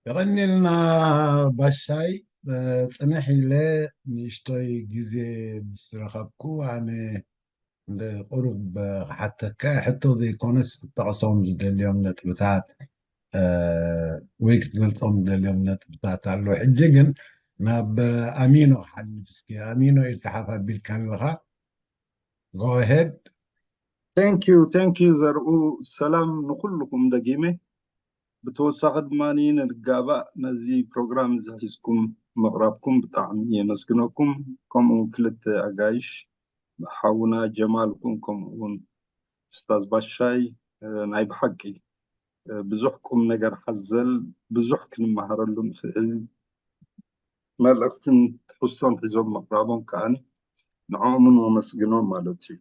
የቐንየልና ባሻይ። እ፣ ጽንሕ ኢለ ንእሽቶይ ግዜ ምስ ረኸብኩ ኣነ እንደ ቁሩብ ክሓተካ፣ ሕቶ ዘይኮነስ ክትጠቕሶም ዝደልዮም ነጥብታት፣ እ፣ ወይ ክትገልጾም ዝደልዮም ነጥብታት ኣሎ። ሕጂ ግን ናብ ኣሚኖ ክሓልፍ እስኪ። ኣሚኖ፣ ኢድካ ሓፍ ኣቢልካ ኣለኻ። Go ahead. Thank you, thank you ዘርኡ። ሰላም ንኩልኩም ደጊመ። ብተወሳኺ ድማ ንጋባእ ነዚ ፕሮግራም እዚ ሒዝኩም ምቕራብኩም ብጣዕሚ የመስግነኩም። ከምኡ ክልተ ኣጋይሽ፣ ሓውና ጀማል ኩን፣ ከምኡ እውን ኡስታዝ ባሻይ፣ እ፣ ናይ ብሓቂ፣ እ፣ ብዙሕ ቁም ነገር ሓዘል፣ ብዙሕ ክንመሃረሉ ንኽእል መልእኽትን ትሕዝቶን ሒዞም ምቕራቦም ከዓኒ ንዕኦምን ወመስግኖም ማለት እዩ።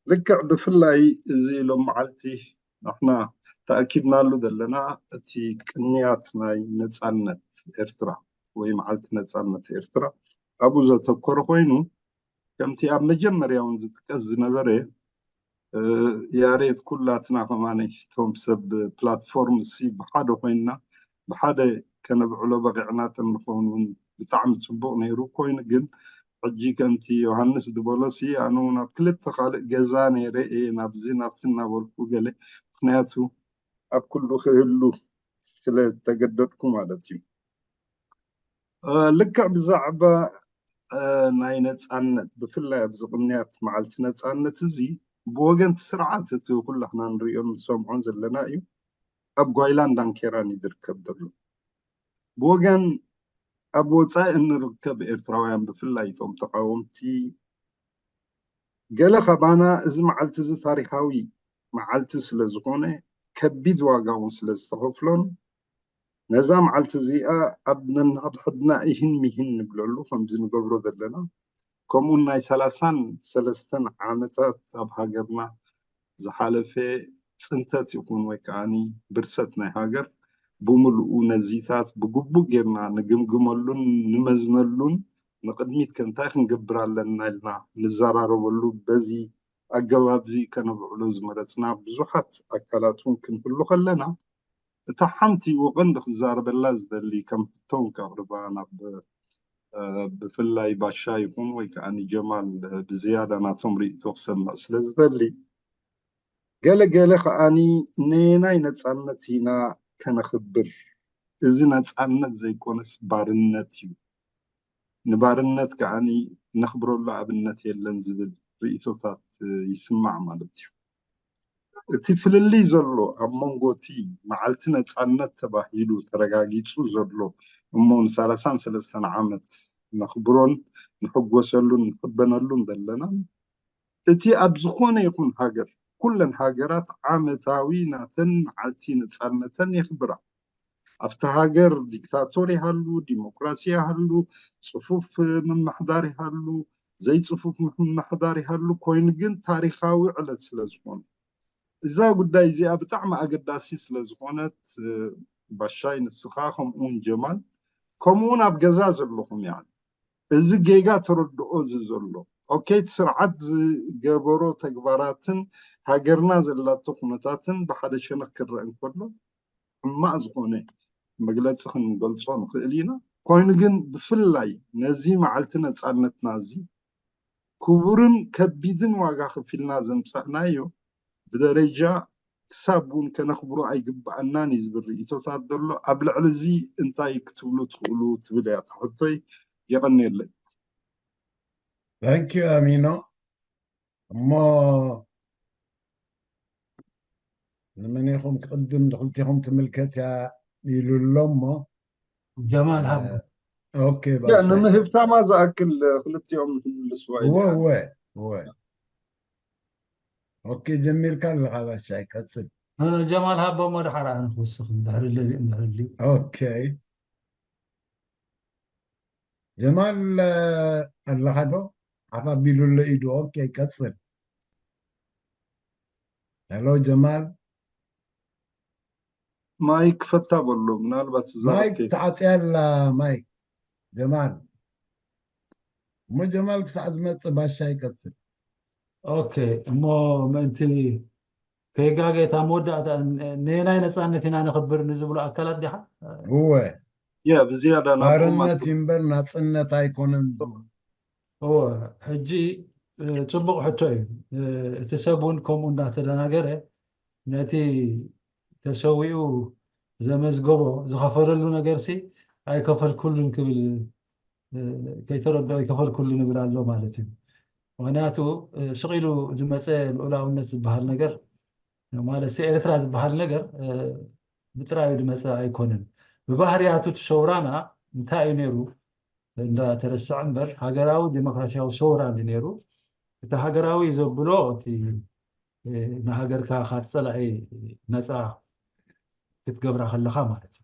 ልክዕ ብፍላይ እዚ ሎም መዓልቲ ንሕና ተኣኪብናሉ ዘለና እቲ ቅንያት ናይ ነጻነት ኤርትራ ወይ መዓልቲ ነጻነት ኤርትራ ኣብኡ ዘተኮረ ኮይኑ፣ ከምቲ ኣብ መጀመርያ እውን ዝጥቀስ ዝነበረ፣ እ፣ ያሬት፣ ኩላትና ከማኒ እቶም ሰብ ፕላትፎርም ሲ ብሓደ ኮይንና ብሓደ ከነብዕሎ በቂዕና ተንኸውን እውን ብጣዕሚ ጽቡቕ ነይሩ። ኮይኑ ግን ሕጂ ከምቲ ዮሃንስ ዝበሎ ሲ ኣነ እውን ኣብ ክልተ ካልእ ገዛ ነይረ እየ ናብዚ ናብዚ እናበልኩ ገለ፣ ምኽንያቱ ኣብ ኩሉ ክህሉ ስለ ዝተገደድኩ ማለት እዩ። እ፣ ልክዕ ብዛዕባ፣ እ፣ ናይ ነጻነት፣ ብፍላይ ኣብዚ ቅንያት መዓልቲ ነጻነት እዚ ብወገን እቲ ስርዓት፣ እቲ ኩላህና ንሪኦን ንሰምዖን ዘለና እዩ፣ ኣብ ጓይላን ዳንኬራን እዩ ዝርከብ ዘሎ። ብወገን ኣብ ወጻኢ እንርከብ ኤርትራውያን፣ ብፍላይ እቶም ተቃወምቲ፣ ገለ ካባና እዚ መዓልቲ እዚ ታሪኻዊ መዓልቲ ስለ ዝኾነ፣ ከቢድ ዋጋ እውን ስለ ዝተኸፍሎን፣ ነዛ መዓልቲ እዚኣ ኣብ ነንሕድሕድና ይህን ሚህን ንብለሉ ከምዚ ንገብሮ ዘለና፣ ከምኡውን ናይ ሰላሳን ሰለስተን ዓመታት ኣብ ሃገርና ዝሓለፈ ጽንተት ይኹን ወይ ከዓኒ ብርሰት ናይ ሃገር ብምልኡ ነዚታት ብግቡእ ጌርና ንግምግመሉን ንመዝነሉን፣ ንቕድሚት ከ እንታይ ክንገብር ኣለና ኢልና ንዘራረበሉ፣ በዚ ኣገባብ እዚ ከነብዕሎ ዝመረጽና ብዙሓት ኣካላት እውን ክንህሉ ከለና፣ እታ ሓንቲ ወቐንዲ ክዛረበላ ዝደሊ ከም ሕቶ እውን ከቕርባ ናብ፣ እ፣ ብፍላይ ባሻ ይኹን ወይ ከዓኒ ጀማል፣ እ፣ ብዝያዳ ናቶም ርእይቶ ክሰምዕ ስለ ዝደሊ፣ ገለ ገለ ከዓኒ ነየናይ ነጻነት ኢና ከነኽብር? እዚ ነጻነት ዘይኮነስ ባርነት እዩ። ንባርነት ከዓኒ ነኽብረሉ ኣብነት የለን ዝብል ርእይቶታት፣ እ፣ ይስማዕ ማለት እዩ። እቲ ፍልልይ ዘሎ ኣብ መንጎ እቲ መዓልቲ ነጻነት ተባሂሉ ተረጋጊጹ ዘሎ እሞ ንሰላሳን ሰለስተን ዓመት ነኽብሮን ንሕጎሰሉን ንሕበነሉን ዘለና፣ እቲ ኣብ ዝኾነ ይኹን ሃገር፣ ኩለን ሃገራት ዓመታዊ ናተን መዓልቲ ነጻነተን የኽብራ። ኣብቲ ሃገር ዲክታቶር ይሃሉ፣ ዲሞክራሲ ይሃሉ፣ ጽፉፍ ምምሕዳር ይሃሉ፣ ዘይጽፉፍ ምምሕዳር ይሃሉ፣ ኮይኑ ግን ታሪኻዊ ዕለት ስለ ዝኾነ፣ እዛ ጉዳይ እዚኣ ብጣዕሚ ኣገዳሲ ስለ ዝኾነት፣ እ፣ ባሻይ ንስኻ ከምኡውን ጀማል ከምኡውን ኣብ ገዛ ዘለኹም፣ ያኒ እዚ ጌጋ ተረድኦ እዚ ዘሎ፣ ኦኬ፣ እቲ ስርዓት ዝገበሮ ተግባራትን ሃገርና ዘላቶ ኩነታትን ብሓደ ሸነኽ ክረአ እንከሎ ሕማቕ ዝኾነ መግለጺ ክንገልጾ ንኽእል ኢና። ኮይኑ ግን ብፍላይ ነዚ መዓልቲ ነጻነትና እዚ ክቡርን ከቢድን ዋጋ ከፊልና ዘምጻእናዮ ብደረጃ ክሳብ እውን ከነኽብሮ ኣይግባኣናን እዩ ዝብል ርእይቶታት ዘሎ። ኣብ ልዕሊ እዚ እንታይ ክትብሉ ትኽእሉ ትብል እያ እታ ሕቶይ። የቐንየለይ። Thank you ኣሚኖ። እሞ ንመን ኢኹም ክቕድም ንክልቲኹም ትምልከት እያ ኢሉ ኣሎ እሞ ጀማል ሃቦ። ኦኬ፣ ባሻይ። ንምህብታማ ዝኣክል ክልቲኦም ክምልስዋ እወ ኢለ። እወ እወ። ኦኬ፣ ጀሚርካ ኣለኻ ባሻይ፣ ቀጽል። ኖ፣ ኖ፣ ጀማል ሃቦ እሞ ድሓር ኣነ ክውስኽ ድሕሪ ልል ድሕሪ ልል። ኦኬ፣ ጀማል ኣለኻ ዶ? ሓፍ ኣቢሉ ኣሎ ኢዱ። ኦኬ፣ ቀጽል። ሄሎ ጀማል። ማይክ ፈታ በሎ፣ ምናልባት ዝዛረብ ማይክ ከይፍ- ተዓጽያ ኣላ። ማይክ ጀማል። እሞ ጀማል ክሳዕ ዝመጽእ ባሻ ይቀጽል። ኦኬ፣ እሞ ምእንቲ ከይጋገ እታ መወዳእታ ነየናይ ነፃነት ኢና ነኽብር ንዝብሉ ኣካላት ዲኻ? እወ የ ብዝያዳ ናብኦም ባርነት እምበር ናፅነት ኣይኮነን ዝብል እወ ሕጂ እ፣ ፅቡቕ ሕቶ እዩ። እ፣ እቲ ሰብ እውን ከምኡ እንዳተደናገረ ነቲ ተሰዊኡ ዘመዝገቦ ዝኸፈለሉ ነገርሲ ኣይከፈልኩሉን ክብል እ፣ ከይተረድኦ ኣይከፈልኩሉን ይብል ኣሎ ማለት እዩ። ምክንያቱ እ፣ ስቕ ኢሉ ዝመፀ ልኡላውነት ዝበሃል ነገር ማለት ኤርትራ ዝበሃል ነገር እ፣ ብጥራዩ ዝመፀ ኣይኮነን። ብባህርያቱ እቲ ሰውራና እንታይ እዩ ነይሩ እንዳተረስዐ እምበር ሃገራዊ ዴሞክራሲያዊ ሰውራ እንዲ ነይሩ እቲ ሃገራዊ ዘብሎ እቲ እ፣ ንሃገርካ ካብ ፀላኢ ነፃ ክትገብራ ከለኻ ማለት እዩ።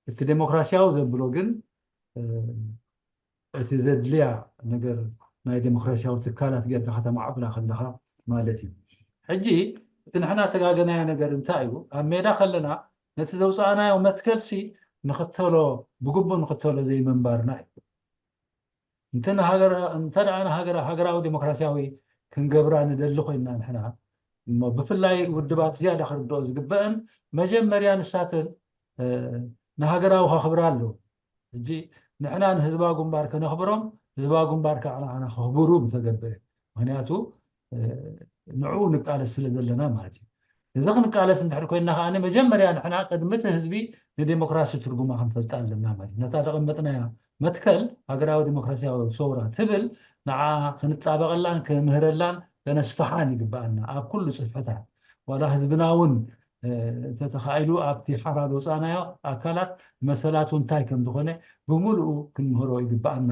እቲ ዴሞክራሲያዊ ዘብሎ ግን እ፣ እቲ ዘድልያ ነገር ናይ ዴሞክራሲያዊ ትካላት ጌርካ ከተማዕብላ ከለኻ ማለት እዩ። ሕጂ እቲ ንሕና ተጋገናዮ ነገር እንታይ እዩ? ኣብ ሜዳ ከለና ነቲ ዘውፃእናዮ መትከልሲ ንኽተሎ ብግቡእ ንኽተሎ ዘይምንባርና እዩ። እንተ ንሃገር- እንተ ደኣ ንሃገር ሃገራዊ ዴሞክራሲያዊ ክንገብራ ንደሊ ኮይንና ንሕና እሞ ብፍላይ ውድባት ዝያዳ ክርድኦ ዝግበአን መጀመርያ ንሳተን እ፣ ንሃገራዊ ከኽብራ ኣለዎ። ሕጂ ንሕና ንህዝባዊ ግንባር ከነኽብሮም ህዝባዊ ግንባር ከዓ ንዓና ከኽብሩ ምተገብአ። ምክንያቱ እ፣ ንዕኡ ንቃለስ ስለ ዘለና ማለት እዩ። እዚ ክንቃለስ እንድሕር ኮይንና ከዓ መጀመርያ ንሕና ቅድሚ እቲ ህዝቢ ንዴሞክራሲ ትርጉማ ክንፈልጣ ኣለና ማለት እዩ። ነታ ዘቐመጥናያ መትከል ሃገራዊ ዴሞክራሲያዊ ሰውራ ትብል ንዓ ክንጣበቐላን ክንምህረላን ከነስፍሓን ይግበኣና ኣብ ኩሉ ፅፍሕታት ዋላ ህዝብና እውን እ፣ እንተተኻኢሉ ኣብቲ ሓራ ዝወፃእናዮ ኣካላት መሰላቱ እንታይ ከም ዝኾነ ብምሉኡ ክንምህሮ ይግበኣና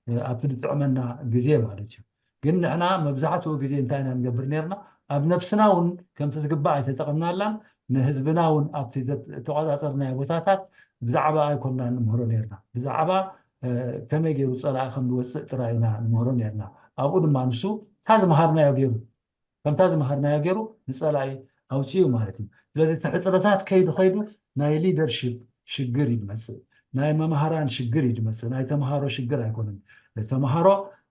እ፣ ኣብቲ ዝጥዕመና ግዜ ማለት እዩ። ግን ንሕና መብዛሕትኡ ግዜ እንታይ ኢና ንገብር ነርና ኣብ ነብስና እውን ከምቲ ዝግባእ ኣይተጠቐምናላን ንህዝብና እውን ኣብቲ ዘ- ተቆፃፀርናዮ ቦታታት ብዛዕባ ኣይኮንና ንምህሮ ነርና ብዛዕባ እ፣ ከመይ ገይሩ ፀላኢ ከም ዝወፅእ ጥራይ ኢና ንምህሮ ነርና ኣብኡ ድማ ንሱ እታ ዝመሃርናዮ ገይሩ ከምታ ዝመሃርናዮ ገይሩ ንፀላኢ ኣውፅኡ ማለት እዩ። ስለዚ እቲ ሕፅረታት ከይዱ ከይዱ ናይ ሊደርሽፕ ሽግር እዩ ዝመፅእ፣ ናይ መምሃራን ሽግር እዩ ዝመፅእ፣ ናይ ተምሃሮ ሽግር ኣይኮነን። ተምሃሮ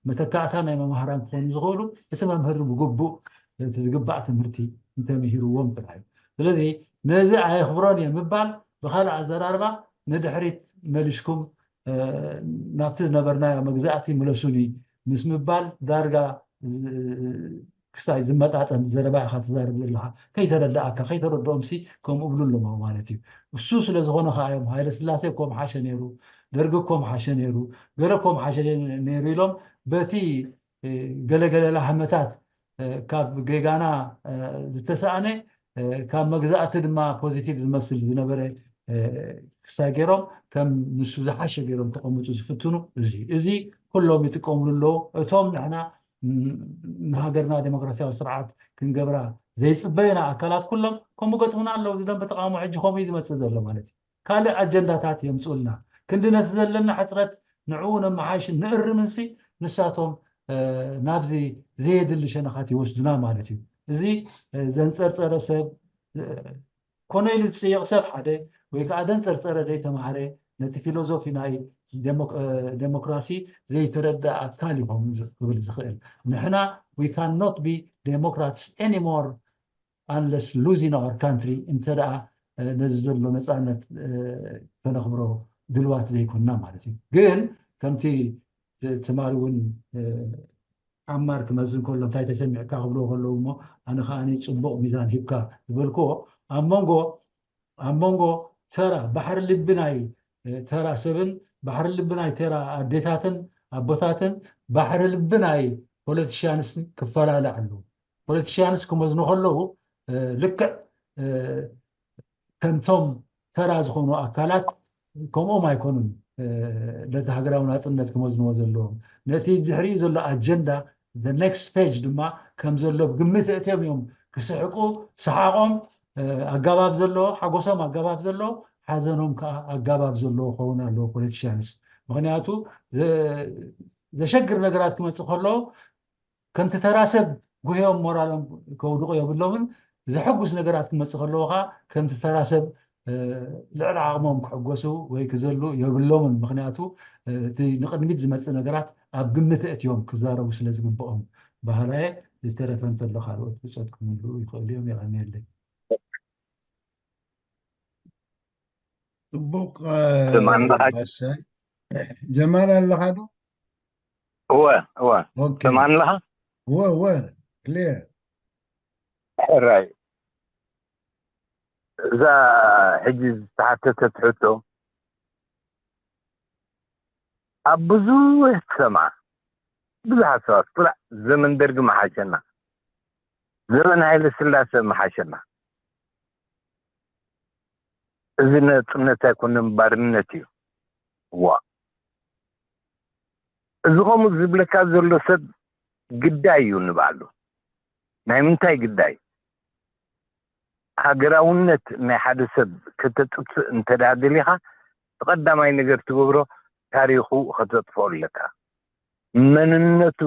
መተካእታ ናይ መምሃራን ክኾኑ ዝኽእሉ እቲ መምህር ብግቡእ እቲ ዝግባእ ትምህርቲ እንተምሂርዎም ጥራሕ እዩ። ስለዚ ነዚ ኣየኽብሮን እየ ምባል ብካልእ ኣዘራርባ ንድሕሪት መሊስኩም ናብቲ ዝነበርናዮ መግዛእቲ ምለሱኒ ምስ ምባል ዳርጋ ክስታይ ዝመጣጠን ዘረባ ኢኻ ትዛረብ ዘለኻ። ከይተረዳእካ ከይተረድኦም ሲ ከምኡ እብሉ ኣለዎ ማለት እዩ። እሱ ስለ ዝኾነ ከዓ እዮም ሃይለ ስላሴ እኮ ምሓሸ ነይሩ፣ ደርጊ እኮ ምሓሸ ነይሩ፣ ገለ እኮ ምሓሸ ነይሩ ኢሎም በቲ ገለገለ ላህመታት ካብ ጌጋና ዝተሰኣነ ካብ መግዛእቲ ድማ ፖዚቲቭ ዝመስል ዝነበረ ክስታይ ገይሮም ከም ንሱ ዝሓሸ ገይሮም ተቐምጡ ዝፍትኑ እዚ እዚ ኩሎም ይጥቀምሉ ኣለዉ። እቶም ንሕና ንሃገርና ዴሞክራሲያዊ ስርዓት ክንገብራ ዘይፅበዩና ኣካላት ኩሎም ከምኡ ገጥሙና ኣለዉ። ዝደንበ ተቃውሞ ሕጂ ከምኡ እዩ ዝመፅእ ዘሎ ማለት እዩ። ካልእ ኣጀንዳታት የምፅኡልና ክንዲ ነቲ ዘለና ሕፅረት ንዕኡ ነመሓይሽን ንእርምንሲ ንሳቶም ናብዚ ዘየድሊ ሸነኻት ይወስዱና ማለት እዩ። እዚ ዘንፀርፀረ ሰብ ኮነ ኢሉ ዝፅየቕ ሰብ ሓደ ወይ ከዓ ዘንፀርፀረ ዘይተማሃረ ነቲ ፊሎዞፊ ናይ ዴሞክራሲ ዘይተረድእ ኣካል ይኸውን ክብል ዝኽእል። ንሕና we cannot be democrats anymore unless losing our country እንተ ደኣ ነዚ ዘሎ ነፃነት ከነኽብሮ ድልዋት ዘይኮንና ማለት እዩ። ግን ከምቲ ትማሊ እውን ዓማር ክመዝን ከሎ እንታይ ተሰሚዕካ ክብልዎ ከለዉ እሞ ኣነ ከዓ ፅቡቕ ሚዛን ሂብካ ዝበልክዎ ኣብ መንጎ ኣብ መንጎ ተራ ባሕሪ ልቢ ናይ ተራ ሰብን ባሕሪ ልቢ ናይ ተራ ኣዴታትን ኣቦታትን ባሕሪ ልቢ ናይ ፖለቲሽያንስን ክፈላለ ኣለዎ። ፖለቲሽያንስ ክመዝኑ ከለዉ ልክዕ ከምቶም ተራ ዝኾኑ ኣካላት ከምኦም ኣይኮኑን ነቲ ሃገራዊ ናፅነት ክመዝንዎ ዘለዎም። ነቲ ድሕሪኡ ዘሎ ኣጀንዳ the next page ድማ ከም ዘሎ ግምት እትዮም እዮም ክስሕቁ ሰሓቆም ኣገባብ ዘለዎ ሓጎሶም ኣገባብ ዘለዎ ሓዘኖም ከዓ ኣገባብ ዘለዎ ክኸውን ኣለዎ ፖለቲሽያንስ። ምክንያቱ ዘሸግር ነገራት ክመፅእ ከለዎ ከምቲ ተራ ሰብ ጉህዮም ሞራሎም ከውድቑ የብሎምን። ዘሐጉስ ነገራት ክመፅእ ከለዎ ከዓ ከምቲ ተራ ሰብ ልዕሊ ዓቕሞም ክሕጎሱ ወይ ክዘሉ የብሎምን። ምክንያቱ እቲ ንቕድሚት ዝመፅእ ነገራት ኣብ ግምት እትዮም ክዛረቡ ስለ ዝግብኦም። ባህላየ ዝተረፈ እንተሎ ካልኦት ብፆት ክምልኡ ይኽእሉ እዮም። የቐንየለይ። ጽቡቕ። ትማን በሓቂ። ባሻይ ጀማል ኣለኻ ዶ? እወ እወ። ኦኬ። ትማን ኣለኻ? እወ እወ። ክሊር። ሕራይ። እዛ ሕጂ ዝተሓተተት ሕቶ ኣብ ብዙሕ ትሰምዓ፣ ብዙሓት ሰባት ጥራዕ ዘመን ደርጊ መሓሸና፣ ዘመን ሃይለ ስላሰ መሓሸና፣ እዚ ነጽነት ኣይኮነን ባርነት እዩ። ዋ፣ እዚ ከምኡ ዝብለካ ዘሎ ሰብ ግዳይ እዩ ንባዕሉ። ናይ ምንታይ ግዳይ? ሃገራውነት ናይ ሓደ ሰብ ከተጥፍእ እንተ ደኣ ደሊኻ፣ እቲ ቀዳማይ ነገር ትገብሮ ታሪኹ ከተጥፍኦ ኣለካ፣ መንነቱ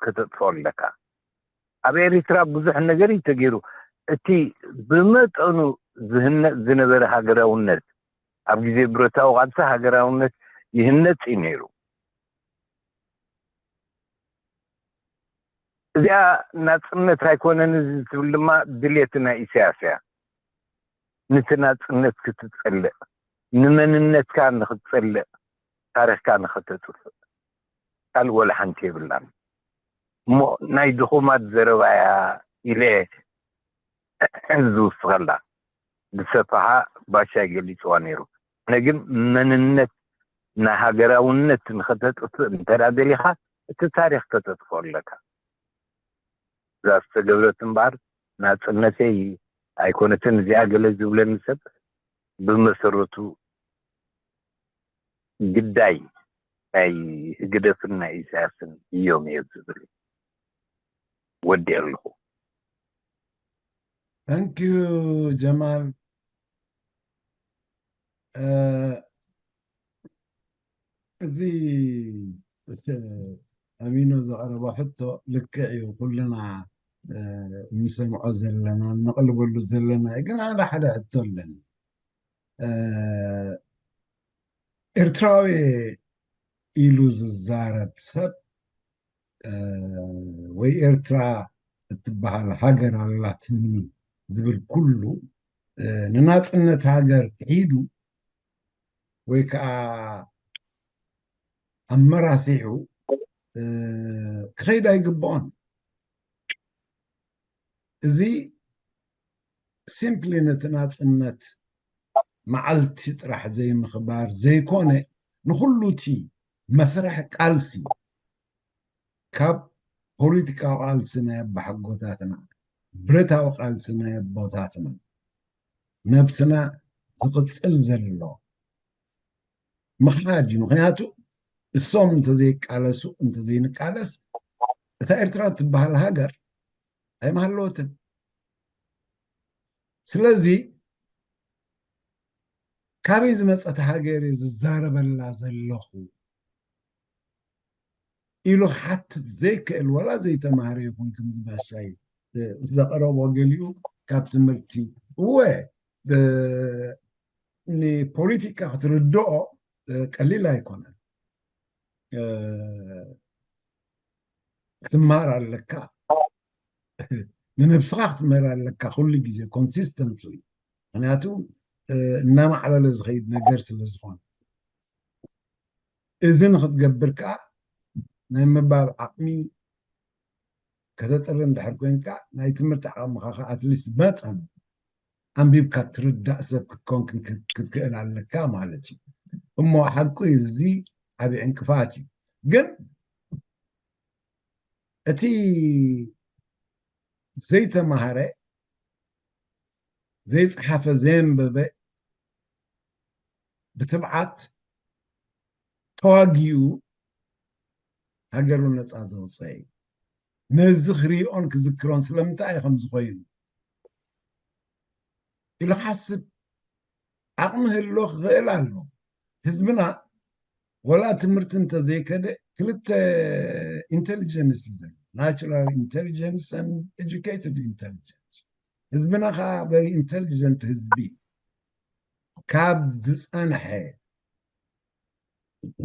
ከተጥፍኦ ኣለካ። ኣብ ኤሪትራ ብዙሕ ነገር እዩ ተገይሩ። እቲ ብመጠኑ ዝህነጽ ዝነበረ ሃገራውነት ኣብ ግዜ ብረታዊ ቃልሲ ሃገራውነት ይህነጽ እዩ ነይሩ። እዚኣ ናጽነት ኣይኮነን እዚ ትብል ድማ ድሌት ናይ ኢሳያስ እያ። ንቲ ናጽነት ክትጸልእ፣ ንመንነትካ ንክትጸልእ፣ ታሪኽካ ንክተጥፍእ ካልእ ወላ ሓንቲ የብላን። እሞ ናይ ድኹማት ዘረባ እያ ኢለ ዝውስኸላ። ብሰፋሓ ባሻይ ገሊጽዋ ነይሩ። ኣነ ግን መንነት ናይ ሃገራውነት ንኸተጥፍእ እንተ ደኣ ደሊኻ እቲ ታሪኽ ከተጥፍኦ ኣለካ። እዛ ዝተገብረት እምበኣር ናጽነተይ ኣይኮነትን እዚኣ ገለ ዝብለኒ ሰብ ብመሰረቱ ግዳይ ናይ ህግደፍን ናይ ኢሳያስን እዮም እየ ዝብል። ወዲኤ ኣለኹ። Thank you ጀማል። እዚ ኣሚኖ ዘቕረቦ ሕቶ ልክዕ እዩ። ኩልና እንሰምዖ ዘለና፣ ነቕልበሉ ዘለና እዩ። ግን ኣነ ሓደ ሕቶ ኣለኒ። ኤርትራዊ ኢሉ ዝዛረብ ሰብ ወይ ኤርትራ እትበሃል ሃገር ኣላትኒ ዝብል ኩሉ ንናጽነት ሃገር ክሒዱ ወይ ከዓ ኣመራሲሑ ክኸይድ ኣይግብኦን። እዚ simply ነቲ ናጽነት መዓልቲ ጥራሕ ዘይምኽባር ዘይኮነ፣ ንኹሉ እቲ መስርሕ ቃልሲ ካብ ፖለቲካዊ ቃልሲ ናይ ኣባሓጎታትና፣ ብረታዊ ቃልሲ ናይ ኣቦታትና ነብስና ዝቕጽል ዘሎ ምኽሓድ እዩ። ምኽንያቱ እሶም እንተዘይቃለሱ፣ እንተዘይንቃለስ እታ ኤርትራ እትበሃል ሃገር ኣይምሃለወትን። ስለዚ ካበይ ዝመጸት ሃገር እየ ዝዛረበላ ዘለኹ ኢሉ ክሓትት ዘይክእል፣ ወላ ዘይተማሃረ ይኹን፣ ከምዚ ባሻይ ዘቕረቦ ገሊኡ ካብ ትምህርቲ እወ ንፖለቲካ ክትርድኦ ቀሊል ኣይኮነን። ክትምሃር ኣለካ፣ ንነብስኻ ክትምህር ኣለካ ኩሉ ግዜ consistently። ምክንያቱ እናማዕበለ ዝኸይድ ነገር ስለ ዝኾነ፣ እዚ ንክትገብር ከዓ ናይ ምንባብ ዓቕሚ ከተጥሪ እንድሕር ኮይንካ፣ ናይ ትምህርቲ ዓቕምኻ ከዓ at least መጠን ኣንቢብካ ትርዳእ ሰብ ክትኮን ክትክእል ኣለካ ማለት እዩ። እሞ ሓቁ እዩ፣ እዚ ዓብዪ ዕንቅፋት እዩ። ግን እቲ ዘይተማሃረ፣ ዘይጸሓፈ፣ ዘየንበበ ብትብዓት ተዋጊኡ ሃገሩ ነጻ ዘውፀአ እዩ። ነዚ ክሪኦን ክዝክሮን ስለምንታይ እዩ ከምዚ ኮይኑ ኢሉ ክሓስብ ዓቕሚ ህሎ ክኽእል ኣሎ። ህዝብና ወላ ትምህርቲ እንተዘይከደ ክልተ intelligence እዩ ዘሎ፣ natural intelligence and educated intelligence። ህዝብና ከዓ very intelligent ህዝቢ ካብ ዝፀንሐ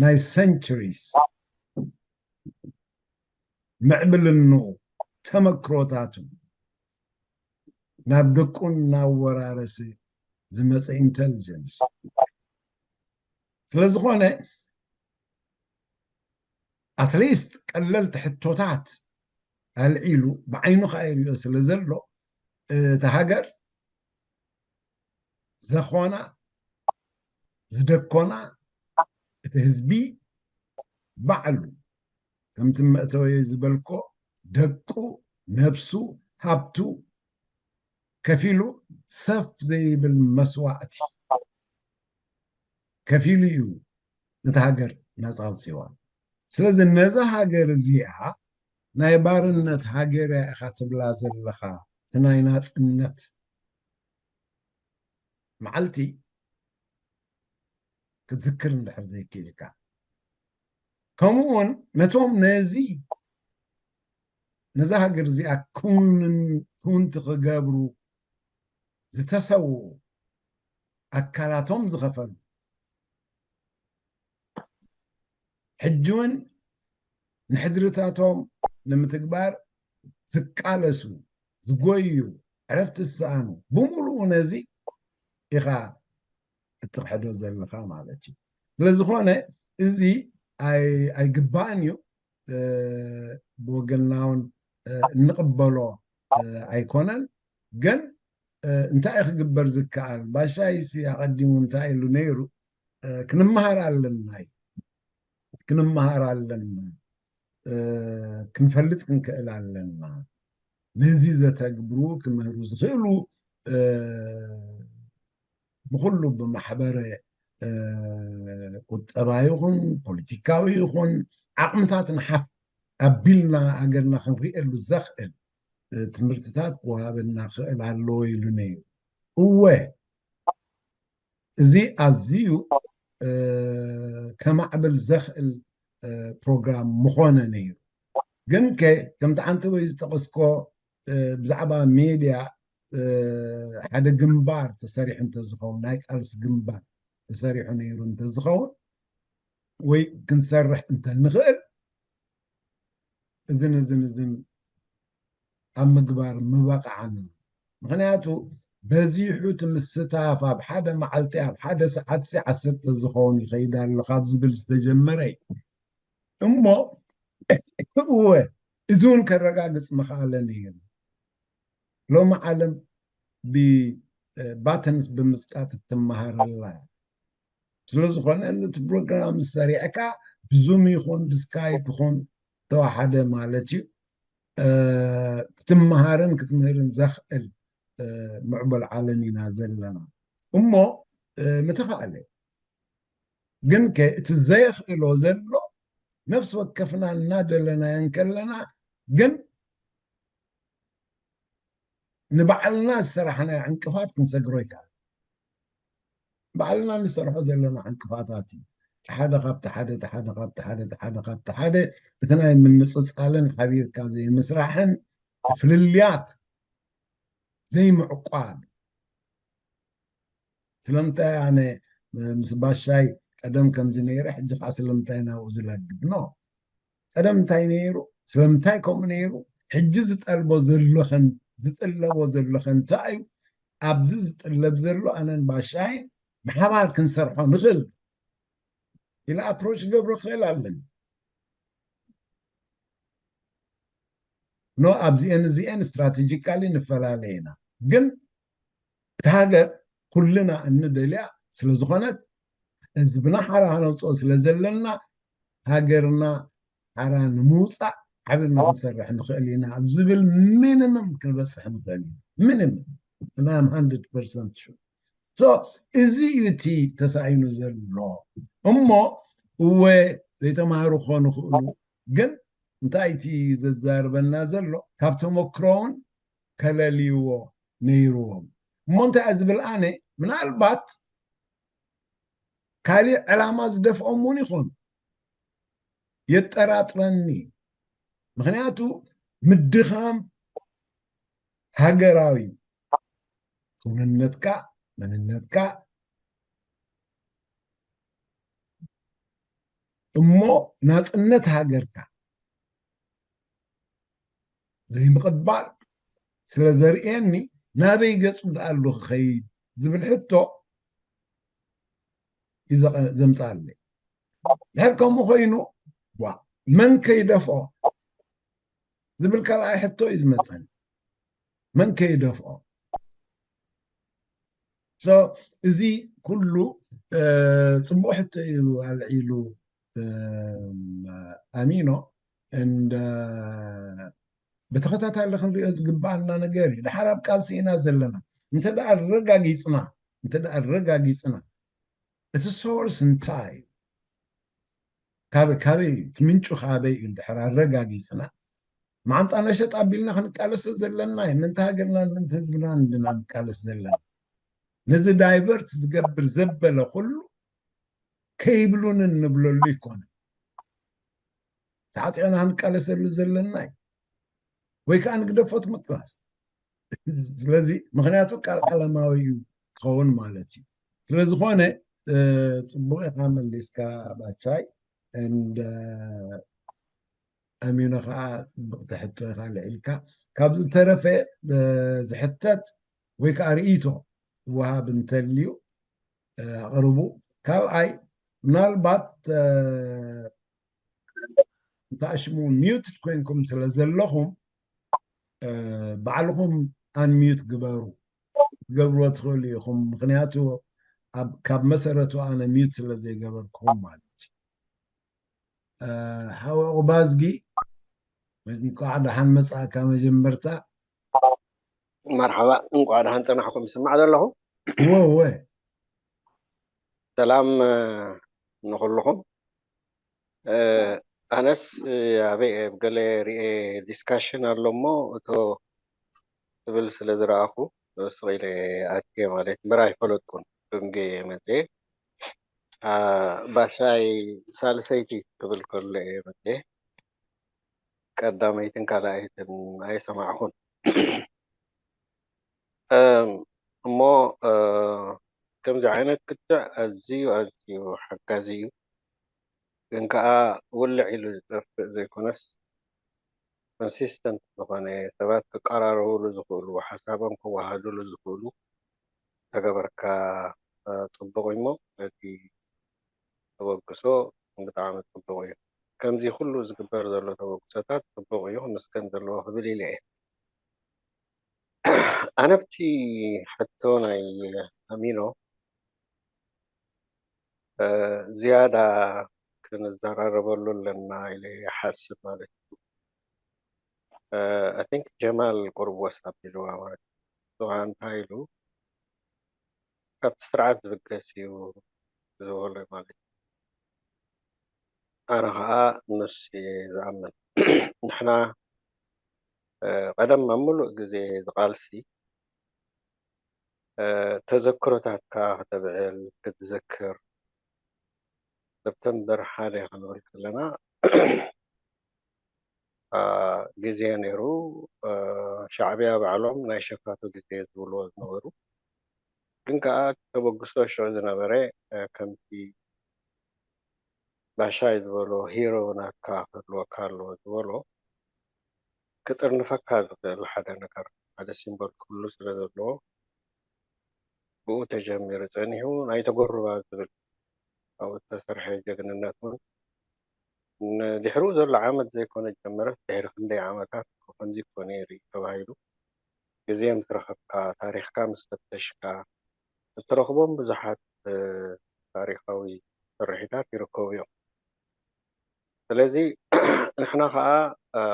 ናይ centuries ምዕብልንኡ ተመክሮታቱ ናብ ደቁ እናወራረሰ ዝመፀ intelligence ስለዝኾነ ኣትሊስት ቀለልቲ ሕቶታት ኣልዒሉ ብዓይኑ ከዓ ይሪኦ ስለ ዘሎ እቲ ሃገር ዘኾና ዝደኮና እቲ ህዝቢ ባዕሉ ከምቲ መእተወይ ዝበልኮ ደቁ ነብሱ ሃብቱ ከፊሉ ሰፍ ዘይብል መስዋእቲ ከፊሉ እዩ ነቲ ሃገር ናፃ ኣውፅዋ። ስለዚ ነዛ ሃገር እዚኣ ናይ ባርነት ሃገር እያ ኢኻ ትብላ ዘለኻ፣ እቲ ናይ ናፅነት መዓልቲ ክትዝክር እንድሕር ዘይክኢልካ፣ ከምኡ እውን ነቶም ነዚ ነዛ ሃገር እዚኣ ክውንን ክውንቲ ክገብሩ ዝተሰውኡ ኣካላቶም ዝኸፈሉ ሕጂ እውን ንሕድርታቶም ንምትግባር ዝቃለሱ ዝጎዩ ዕረፍቲ ዝሰኣኑ ብምሉኡ ነዚ ኢኻ እትኽሕዶ ዘለኻ ማለት እዩ። ስለዝኾነ እዚ ኣይግባእን እዩ። ብወገንና እውን እንቕበሎ ኣይኮነን። ግን እንታይ ክግበር ዝከኣል? ባሻይሲ ኣቐዲሙ እንታይ ኢሉ ነይሩ? ክንመሃር ኣለና እዩ። ክንመሃር ኣለና፣ ክንፈልጥ ክንክእል ኣለና። ነዚ ዘተግብሩ ክምህሩ ዝኽእሉ ብኩሉ ብማሕበረ ቁጠባ ይኹን ፖለቲካዊ ይኹን ዓቕምታት ንሓፍ ኣቢልና ሃገርና ክንሪኤሉ ዘኽእል ትምህርትታት ክወሃበና ክእል ኣለዎ ኢሉ ነይሩ። እወ፣ እዚ ኣዝዩ ከማዕብል ዘኽእል ፕሮግራም ምኾነ ነይሩ። ግን ከ ከምቲ ሓንቲ ወይ ዝጠቐስኮ ብዛዕባ ሜድያ ሓደ ግንባር ተሰሪሑ እንተዝኸውን፣ ናይ ቃልሲ ግንባር ተሰሪሑ ነይሩ እንተዝኸውን ወይ ክንሰርሕ እንተንኽእል እዝን እዝን እዝን ኣብ ምግባር ምበቕዓና። ምኽንያቱ በዚሑ እቲ ምስታፍ ኣብ ሓደ መዓልቲ ኣብ ሓደ ሰዓት ሲ ዓሰርተ ዝኸውን ይኸይድ ኣሎ ካብ ዝብል ዝተጀመረ እዩ። እሞ እወ እዚ እውን ከረጋግፅ ምኽኣለ ነይሩ። ሎሚ ዓለም ብባተንስ ብምፅቃጥ እትመሃረላ እያ። ስለዝኾነ ነቲ ፕሮግራም ሰሪዕካ ብዙም ይኹን ብስካይፕ ይኹን ተዋሓደ ማለት እዩ ክትመሃርን ክትምህርን ዘኽእል ምዕበል ዓለም ኢና ዘለና። እሞ ምተኻእለ ግን ከ እቲ ዘየኽእሎ ዘሎ ነፍሲ ወከፍና እናደለናዮ እንከለና ግን ንባዕልና ዝሰራሕናዮ ዕንቅፋት ክንሰግሮ ይከኣል። ባዕልና ንሰርሖ ዘለና ዕንቅፋታት እዩ። ሓደ ካብቲ ሓደ እቲ ሓደ ካብቲ ሓደ እቲ ሓደ ካብቲ ሓደ እቲ ናይ ምንፅፃልን ሓቢርካ ዘይምስራሕን ፍልልያት ዘይምዕቋብ። ስለምንታይ ኣነ ምስ ባሻይ ቀደም ከምዚ ነይረ ሕጂ ከዓ ስለምንታይ ናብኡ ዝለግብ ኖ ቀደም እንታይ ነይሩ ስለምንታይ ከምኡ ነይሩ ሕጂ ዝጠልቦ ዘለኸን ዝጥለቦ ዘለኸ እንታይ እዩ? ኣብዚ ዝጥለብ ዘሎ ኣነን ባሻይን ብሓባር ክንሰርሖ ንኽእል ኢለ ኣፕሮች ክገብሮ ክኽእል ኣለኒ። ኖ ኣብዚኤን እዚኤን ስትራቴጂካሊ ንፈላለ ኢና፣ ግን እታ ሃገር ኩልና እንደልያ ስለዝኾነት ህዝብና ሓራ ነውፅኦ ስለዘለና ሃገርና ሓራ ንምውፃእ ሓቢርና ክንሰርሕ ንኽእል ኢና ኣብ ዝብል ሚኒመም ክንበፅሕ ንኽእል ኢና። ሚኒመም እና ሃንድረድ ፐርሰንት ሹር። ሶ እዚ እዩ እቲ ተሳኢኑ ዘሎ እሞ እወ ዘይተማሃሩ ክኾኑ ይኽእሉ፣ ግን እንታይ እቲ ዘዛርበና ዘሎ ካብ ተመክሮውን ከለልይዎ ነይርዎም እሞ እንታይ እየ ዝብል ኣነ ምናልባት ካሊእ ዕላማ ዝደፍኦም እውን ይኾኑ የጠራጥረኒ። ምኽንያቱ ምድኻም ሃገራዊ ክውንነትካ መንነትካ እሞ ናፅነት ሃገርካ ዘይምቕባል ስለ ዘርእየኒ ናበይ ገፁ ደኣሉ ክኸይድ ዝብል ሕቶ እዩ ዘምፅኣለይ። ድሕር ከምኡ ኮይኑ ዋ መን ከይደፍኦ ዝብል ካልኣይ ሕቶ እዩ ዝመፀኒ። መን ከይደፍኦ? So እዚ ኩሉ ፅቡቅ ሕቶ እዩ ኣልዒሉ ኣሚኖ። እንደ ብተኸታታሊ ክንሪኦ ዝግባኣና ነገር እዩ። ድሓር ኣብ ቃልሲ ኢና ዘለና። እንተ ደኣ ኣረጋጊፅና እንተ ደኣ ኣረጋጊፅና እቲ ሶርስ እንታይ እዩ? ካበይ ካበይ እቲ ምንጩ ካበይ እዩ? እንድሕር ኣረጋጊፅና ማዓንጣ ነሸጥ ኣቢልና ክንቃለሶ ዘለና እዩ። ምንታ ሃገርናን ምንታ ህዝብናን እንድና ንቃለስ ዘለና። ነዚ ዳይቨርት ዝገብር ዘበለ ኩሉ ከይብሉንን ንብለሉ ይኮነ ተዓጢቕና ክንቃለሰሉ ዘለና እዩ። ወይ ከዓ ንግደፎት ምቅላስ ስለዚ ምክንያቱ ቀለማዊ እዩ ክኸውን ማለት እዩ። ስለዝኾነ ፅቡቅ ኢካ መሊስካ ባቻይ እንደ ኣሚኖ ከዓ ፅብቅቲ ሕቶ ኢካ ልዒልካ። ካብ ዝተረፈ ዝሕተት ወይ ከዓ ርእይቶ ወሃብ እንተልዩ ኣቅርቡ። ካልኣይ ምናልባት እንተኣሽሙ ሚዩት ኮይንኩም ስለ ዘለኹም ባዕልኹም ኣንሚዩት ግበሩ። ትገብርዎ ትኽእሉ ኢኹም። ምክንያቱ ካብ መሰረቱ ኣነ ሚዩት ስለ ዘይገበርኩኹም ማለት እዩ። ሓወ ቁባዝጊ እንኳዕ ደሓን መጻእካ። መጀመርታ መርሓባ፣ እንኳዕ ደሓን ጸናሕኩም። ይስማዕ ዘለኹ ወወ ሰላም ንኹልኹም። ኣነስ ኣበይ ኣብ ገለ ርኤ ዲስካሽን ኣሎ እሞ እቶ ትብል ስለ ዝረኣኹ ስቕ ኢለ ኣትየ ማለት እምበር ኣይፈለጥኩን። ደንገ እየ መፅየ። ባሻይ ሳልሰይቲ ክብል ከሎ እየ መፅየ። ቀዳመይትን ካልኣይትን ኣይሰማዕኹን። እሞ ከምዚ ዓይነት ክትዕ ኣዝዩ ኣዝዩ ሓጋዚ እዩ። ግን ከዓ ውልዕ ኢሉ ዝጠፍእ ዘይኮነስ ኮንሲስተንት ዝኾነ ሰባት ክቀራረብሉ ዝኽእሉ ሓሳቦም ክወሃድሉ ዝኽእሉ ተገበርካ ፅቡቕ እሞ እቲ ተበግሶ ብጣዕሚ ፅቡቕ እዩ። ከምዚ ኩሉ ዝግበር ዘሎ ተበግሶታት ፅቡቕ እዩ፣ ክምስገን ዘለዎ ክብል ኢለ እየ። ኣነብቲ ሕቶ ናይ ኣሚኖ ዝያዳ ክንዘራረበሉ ኣለና ኢለ ይሓስብ ማለት እዩ። I think ጀማል ቁሩብ ወስ ኣቢልዋ ማለት እዩ። እንታይ ኢሉ ካብቲ ስርዓት ዝብገስ እዩ ዝበሎ ማለት እዩ። ኣነ ከዓ ንሱ እየ ዝኣምን። ንሕና ቀደም ኣብ ሙሉእ ግዜ ዝቃልሲ ተዘክሮታትካ ከተብዕል ክትዝክር ሰብተምበር ሓደ ክንብል ከለና ግዜ ነይሩ። ሻዕቢያ ባዕሎም ናይ ሸፋቱ ግዜ ዝብልዎ ዝነበሩ ግን ከዓ ተበግሶ ሽዑ ዝነበረ ከምቲ ባሻይ ዝበሎ ሂሮ ናትካ ክህልወካ ኣለዎ ዝበሎ ክጥርንፈካ ዝኽእል ሓደ ነገር ሓደ ሲምቦል ክህሉ ስለ ዘለዎ ብኡ ተጀሚሩ ፀኒሑ ናይ ተጎሩባ ዝብል ኣብኡ ዝተሰርሐ ጀግንነት እውን ንድሕሪኡ ዘሎ ዓመት ዘይኮነ ጀመረት ድሕሪ ክንደይ ዓመታት ከምዚ እኮ ነይሩ እዩ ተባሂሉ ግዜ ምስ ረኸብካ ታሪኽካ ምስ ፈተሽካ እትረኽቦም ብዙሓት ታሪኻዊ ስርሒታት ይርከቡ እዮም። ስለዚ ንሕና ከዓ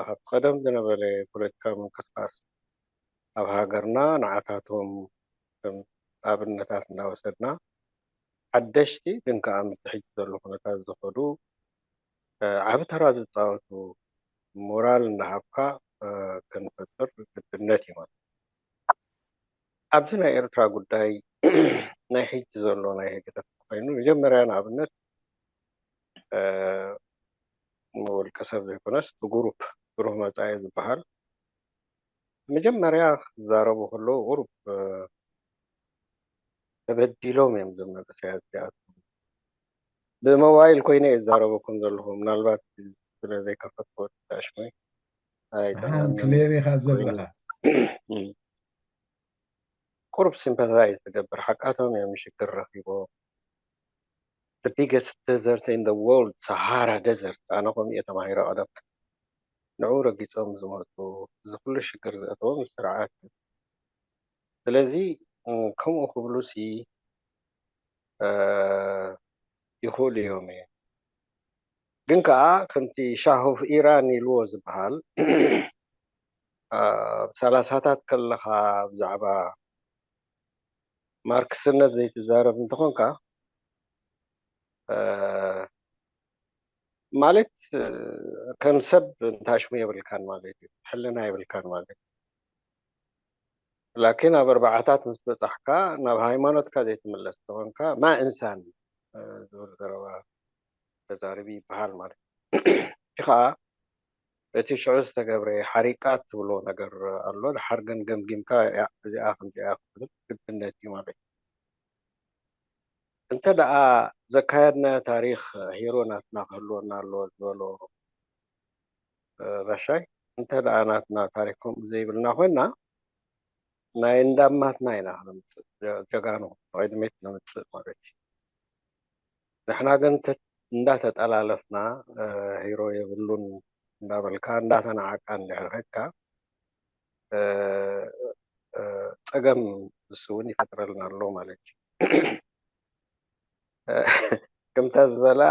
ካብቲ ቀደም ዝነበረ ፖለቲካዊ ምንቅስቃስ ኣብ ሃገርና ንዓታቶም ከም ኣብነታት እናወሰድና ሓደሽቲ ግን ከዓ ምስቲ ሕጂ ዘሎ ኩነታት ዝኸዱ ዓቢ ተራ ዝፃወቱ ሞራል እናሃብካ ክንፈጥር ግድነት እዩ ማለት ኣብዚ ናይ ኤርትራ ጉዳይ ናይ ሕጂ ዘሎ ናይ ህግደፍ ኮይኑ መጀመርያ ንኣብነት ውልቀ ሰብ ዘይኮነስ ብጉሩፕ ብሩህ መፃኢ ዝበሃል መጀመርያ ክዛረቡ ከለዉ ቁሩብ ተበዲሎም እዮም እዞም መንእሰያት እዚኣቶም። ብሞባይል ኮይነ እየ ዝዛረበኩም ዘለኹ፣ ምናልባት ስለ ዘይከፈትኩ ተሽሞይ ኣይጠቕመንን ክሌር ኢኻ ዘለኻ። ቁሩብ ሲምፐታይዝ ትገብር ሓቃቶም እዮም ሽግር ረኺቦም the biggest desert in the world, Sahara Desert. ኣነ ከምኡ እየ ተማሂረ ቀደም። ንዑ ረጊጾም ዝመጹ፣ እዚ ኩሉ ሽግር ዘእተዎም ስርዓት እዩ። ስለዚ እም፣ ከምኡ ክብሉሲ እ፣ ይኽእሉ እዮም እዮም። ግን ከኣ ከምቲ ሻህ ኦፍ ኢራን ኢልዎ ዝበሃል ኣብ ሰላሳታት ከለኻ ብዛዕባ ማርክስነት ዘይትዛረብ እንተኾንካ እ፣ ማለት ከም ሰብ እንታሽሙ የብልካን ማለት እዩ። ሕልና የብልካን ማለት እዩ። ላኪን ኣብ ኣርባዓታት ምስ በጻሕካ ናብ ሃይማኖትካ ዘይትምለስ ተኾንካ ማ እንሳን ዝብል ዘረባ ተዛሪቡ ይበሃል ማለት እዩ። ከዓ እቲ ሽዑ ዝተገብረ ሓሪቃት ትብሎ ነገር ኣሎ። ድሓር ግን ገምጊምካ እዚኣ ከምዚኣ ክትብል ግድነት እዩ ማለት እዩ። እንተ ደኣ ዘካየድናዮ ታሪኽ ሂሮ ናትና ክህልወና ኣለዎ ዝበሎ ባሻይ፣ እንተ ደኣ ናትና ታሪኽ ከምኡ ዘይብልና ኮይና ናይ እንዳማትና ኢና ክነምፅእ ጀጋኑ ንቕድሚት ነምፅእ ማለት እዩ። ንሕና ግን እንዳተጠላለፍና ሂሮ የብሉን እንዳበልካ እንዳተናዓቃ እንድሕር ከድካ ፀገም እሱ እውን ይፈጥረልና ኣሎ ማለት እዩ። ከምታ ዝበላ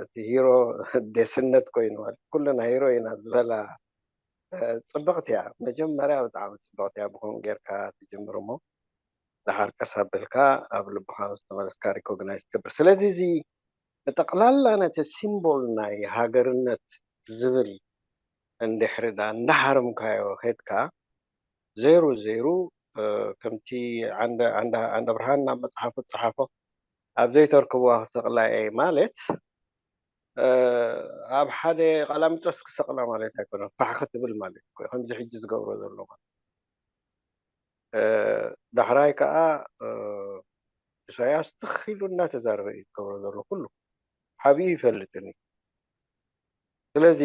እቲ ሂሮ ደስነት ኮይኑ ማለት ኩልና ሂሮ ኢና ዝበላ ፅብቕቲ እያ። መጀመርያ ብጣዕሚ ፅብቕቲ እያ። ብከምኡ ጌርካ ትጅምር እሞ ደሓር ቀስ ኣበልካ ኣብ ልብኻ ምስ ተመለስካ ሪኮግናይዝ ትገብር። ስለዚ እዚ ብጠቕላላ ነቲ ሲምቦል ናይ ሃገርነት ዝብል እንድሕሪ ዳ እንዳሃረምካዮ ከድካ ዜሩ ዜሩ ከምቲ ዓንደ ብርሃን ናብ መፅሓፉ ዝፀሓፎ ኣብ ዘይተርክብዋ ክሰቕላ እየ ማለት ኣብ ሓደ ቃላሚጦስ ክሰቕላ ማለት ኣይኮነን። ፋሕ ክትብል ማለት እኮ ከምዚ ሕጂ ዝገብሮ ዘሎ ማለት ዳሕራይ ከዓ ኢሳያስ ትኽ ኢሉ እናተዛረበ እዩ ዝገብሮ ዘሎ ኩሉ ሓብዩ ይፈልጥን እዩ። ስለዚ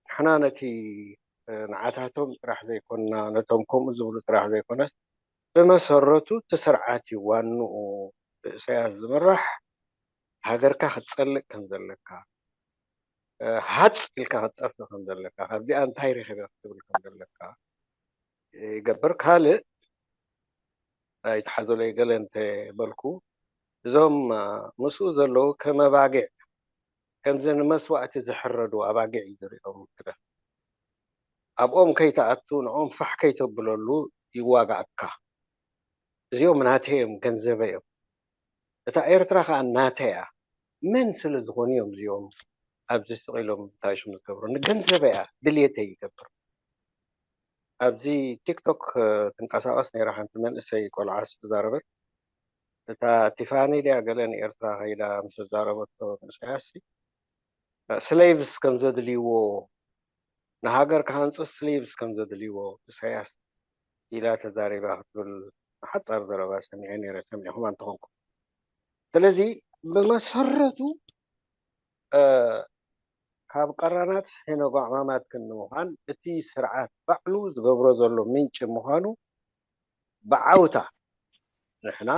ንሕና ነቲ ንዓታቶም ጥራሕ ዘይኮንና ነቶም ከምኡ ዝብሉ ጥራሕ ዘይኮነስ ብመሰረቱ እቲ ስርዓት እዩ ዋንኡ ብእሳያስ ዝምራሕ ሃገርካ ክትፀልእ ከም ዘለካ ሃፅ ኢልካ ክትጠፍእ ከም ዘለካ ካብዚኣ እንታይ ረኺበ ክትብል ከም ዘለካ ይገብር። ካልእ ኣይትሓዘለይ ገለ እንተ በልኩ እዞም ምስኡ ዘለዉ ከም ኣባጊዕ ከምዚ ንመስዋእቲ ዝሕረዱ ኣባጊዕ እዩ ዝሪኦም። ክደ ኣብኦም ከይትኣቱ ንኦም ፋሕ ከይተብለሉ ይዋጋእካ። እዚኦም ናተይ እዮም፣ ገንዘበይ እዮም። እታ ኤርትራ ከዓ ናተይ እያ። መን ስለ ዝኾኑ እዮም እዚኦም ኣብዚ ስቕ ኢሎም እንታይ ሽሙ ዝገብሩ? ንገንዘበይ እያ፣ ድልየተይ ይገብር። ኣብዚ ቲክቶክ ትንቀሳቐስ ነይራ ሓንቲ መንእሰይ ቆልዓ ዝተዛረበት እታ ቲፋኒ ድያ ገለ ንኤርትራ ከይዳ ምስ ኣዛረበቶ ንእስያስ ስሌቭስ ከም ዘድልይዎ ንሃገር ክሃንፁ ስሌቭስ ከም ዘድልይዎ ኢሳያስ ኢላ ተዛሪባ ክትብል ሓፃር ዘረባ ሰሚዐ ነይረ ሰሚዕኹም እንተኾንኩም ስለዚ ብመሰረቱ ካብ ቀራናት ሄኖጎ ዕማማት ክንዲ ምዃን እቲ ስርዓት ባዕሉ ዝገብሮ ዘሎ ምንጪ ምዃኑ ብዓውታ ንሕና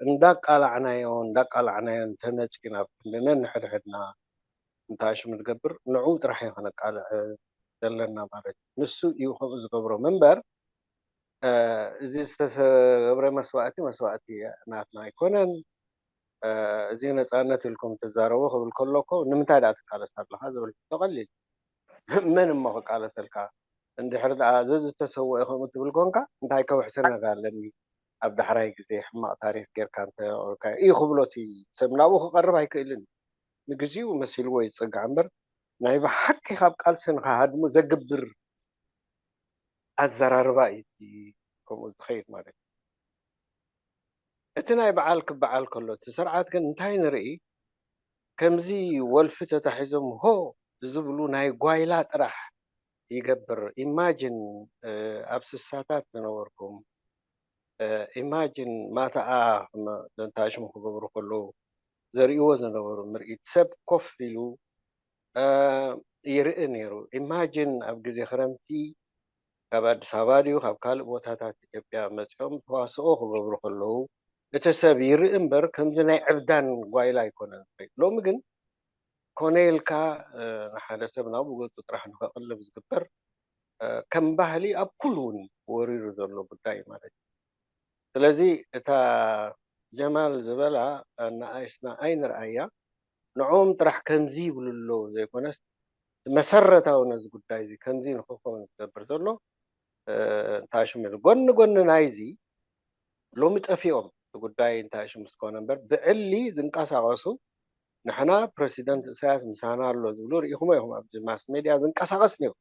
እንዳቃላዕናዮ እንዳቃላዕናዮ እንተመፂና ኣብ ክንዲ ነንሕድሕድና እንታይ ሽሙ ንገብር ንዕኡ ጥራሕ እዩ ከነቃልዕ ዘለና ማለት እዩ። ንሱ እዩ ከምኡ ዝገብሮም እምበር እዚ ዝተገብረ መስዋእቲ መስዋእቲ ናትና ኣይኮነን። እዚ ነፃነት ኢልኩም ትዛረቡ ክብል ከሎ እኮ ንምንታይ ደኣ ትቃለስ ኣለኻ ዝብል ሕቶ ቀሊል መን እሞ ክቃለሰልካ እንድሕር ደኣ ዘዝተሰወአ ከምኡ ትብል ኮንካ እንታይ ከውሕሰነካ ኣለኒ ኣብ ዳሕራይ ግዜ ሕማቕ ታሪክ ጌርካ እንተቕርብካዮ እዩ ክብሎ እቲ ሰብ ናብኡ ክቐርብ ኣይክእልን እዩ ንግዚኡ መሲልዎ ይፅጋዕ እምበር ናይ ብሓቂ ካብ ቃልሲ ንክሃድሙ ዘግብር ኣዘራርባ እዩ እቲ ከምኡ ዝኸይድ ማለት እዩ። እቲ ናይ በዓል ክበዓል ከሎ እቲ ስርዓት ግን እንታይ ንርኢ ከምዚ ወልፊ ተታሒዞም ሆ ዝብሉ ናይ ጓይላ ጥራሕ ይገብር። ኢማጅን ኣብ ስሳታት ዝነበርኩም ኢማጅን ማታኣ እንታይ ሽሙ ክገብሩ ከለዉ ዘርእይዎ ዝነበሩ ምርኢት ሰብ ኮፍ ኢሉ ይርኢ ነይሩ። ኢማጅን ኣብ ግዜ ክረምቲ ካብ ኣዲስ ኣበባ ድዩ ካብ ካልእ ቦታታት ኢትዮጵያ መፂኦም ተዋስኦ ክገብሩ ከለዉ እቲ ሰብ ይርኢ እምበር ከምዚ ናይ ዕብዳን ጓይላ ኣይኮነን። ሎሚ ግን ኮነ ኢልካ ንሓደ ሰብ ናብኡ ገጹ ጥራሕ ንኸቕልብ ዝግበር ከም ባህሊ ኣብ ኩሉ እውን ወሪሩ ዘሎ ጉዳይ ማለት እዩ። ስለዚ እታ ጀማል ዝበላ ንኣይስና ኣይንርኣያ፣ ንዕኦም ጥራሕ ከምዚ ይብሉ ኣለዉ ዘይኮነስ መሰረታዊ ነዚ ጉዳይ እዚ ከምዚ ንክኸውን ዝገብር ዘሎ እንታይ ሽሙ ጎኒ ጎኒ ናይዚ ሎሚ ጠፊኦም እቲ ጉዳይ እንታይ ሽሙ ስኮነ እምበር ብዕሊ ዝንቀሳቐሱ ንሕና ፕረሲደንት እሳያስ ምሳና ኣሎ ዝብሉ ርኢኹሞ ኢኹም ኣብዚ ማስ ሜድያ ዝንቀሳቐስ ነይሩ።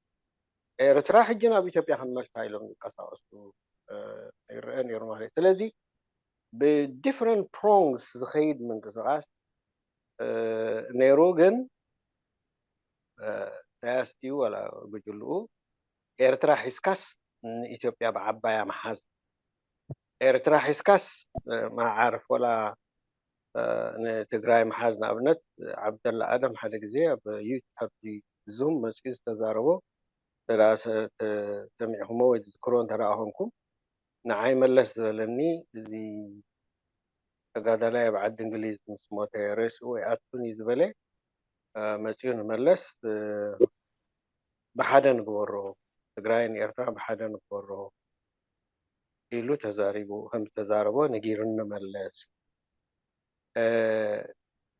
ኤርትራ ሕጂ ናብ ኢትዮጵያ ክንመልሳ ኢሎም ዝንቀሳቐሱ ይረአ ነይሩ ማለት እዩ። ስለዚ ብዲፍረንት ፕሮንግስ ዝኸይድ ምንቅስቃስ ነይሩ። ግን ኢሳያስ ድዩ ዋላ ጉጅልኡ ኤርትራ ሒዝካስ ንኢትዮጵያ ብዓባያ ምሓዝ፣ ኤርትራ ሒዝካስ መዓርፍ ዋላ ንትግራይ ምሓዝ። ንኣብነት ዓብደላ ኣደም ሓደ ግዜ ኣብ ዩ- ኣብቲ ዙም መፅኡ ዝተዛረቦ ሰሚዕኹሞ ወይ ትዝክሮ እንተደኣ ኮንኩም ንዓይ መለስ ዝበለኒ እዚ ተጋዳላይ ኣብ ዓዲ እንግሊዝ ምስ ሞተ ሬስኡ ኣይኣቱን እዩ ዝበለ መፂኡ ንመለስ ብሓደ ንግበሮ፣ ትግራይን ኤርትራ ብሓደ ንግበሮ ኢሉ ተዛሪቡ ከም ዝተዛረቦ ነጊሩኒ መለስ።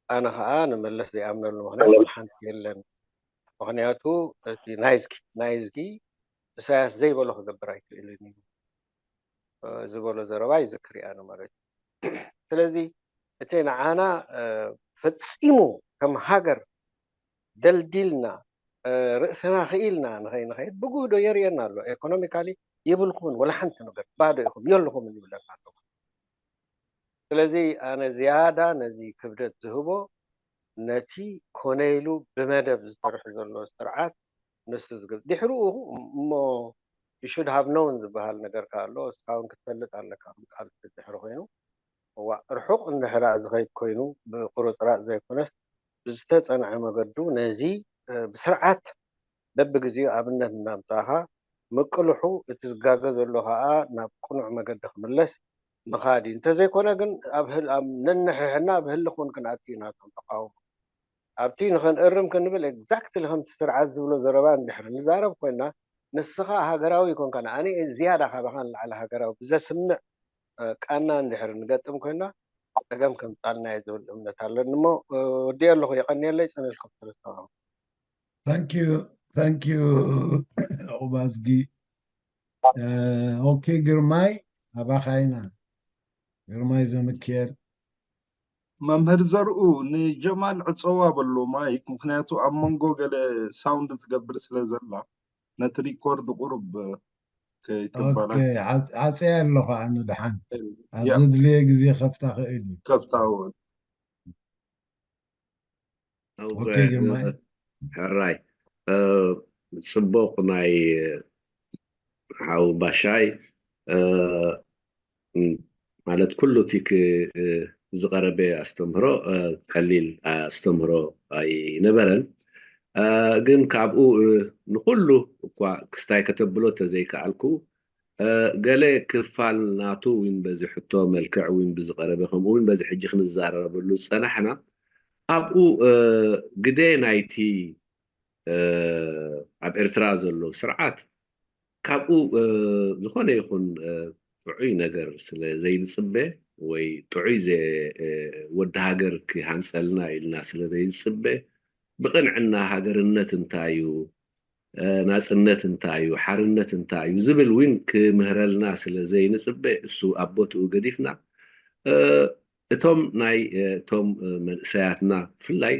ኣነ ከዓ ንመለስ ዘይኣምነሉ ምክንያት ሓንቲ የለን። ምክንያቱ እቲ ናይዝጊ ናይዝጊ እሳያስ ዘይበሎ ክገብር ኣይክእልን እዩ ዝበሎ ዘረባ ይዝክር እያ ማለት እዩ። ስለዚ እቲ ንዓና ፈፂሙ ከም ሃገር ደልዲልና ርእስና ክኢልና ንኸይንኸይድ ብጉህዶ የርእየና ኣሎ። ኤኮኖሚካሊ የብልኩምን ወላ ሓንቲ ነገር ባዶ ኢኹም የለኹምን ይብለና ኣሎ። ስለዚ ኣነ ዝያዳ ነዚ ክብደት ዝህቦ ነቲ ኮነ ኢሉ ብመደብ ዝሰርሕ ዘሎ ስርዓት ንሱ ዝግብ ድሕሪኡ እሞ you should have known ዝበሃል ነገር ከ ኣሎ። እስኻ እውን ክትፈልጥ ኣለካ ከም ቃል ድሕሪ ኮይኑ እዋ ርሑቕ እንድሕራ ዝኸይድ ኮይኑ ብቁርፅራፅ ዘይኮነስ ብዝተፀንዐ መገዱ ነዚ ብስርዓት በብግዜኡ ኣብነት እናምፃእኻ ምቅልሑ እቲ ዝጋገ ዘሎ ከዓ ናብ ቅኑዕ መገዲ ክምለስ ምኻድ እዩ። እንተዘይኮነ ግን ኣብ ህል ኣብ ነንሕሕና ኣብ ህልኽ እውን ክንኣቱ ኢና እቶም ተቃውሞ ኣብቲ ንኽንእርም ክንብል ኤግዛክትሊ ከምቲ ስርዓት ዝብሎ ዘረባ እንድሕር ንዛረብ ኮይና ንስኻ ሃገራዊ ይኮንካ ንኣነ ዝያዳ ካባኻ ንላዕሊ ሃገራዊ ብዘስምዕ ቃና እንድሕር ንገጥም ኮይና ፀገም ከምፃልና እየ ዝብል እምነት ኣለኒ እሞ ወዲኦ ኣለኹ። የቐንየለይ ፀነልኩም ክልተ Thank you, thank you ኦባዝጊ። ኦኬ ግርማይ ኣባኻ ኢና። ግርማይ ዘምክየር መምህር ዘርኡ ንጀማል ዕፀዋ በሎ ማይክ፣ ምክንያቱ ኣብ መንጎ ገለ ሳውንድ ትገብር ስለ ዘላ ነቲ ሪኮርድ ቁሩብ ከይተባላ ዓፀያ ኣለኹ ኣነ ድሓን ኣብ ዘድልየ ግዜ ከፍታ ክእል እዩ። ከፍታውን ኦኬ ግርማይ ሕራይ ጽቡቕ ናይ ሓው ባሻይ ማለት ኩሉ እቲ ዝቐረበ ኣስተምህሮ ቀሊል ኣስተምህሮ ኣይነበረን። ግን ካብኡ ንኩሉ እኳ ክስታይ ከተብሎ ተዘይከኣልኩ ገለ ክፋል ናቱ እውን በዚ ሕቶ መልክዕ እውን ብዝቐረበ ከምኡ እውን በዚ ሕጂ ክንዛረበሉ ዝፀናሕና ኣብኡ ግደ ናይቲ ኣብ ኤርትራ ዘሎ ስርዓት ካብኡ ዝኾነ ይኹን ጥዑይ ነገር ስለ ዘይንፅበ ወይ ጥዑይ ወዲ ሃገር ክሃንፀልና ኢልና ስለ ዘይንፅበ ብቕንዕና ሃገርነት እንታይ እዩ ናፅነት እንታይ እዩ ሓርነት እንታይ እዩ ዝብል እውን ክምህረልና ስለ ዘይንፅበ እሱ ኣብ ቦትኡ ገዲፍና እቶም ናይ እቶም መንእሰያትና ብፍላይ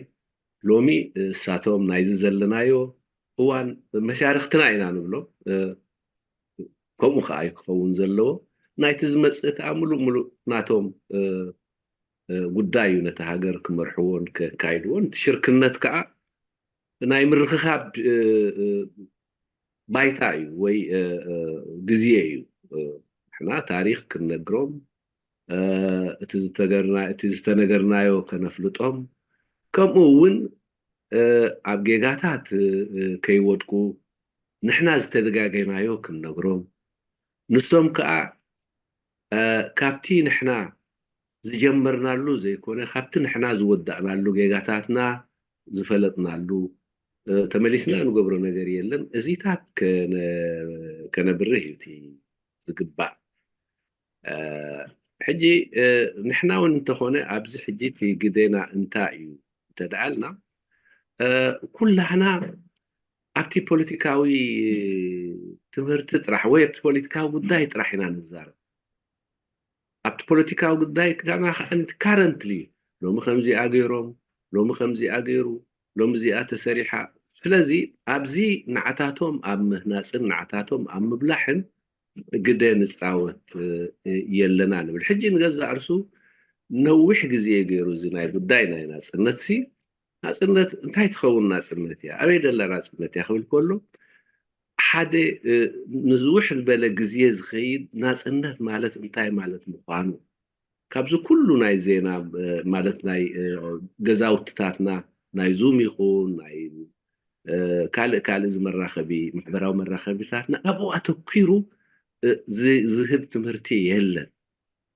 ሎሚ እሳቶም ናይዚ ዘለናዮ እዋን መሻርክትና ኢና ንብሎም። ከምኡ ከዓ እዩ ክኸውን ዘለዎ። ናይቲ ዝመፅእ ከዓ ሙሉእ ሙሉእ ናቶም ጉዳይ እዩ። ነቲ ሃገር ክመርሕዎን ከካይድዎን እቲ ሽርክነት ከዓ ናይ ምርኽኻብ ባይታ እዩ ወይ ግዜ እዩ። ንሕና ታሪክ ክንነግሮም እቲ ዝተነገርናዮ ከነፍልጦም ከምኡ እውን ኣብ ጌጋታት ከይወድቁ ንሕና ዝተደጋገናዮ ክንነግሮም ንሶም ከዓ ካብቲ ንሕና ዝጀመርናሉ ዘይኮነ፣ ካብቲ ንሕና ዝወዳእናሉ፣ ጌጋታትና ዝፈለጥናሉ፣ እ፣ ተመሊስና ንገብሮ ነገር የለን። እዚታት ከነ-፣ ከነብርህ እዩ እቲ ዝግባእ። እ፣ ሕጂ፣ እ፣ ንሕና እውን እንተኾነ ኣብዚ ሕጂ እቲ ግደና እንታይ እዩ እንተደኣልና፣ እ፣ ኩላህና ኣብቲ ፖለቲካዊ ትምህርቲ ጥራሕ ወይ ኣብቲ ፖለቲካዊ ጉዳይ ጥራሕ ኢና ንዛረብ። ኣብቲ ፖለቲካዊ ጉዳይ ከና ከኣ ካረንትሊ ሎሚ ከምዚኣ ገይሮም፣ ሎሚ ከምዚኣ ገይሩ፣ ሎሚ እዚኣ ተሰሪሓ። ስለዚ ኣብዚ ንዓታቶም ኣብ ምህናጽን ንዓታቶም ኣብ ምብላሕን ግደ ንጻወት፣ እ፣ የለና ንብል። ሕጂ ንገዛእ ርእሱ ነዊሕ ግዜ ገይሩ እዚ ናይ ጉዳይ ናይ ናጽነት ሲ፣ ናጽነት እንታይ ትኸውን ናጽነት እያ? ኣበይ ደላ ናጽነት እያ ክብል ከሎ፣ ሓደ፣ እ፣ ንዝውሕ ዝበለ ግዜ ዝኸይድ ናጽነት ማለት እንታይ ማለት ምዃኑ፣ ካብዚ ኩሉ ናይ ዜና፣ እ፣ ማለት ናይ፣ እ፣ ገዛውትታትና፣ ናይ ዙም ይኹን ናይ፣ እ፣ ካልእ ካልእ እዚ መራኸቢ፣ ማሕበራዊ መራኸቢታትና ኣብኡ ኣተኲሩ፣ እ፣ ዝ-፣ ዝህብ ትምህርቲ የለን።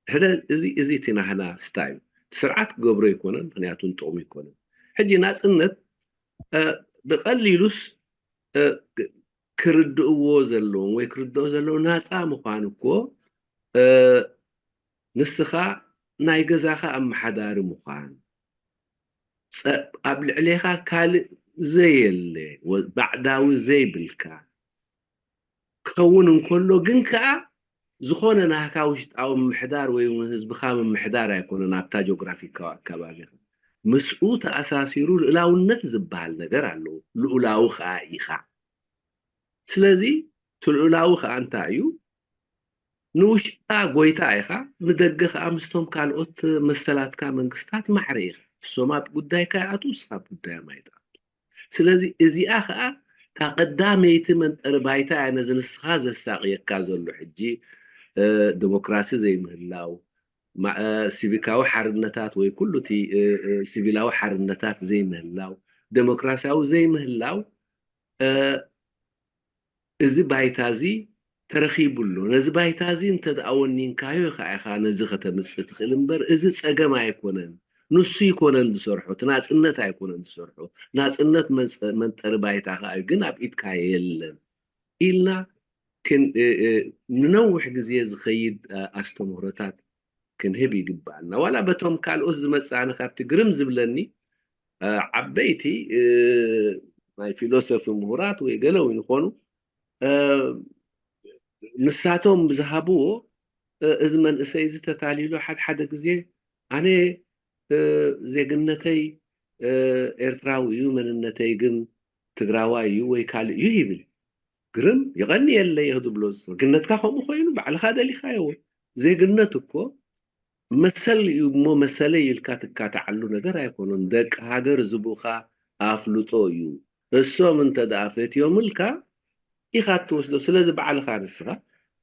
ሕደ እዚ፣ እዚ እቲ ናህና ስታይ እዩ። እቲ ስርዓት ክገብሮ ኣይኮነን፣ ምኽንያቱ ንጥቕሙ ኣይኮነን። ሕጂ ናጽነት፣ እ፣ ብቐሊሉስ፣ እ፣ ክ-፣ ክርድእዎ ዘለዎም ወይ ክርድኦ ዘለዎ ናጻ ምዃን እኮ፣ እ፣ ንስኻ ናይ ገዛኻ ኣመሓዳሪ ምዃን፣ ጸ-፣ ኣብ ልዕሌኻ ካልእ ዘየለ፣ ወ-፣ ባዕዳዊ ዘይብልካ ክኸውን እንከሎ፣ ግን ከኣ ዝኾነ ናህካ ውሽጣዊ ምምሕዳር ወይ እውን ህዝብኻ ምምሕዳር ኣይኮነን። ኣብታ ጂኦግራፊካዊ ኣከባቢኻ ምስኡ ተኣሳሲሩ ልኡላውነት ዝበሃል ነገር ኣለዎ። ልኡላዊ ከኣ ኢኻ። ስለዚ እቲ ልኡላዊ ከኣ እንታይ እዩ? ንውሽጣ ጎይታ ኢኻ፣ ንደገ ከኣ ምስቶም ካልኦት መሰላትካ መንግስታት ማዕረ ኢኻ። ንሶም ኣብ ጉዳይካ ይኣትዉ፣ ንስኻ ኣብ ጉዳዮም ኣይትኣቱ። ስለዚ እዚኣ ከኣ እታ ቀዳመይቲ መንጠሪ ባይታ እያ ነዚ ንስኻ ዘሳቕየካ ዘሎ። ሕጂ፣ እ፣ ዲሞክራሲ ዘይምህላው፣ ማ-፣ እ፣ ሲቪካዊ ሓርነታት ወይ ኩሉ እቲ፣ እ፣ እ፣ ሲቪላዊ ሓርነታት ዘይምህላው፣ ዲሞክራሲያዊ ዘይምህላው፣ እ፣ እዚ ባይታ እዚ ተረኺቡ ኣሎ። ነዚ ባይታ እዚ እንተ ደኣ ወኒንካዮ ኢኻ፣ ኢኻ ነዚ ከተምጽእ ትኽእል እምበር፣ እዚ ጸገም ኣይኮነን። ንሱ ኣይኮነን ዝሰርሖ፣ እቲ ናጽነት ኣይኮነን ዝሰርሖ። ናጽነት መንጸ-፣ መንጠሪ ባይታ ከኣ እዩ፣ ግን ኣብ ኢድካ የለን ኢልና ክን-፣ እ-፣ እ-፣ ንነዊሕ ግዜ ዝኸይድ፣ እ፣ ኣስተምህሮታት ክንህብ ይግባኣና። ዋላ በቶም ካልኦት ዝመጽእ፣ ኣነ ካብቲ ግርም ዝብለኒ፣ እ፣ ዓበይቲ፣ እ፣ ናይ ፊሎሶፊ ምሁራት ወይ ገለ እውን ይኾኑ፣ እ፣ ንሳቶም ብዝሃብዎ፣ እ፣ እዚ መንእሰይ እዚ ተታሊሉ ሓደ ሓደ ግዜ፣ ኣነ፣ እ፣ ዜግነተይ፣ እ፣ ኤርትራዊ እዩ፣ መንነተይ ግን ትግራዋይ እዩ ወይ ካልእ እዩ ይብል። ግርም፣ የቐንየለይ ክብሎ፣ ዜግነትካ ከምኡ ኮይኑ ባዕልኻ ደሊኻዮ። ዜግነት እኮ መሰል እዩ እሞ፣ መሰለይ ኢልካ ትካትዓሉ ነገር ኣይኮነን። ደቂ ሃገር ዝቡኻ ኣፍልጦ እዩ። እሶም እንተ ደኣ ፈትዮምልካ ኢኻ እትወስዶ። ስለዚ ባዕልኻ ንስኻ፣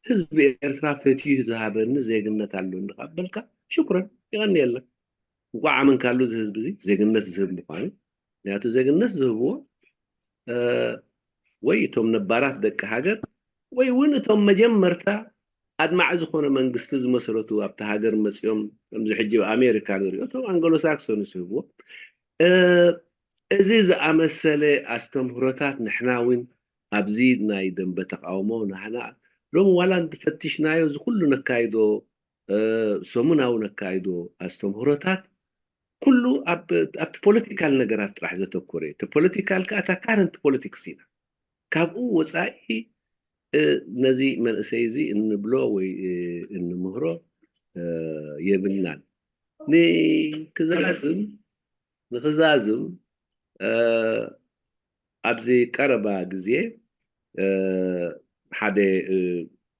ህዝቢ ኤርትራ ፈትዩ ዝሃበኒ ዜግነት ኣለኒ ካብ በልካ፣ ሽኩረን፣ የቐንየለን። እንቋዕ ኣመንካሉ እዚ ህዝቢ እዚ፣ ዜግነት ዝህብ ምዃኑ። ምኽንያቱ ዜግነት ዝህብዎ፣ እ፣ ወይ እቶም ነባራት ደቂ ሃገር ወይ እውን እቶም መጀመርታ ኣድማዒ ዝኾነ መንግስቲ ዝመስረቱ ኣብቲ ሃገር መጺኦም፣ ከምዚ ሕጂ ኣብ ኣሜሪካ ንሪኦ፣ እቶም ኣንግሎ ሳክሶንስ ይህብዎ። እ፣ እዚ ዝኣመሰለ ኣስተምህሮታት ንሕና እውን ኣብዚ ናይ ደንበ ተቃውሞ ናህና ሎሚ ዋላ እንተፈቲሽናዮ፣ እዚ ኩሉ ነካይዶ፣ እ፣ ሰሙናዊ ነካይዶ ኣስተምህሮታት ኩሉ ኣብ፣ ኣብቲ ፖለቲካል ነገራት ጥራሕ ዘተኮረ እዩ። እቲ ፖለቲካል ከኣ እታ ካረንት ፖለቲክስ ኢና። ካብኡ ወጻኢ፣ እ፣ ነዚ መንእሰይ እዚ እንብሎ ወይ፣ እ፣ እንምህሮ፣ እ፣ የብልናን። ንክዛዝም፣ ንክዛዝም፣ እ፣ ኣብዚ ቀረባ ግዜ፣ እ፣ ሓደ፣ እ፣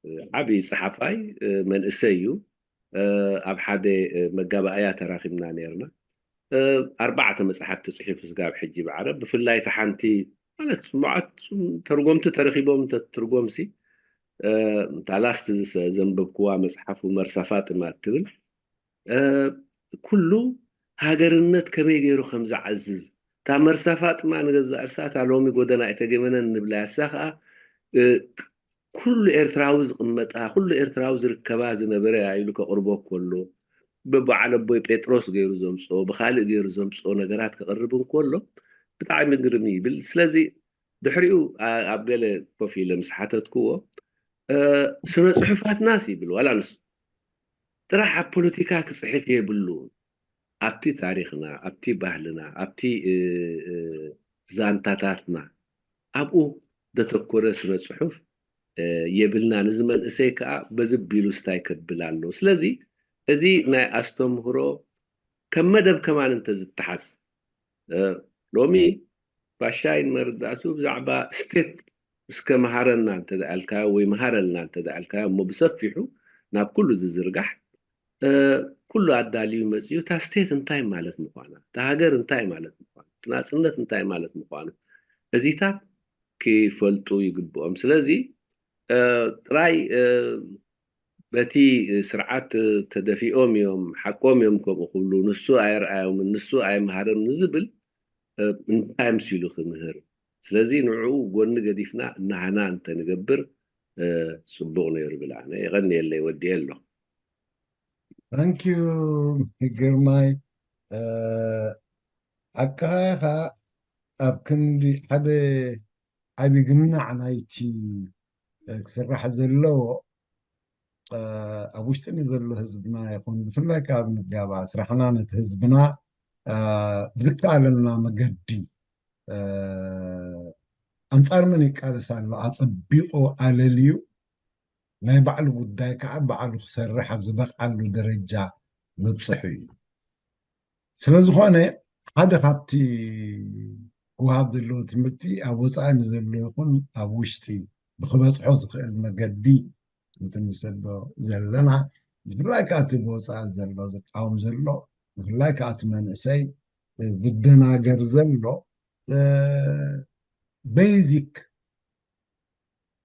እ፣ ዓቢ ጸሓፋይ፣ እ፣ መንእሰይ እዩ። እ፣ ኣብ ሓደ፣ እ፣ መጋባእያ ተራኺብና ነይርና። እ፣ ኣርባዕተ መጽሓፍቲ ጽሒፉ ስጋብ ሕጂ ብዓረብ፣ ብፍላይ እታ ሓንቲ ማለት፣ መዓት ተርጎምቲ ተረኺቦም፣ እንተ ትርጎምሲ፣ እ፣ እታ ላስት ዝሰ-፣ ዘንበብክዋ መጽሓፉ መርሳ ፋጥማ እትብል፣ እ፣ ኩሉ ሃገርነት ከመይ ገይሩ ከም ዝዓዝዝ፣ እታ መርሳ ፋጥማ ንገዛእ ርእሳ እታ ሎሚ ጎደና ኣይተገመነን ንብላ፣ እሳ ኸኣ፣ እ፣ ኩሉ ኤርትራዊ ዝቕመጣ፣ ኩሉ ኤርትራዊ ዝርከባ ዝነበረ እያ ኢሉ ከቕርቦ ከሎ፣ ብበዓል ኣቦይ ጴጥሮስ ገይሩ ዘምፅኦ፣ ብኻልእ ገይሩ ዘምፅኦ ነገራት ክቕርብ እንከሎ ብጣዕሚ ግርም ይብል። ስለዚ ድሕሪኡ ኣብ ገለ ኮፍ ኢለ ምስ ሓተትክዎ፣ ስነ ፅሑፋትናስ ይብል ዋላ ንሱ ጥራሕ ኣብ ፖለቲካ ክፅሕፍ የብሉን። ኣብቲ ታሪኽና፣ ኣብቲ ባህልና፣ ኣብቲ ዛንታታትና ኣብኡ ዘተኮረ ስነ ፅሑፍ የብልናን። እዚ መንእሰይ ከዓ በዚ ቢሉ ስታይ ከብል ኣለዎ። ስለዚ እዚ ናይ ኣስተምህሮ ከም መደብ ከማን እንተዝተሓዝ፣ ሎሚ ባሻይን መረዳእቱ ብዛዕባ ስቴት እስከ መሃረና እንተደኣልካዮ ወይ መሃረልና እንተደኣልካዮ እሞ ብሰፊሑ ናብ ኩሉ ዝዝርጋሕ ኩሉ ኣዳልዩ መፅዩ እታ ስቴት እንታይ ማለት ምዃና፣ እታ ሃገር እንታይ ማለት ምዃኑ፣ እቲ ናፅነት እንታይ ማለት ምዃኑ እዚታት ክፈልጡ ይግብኦም። ስለዚ ጥራይ በቲ ስርዓት ተደፊኦም እዮም፣ ሓቆም እዮም ከምኡ ክብሉ፣ ንሱ ኣየርኣዮምን ንሱ ኣየምሃረን ንዝብል እንታይ ምሲሉ ክምህር? ስለዚ ንዕኡ ጎኒ ገዲፍና ናህና እንተንገብር ፅቡቕ ነይሩ ብል ኣነ። የቐንየለይ፣ ወዲኤ ኣሎ። ታንኪዩ ግርማይ። ሓቅኻ ኢኻ። ኣብ ክንዲ ሓደ ዓቢ ግናዕ ናይቲ ክስራሕ ዘለዎ ኣብ ውሽጥኒ ዘሎ ህዝብና ይኹን ብፍላይ ካብ ንጋባ ስራሕና ነቲ ህዝብና ብዝከኣለና መገዲ ኣንጻር መን ይቃለስ ኣሎ ኣጸቢቑ ኣለልዩ ናይ ባዕሉ ጉዳይ ከዓ ባዕሉ ክሰርሕ ኣብ ዝበቕዓሉ ደረጃ ምብፅሑ እዩ። ስለዝኾነ ሓደ ካብቲ ክወሃብ ዘለዎ ትምህርቲ ኣብ ወፃኢ ንዘሎ ይኹን ኣብ ውሽጢ ብክበፅሖ ዝኽእል መገዲ ክንትንሰዶ ዘለና ብፍላይ ከዓ እቲ ብወፃኢ ዘሎ ዝቃወም ዘሎ ብፍላይ ከዓ እቲ መንእሰይ ዝደናገር ዘሎ ቤዚክ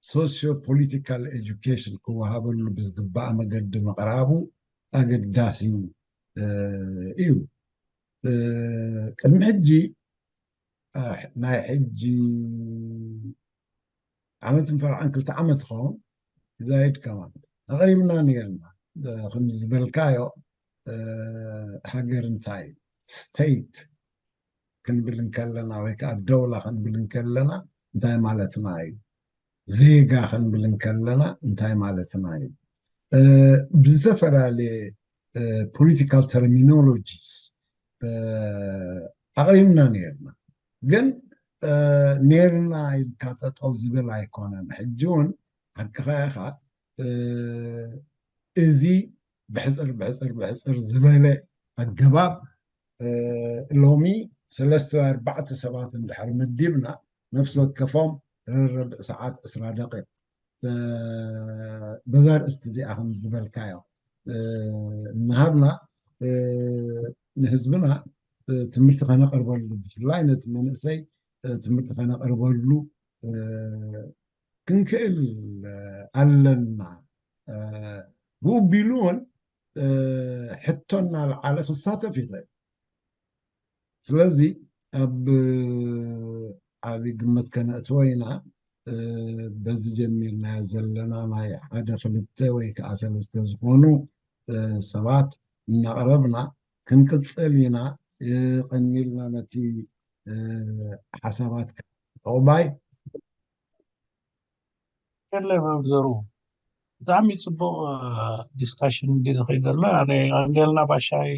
ሶስዮ ፖሊቲካል ኤጁኬሽን ክወሃበሉ ብዝግባእ መገዲ ምቕራቡ ኣገዳሲ እዩ። ቅድሚ ሕጂ ናይ ሕጂ ዓመትን ፈርዓን ክልተ ዓመት ይኸውን ዛይድ ከማን ኣቕሪብና ነርና። ከም ዝበልካዮ ሃገር እንታይ ስቴት ክንብል እንከለና ወይ ከዓ ደውላ ክንብል እንከለና እንታይ ማለትና እዩ? ዜጋ ክንብል እንከለና እንታይ ማለትና እዩ? ብዝተፈላለየ ፖለቲካል ተርሚኖሎጂስ ኣቕሪብና ነርና። ግን ነርና ኢልካ ጠጠው ዝብል ኣይኮነን። ሕጂ እውን ሓቅኻ ኢኻ። እዚ ብሕፅር ብሕፅር ብሕፅር ዝበለ ኣገባብ ሎሚ ሰለስተ ወይ ኣርባዕተ ሰባት እንድሕር መዲብና ነፍሲ ወከፎም ረብዕ ሰዓት ዕስራ ደቂቕ በዛ ርእስቲ እዚኣ ከም ዝበልካዮ እናሃብና ንህዝብና ትምህርቲ ከነቕርበሉ ብፍላይ ነቲ መንእሰይ ትምህርቲ ከነቕርበሉ ክንክእል ኣለና። ብኡ ቢሉ እውን ሕቶ እናልዓለ ክሳተፍ ይኽእል። ስለዚ ኣብ ዓብዪ ግምት ከነእትዎ ኢና። በዚ ጀሚርናዮ ዘለና ናይ ሓደ ክልተ ወይ ከዓ ሰለስተ ዝኾኑ ሰባት እናቕረብና ክንቅፅል ኢና። የቐንየልና ነቲ ሓሳባትካ። ዑቕባይ። የለ መምህሩ ብጣዕሚ ፅቡቕ ዲስካሽን ድዩ ዝኸይድ ዘሎ። ኣነ የቐንየልና ባሻይ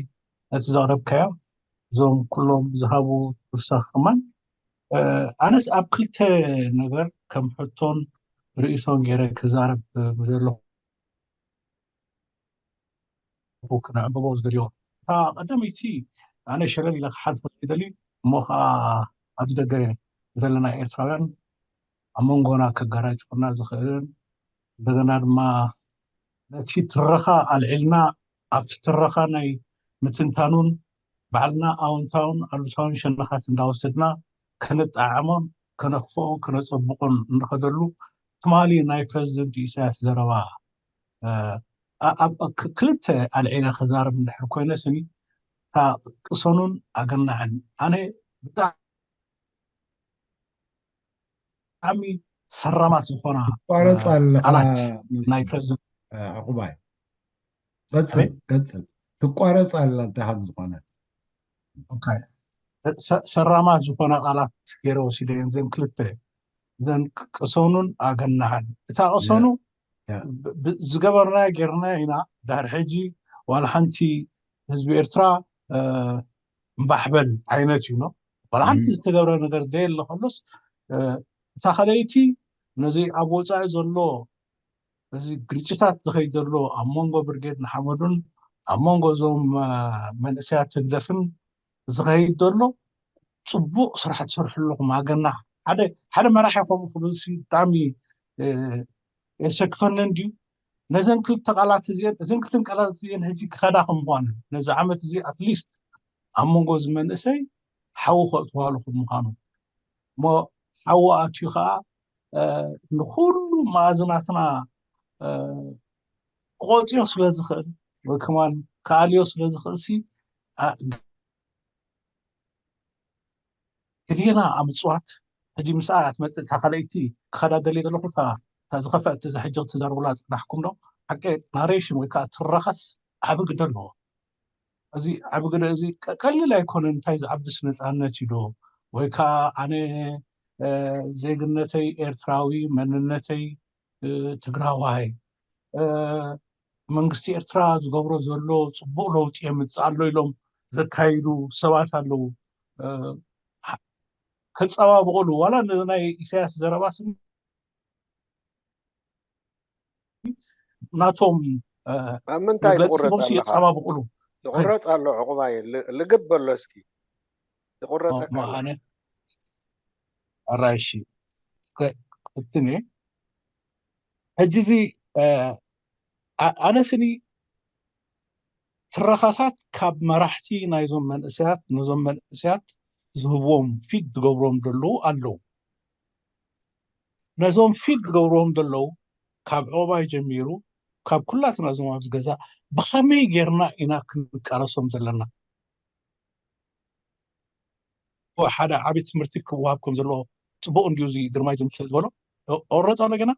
ነቲ ዘቕረብካዮ እዞም ኩሎም ዝሃቡ ፍርሳ ከማን ኣነስ ኣብ ክልተ ነገር ከም ሕቶን ርእይቶን ገይረ ክዛረብ ዘለኹ ክነዕምቦ ዝደልዮ እታ ቀዳመይቲ ኣነ ሸለል ኢለ ክሓልፎ ዝደሊ እሞ ከዓ ኣብዚ ደገ ዘለና ኤርትራውያን ኣብ መንጎና ከጋራጭወና ዝኽእልን እንደገና ድማ ነቲ ትረኻ ኣልዒልና ኣብቲ ትረኻ ናይ ምትንታኑን ባዕልና ኣውንታውን ኣሉታውን ሸነኻት እንዳወሰድና ከነጣዕሞን ከነኽፍኦን ከነፀብቆን እንኸደሉ ትማሊ ናይ ፕረዚደንት ኢሳያስ ዘረባ ኣብ ክልተ ኣልዒለ ክዛረብ እንድሕር ኮይነ ስኒ እታ ቅሰኑን ኣገናዕን ኣነ ብጣዕሚ ብጣዕሚ ሰራማት ዝኾና ቋረፅ ኣለካ ቃላት ናይ ፕረዚደንት ዕቁባይ ቀፅል ቀፅል ትቋረፅ ኣላ እንታይ ከም ዝኾነት። ሰራማት ዝኾነ ቃላት ገይረ ወሲደ እየን። ዘን ክልተ፣ ዘን ቅሰኑን ኣገናሃን። እታ ቅሰኑ ዝገበርና ጌርና ኢና። ዳር ሕጂ ዋላ ሓንቲ ህዝቢ ኤርትራ እምባሕበል ዓይነት እዩ። ዋላ ሓንቲ ዝተገብረ ነገር ዘየለ ከሎስ፣ እታ ካልኣይቲ ነዚ ኣብ ወፃኢ ዘሎ እዚ ግርጭታት ዝኸይድ ዘሎ ኣብ መንጎ ብርጌድ ንሓመዱን ኣብ መንጎ እዞም መንእሰያት ህግደፍን ዝኸይድ ዘሎ ፅቡቕ ስራሕ ትሰርሑ ኣለኹም። ኣገና ሓደ ሓደ መራሒ ከምኡ ክብል ብጣዕሚ የሰክፈኒ እንድዩ። ነዘን ክልተ ቃላት እዚአን እዘን ክልተን ቃላት እዚአን ሕጂ ክኸዳ ከም ምኳኑ ነዚ ዓመት እዚ ኣትሊስት ኣብ መንጎ እዚ መንእሰይ ሓዊ ከእትዋሉ ከም ምኳኑ እሞ ሓዊ ኣትዩ ከዓ ንኩሉ መኣዝናትና ክቆፅዮ ስለ ዝኽእል ወይ ከማን ክኣልዮ ስለ ዝኽእል ሲ ግዴና ኣብ ምፅዋት ሕጂ ምስኣ እያ ትመፅእ። እታ ካልኣይቲ ክኸዳ ደልየ ዘለኹ እታ ዝኸፈአት እዛ ሕጂ ክትዛረቡላ ዝፅናሕኩም ዶ ሓቂ ናሬሽን ወይ ከዓ ትረኻስ ዓቢ ግደ ኣለዎ። እዚ ዓቢ ግደ እዚ ቀሊል ኣይኮነን። እንታይ ዝዓብስ ነፃነት እዩ ዶ ወይ ከዓ ኣነ ዜግነተይ ኤርትራዊ መንነተይ ትግራዋይ መንግስቲ ኤርትራ ዝገብሮ ዘሎ ፅቡቅ ለውጢ የምፅእ ኣሎ ኢሎም ዘካይዱ ሰባት ኣለዉ። ከፀባብቅሉ ዋላ ናይ ኢሳያስ ዘረባ ናቶም ኣብ ምንታይ ትቁረፅ ኣለኻ? የፀባብቅሉ። ይቁረፅ ኣሎ ዕቁባይ ልግብ በሎ እስኪ ይቁረፀካ ኣሎ። ኣነ ኣራይሺ ክትኔ ሕጂ እዚ ኣነ ስኒ ትረኻታት ካብ መራሕቲ ናይዞም መንእሰያት ነዞም መንእሰያት ዝህብዎም ፊድ ዝገብሮም ዘለዉ ኣለዉ። ነዞም ፊድ ዝገብርዎም ዘለዉ ካብ ዑቕባይ ጀሚሩ ካብ ኩላትና እዞም ኣብዚ ገዛ ብኸመይ ጌርና ኢና ክንቃለሶም ዘለና? ሓደ ዓብዪ ትምህርቲ ክወሃብ ከም ዘለዎ ፅቡቅ እንድዩ እዚ ግርማይ ዝምስል ዝበሎ። ኦረፅ ኣሎ ገና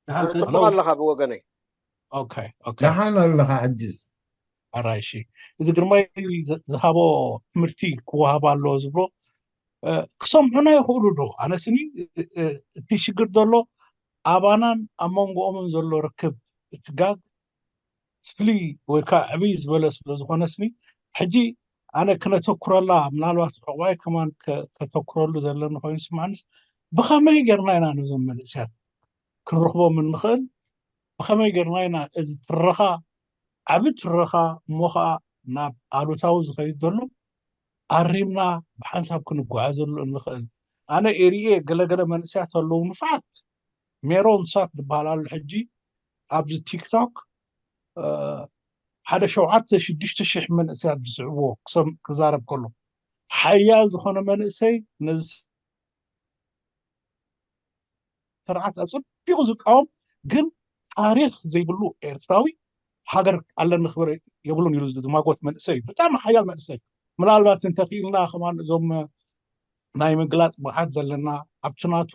ትሕልኩም ኣለኻ ብወገነይ። ኦኬ ኦኬ ደሓን ኣለኻ ሕጅስ ኣራይሺ እዚ ግርማይ ዝሃቦ ትምህርቲ ክወሃብ ኣለዎ ዝብሎ ክሰምዑና ይኽእሉ ዶ? ኣነስኒ እቲ ሽግር ዘሎ ኣባናን ኣብ መንጎኦምን ዘሎ ርክብ እቲ ጋግ ፍልይ ወይ ከዓ ዕብይ ዝበለ ስለ ዝኾነስኒ ሕጂ ኣነ ክነተኩረላ ምናልባት ዕቑባይ ከማን ከተኩረሉ ዘለኒ ኮይኑ ስማዕንስ ብኸመይ ጌርና ኢና ነዞም መንእስያት ክንረኽቦም እንኽእል? ብኸመይ ጌርና ኢና እዚ ትረኻ ዓቢ ትረኻ እሞ ኸዓ ናብ ኣሉታዊ ዝኸይድ ዘሎ ኣሪምና ብሓንሳብ ክንጓዓዘሉ እንኽእል? ኣነ ኤሪኤ ገለገለ መንእስያት ኣለዉ ንፋዓት ሜሮን ሳት ዝበሃል ኣሎ ሕጂ ኣብዚ ቲክቶክ ሓደ ሸውዓተ ሽዱሽተ ሽሕ መንእስያት ዝስዕብዎ ክዛረብ ከሎ ሓያል ዝኾነ መንእሰይ ነዚ ስርዓት ኣፀቢቑ ዝቃወም ግን ታሪክ ዘይብሉ ኤርትራዊ ሃገር ኣለኒ ክብረ የብሉን ኢሉ ዝማጎት መንእሰይ እዩ። ብጣዕሚ ሓያል መንእሰይ ምናልባት እንተኽኢልና ከማን እዞም ናይ ምግላፅ ብቕዓት ዘለና ኣብቲ ናቱ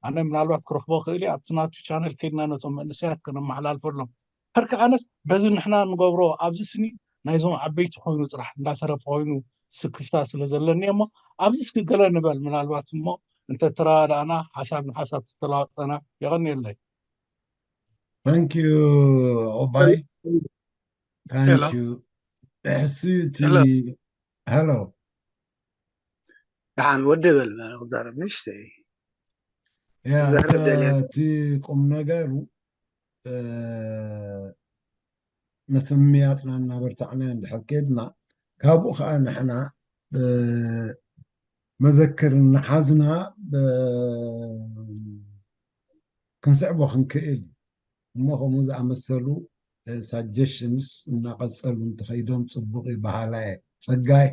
ኣነ ምናልባት ክረኽቦ ክእል ኣብቲ ናቱ ቻነል ከይድና ነቶም መንእሰያት ከነመሓላልፈሎም ከርከ ኣነስ በዚ ንሕና ንገብሮ ኣብዚ ስኒ ናይዞም ዓበይቲ ኮይኑ ጥራሕ እንዳተረፈ ኮይኑ ስክፍታ ስለ ዘለኒ እሞ ኣብዚ እስኪ ገለ ንበል ምናልባት እሞ እንተተረዳእና ሓሳብ ንሓሳብ ተተለዋወጥና የቐንየለይ። Thank you ኦባይ። Thank you። እሕሲ እቲ hello ደሓን ወዲ በል ክዛረብ ንእሽተይ ያ እቲ ቁም ነገሩ ነቲ ምምያጥና እናበርታዕና እንድሕር ከድና ካብኡ ከዓ ንሕና መዘክር እናሓዝና ክንስዕቦ ክንክእል እሞ ከምኡ ዝኣመሰሉ suggestions እናቐፀሉ እንተኸይዶም ፅቡቕ እዩ በሃላይ ጸጋይ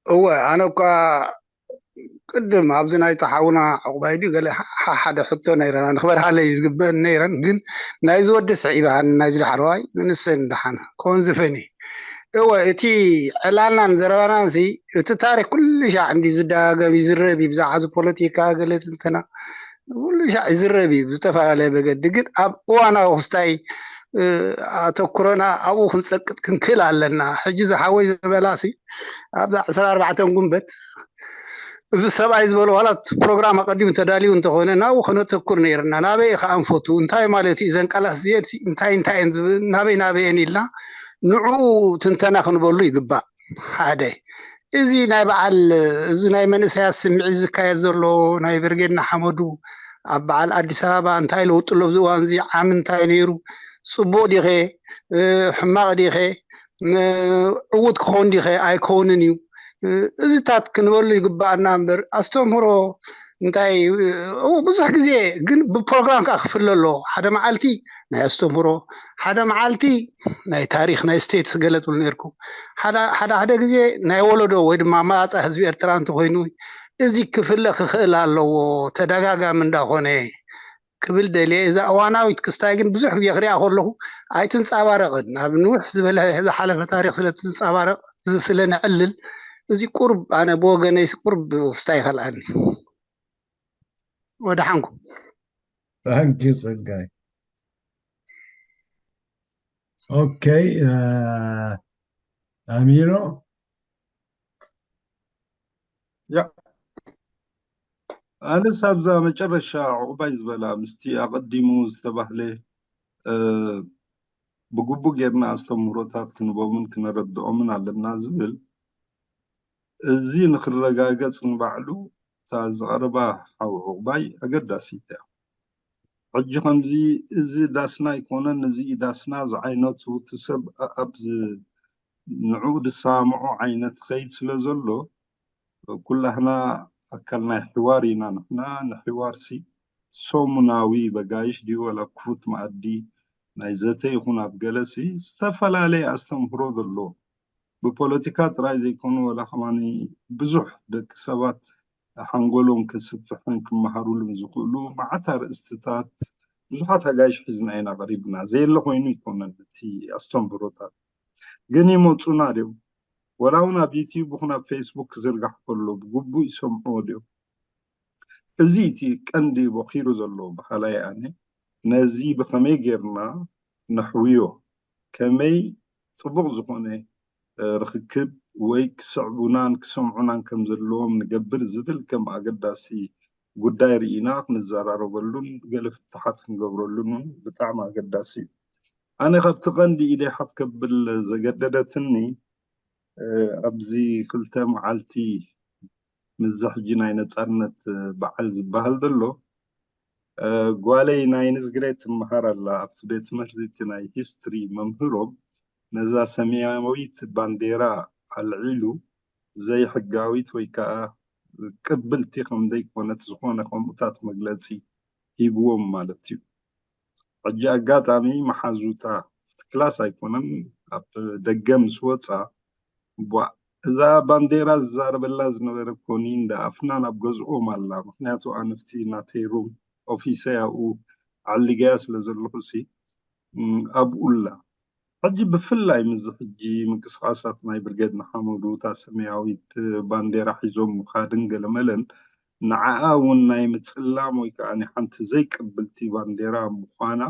እወ ኣነ እኳ ቅድም ኣብዚ ናይ ተሓውና ዕቑባይ ድዩ ገለ ሓደ ሕቶ ነይረና ንክበርሃለይ ዝግበአን ነይረን ግን ናይዚ ወዲ ስዒባሃኒ ናይዚ ዳሕረዋይ ንሰን ደሓን ክኾን ዝፈኒ እወ እቲ ዕላልናን ዘረባናን ሲ እቲ ታሪክ ኩሉ ሻዕ እንዲ ዝደጋገም ይዝረብ እዩ ብዛዕባ እዚ ፖለቲካ ገለ ትንተና ኩሉ ሻዕ ይዝረብ እዩ ብዝተፈላለየ መገዲ። ግን ኣብ እዋናዊ ክስታይ ኣተኩረና ኣብኡ ክንፀቅጥ ክንክእል ኣለና። ሕጂ ዝሓወይ ዝበላሲ ኣብዛ ዕስራ ኣርባዕተን ጉንበት እዚ ሰብኣይ ዝበሎ ዋላ እቲ ፕሮግራም ኣቀዲሙ ተዳልዩ እንተኾነ ናብኡ ከነተኩር ነይርና። ናበይ ኢኻ ኣንፈቱ እንታይ ማለት እዩ? ዘን ቃላት እዚኤን እንታይ እንታይ እየን ዝብል ናበይ ናበይ እየን ኢልና ንዕኡ ትንተና ክንበሉ ይግባእ። ሓደ እዚ ናይ በዓል እዚ ናይ መንእሰያት ስምዒት ዝካየድ ዘሎ ናይ ብርጌድ ንሓመዱ ኣብ በዓል ኣዲስ ኣበባ እንታይ ለውጢ ኣሎ ኣብዚ እዋን እዚ ዓሚ እንታይ ነይሩ? ፅቡቅ ዲኸ ሕማቅ ዲኸ ዕዉት ክኸውን ዲኸ ኣይከውንን እዩ። እዚታት ክንበሉ ይግባኣና እምበር ኣስተምህሮ እንታይ ብዙሕ ግዜ ግን ብፕሮግራም ከዓ ክፍለ ኣሎ። ሓደ መዓልቲ ናይ ኣስተምህሮ ሓደ መዓልቲ ናይ ታሪክ ናይ ስቴትስ ገለ ትብሉ ነርኩም። ሓደ ሓደ ግዜ ናይ ወለዶ ወይ ድማ ኣመፃፅኣ ህዝቢ ኤርትራ እንተኮይኑ እዚ ክፍለ ክኽእል ኣለዎ። ተደጋጋሚ እንዳኾነ ክብል ደልየ። እዛ እዋናዊት ክስታይ ግን ብዙሕ ግዜ ክሪኣ ከለኹ ኣይትንፃባረቕን። ኣብ ንውሕ ዝበለ ዝሓለፈ ታሪክ ስለ ትንፃባረቕ እዚ ስለ ነዕልል እዚ ቁርብ ኣነ ብወገነይ ቁርብ ክስታይ ይኸልኣኒ። ወደ ሓንኩ Thank you, Sangai. Okay, uh, Amiro? ያ ኣነስ ኣብዛ መጨረሻ ዕቑባይ ዝበላ ምስቲ ኣቐዲሙ ዝተባህለ ብግቡእ ጌርና ኣስተምህሮታት ክንቦምን ክነረድኦምን ኣለና ዝብል እዚ ንክረጋገጽ ንባዕሉ እታ ዝቐረባ ሓው ዕቑባይ ኣገዳሲት እያ። ሕጂ ከምዚ እዚ ዳስና ኣይኮነን እዚ ዳስና ዝዓይነቱ እቲ ሰብ ኣብ ንዕኡ ዝሰማምዖ ዓይነት ኸይድ ስለ ዘሎ ኩላህና ኣካል ናይ ሕዋር ኢና ንሕና ንሕዋር ሲ ሰሙናዊ በጋይሽ ድዩ ወላ ክፉት መኣዲ ናይ ዘተ ይኹን ኣብ ገለ ሲ ዝተፈላለየ ኣስተምህሮ ዘሎ ብፖለቲካ ጥራይ ዘይኮኑ ወላ ከማኒ ብዙሕ ደቂ ሰባት ሓንጎሎም ከስፍሕን ክመሃሩሉን ዝኽእሉ መዓት ኣርእስትታት ብዙሓት ኣጋይሽ ሒዝና ኢና ቀሪብና ዘየለ ኮይኑ ይኮነን እቲ ኣስተምህሮታት ግን ይመፁና ድዮም ወላ እውን ኣብ ዩትዩብ ይኹን ኣብ ፌስቡክ ክዝርጋሕ ከሎ ብግቡእ ይሰምዕዎ ድዮም እዚ እቲ ቀንዲ ቦኺሩ ዘሎ በሃላይ ኣነ ነዚ ብኸመይ ጌርና ነሕውዮ ከመይ ፅቡቕ ዝኾነ ርኽክብ ወይ ክስዕቡናን ክሰምዑናን ከም ዘለዎም ንገብር ዝብል ከም ኣገዳሲ ጉዳይ ርኢና ክንዘራረበሉን ገለ ፍትሓት ክንገብረሉን እውን ብጣዕሚ ኣገዳሲ እዩ። ኣነ ካብቲ ቀንዲ ኢደይ ሓፍ ከብል ዘገደደትኒ ኣብዚ ክልተ መዓልቲ ምዚ ሕጂ ናይ ነፃነት በዓል ዝበሃል ዘሎ ጓለይ ናይ ንዝግሬ ትመሃር ኣላ ኣብቲ ቤት ትምህርቲ እቲ ናይ ሂስትሪ መምህሮም ነዛ ሰማያዊት ባንዴራ ኣልዒሉ ዘይሕጋዊት ወይ ከዓ ቅብልቲ ከም ዘይኮነት ዝኾነ ከምኡታት መግለፂ ሂብዎም ማለት እዩ። ሕጂ ኣጋጣሚ መሓዙታ ኣብቲ ክላስ ኣይኮነን ኣብ ደገ ምስ ወፃ ቧ እዛ ባንዴራ ዝዛረበላ ዝነበረ ኮኒ እንዳ ኣፍናን ኣብ ገዝኦም ኣላ ምክንያቱ ኣንፍቲ ናተይ ሩም ኦፊሰይ ኣብኡ ዓሊገያ ስለ ዘለኹ ሲ ኣብኡ ኣላ ሕጂ ብፍላይ ምዚ ሕጂ ምንቅስቃሳት ናይ ብርጌድ ንሓመዱ እታ ሰማያዊት ባንዴራ ሒዞም ምኻድን ገለመለን ንዓኣ እውን ናይ ምፅላም ወይ ከዓ ሓንቲ ዘይቅብልቲ ባንዴራ ምዃና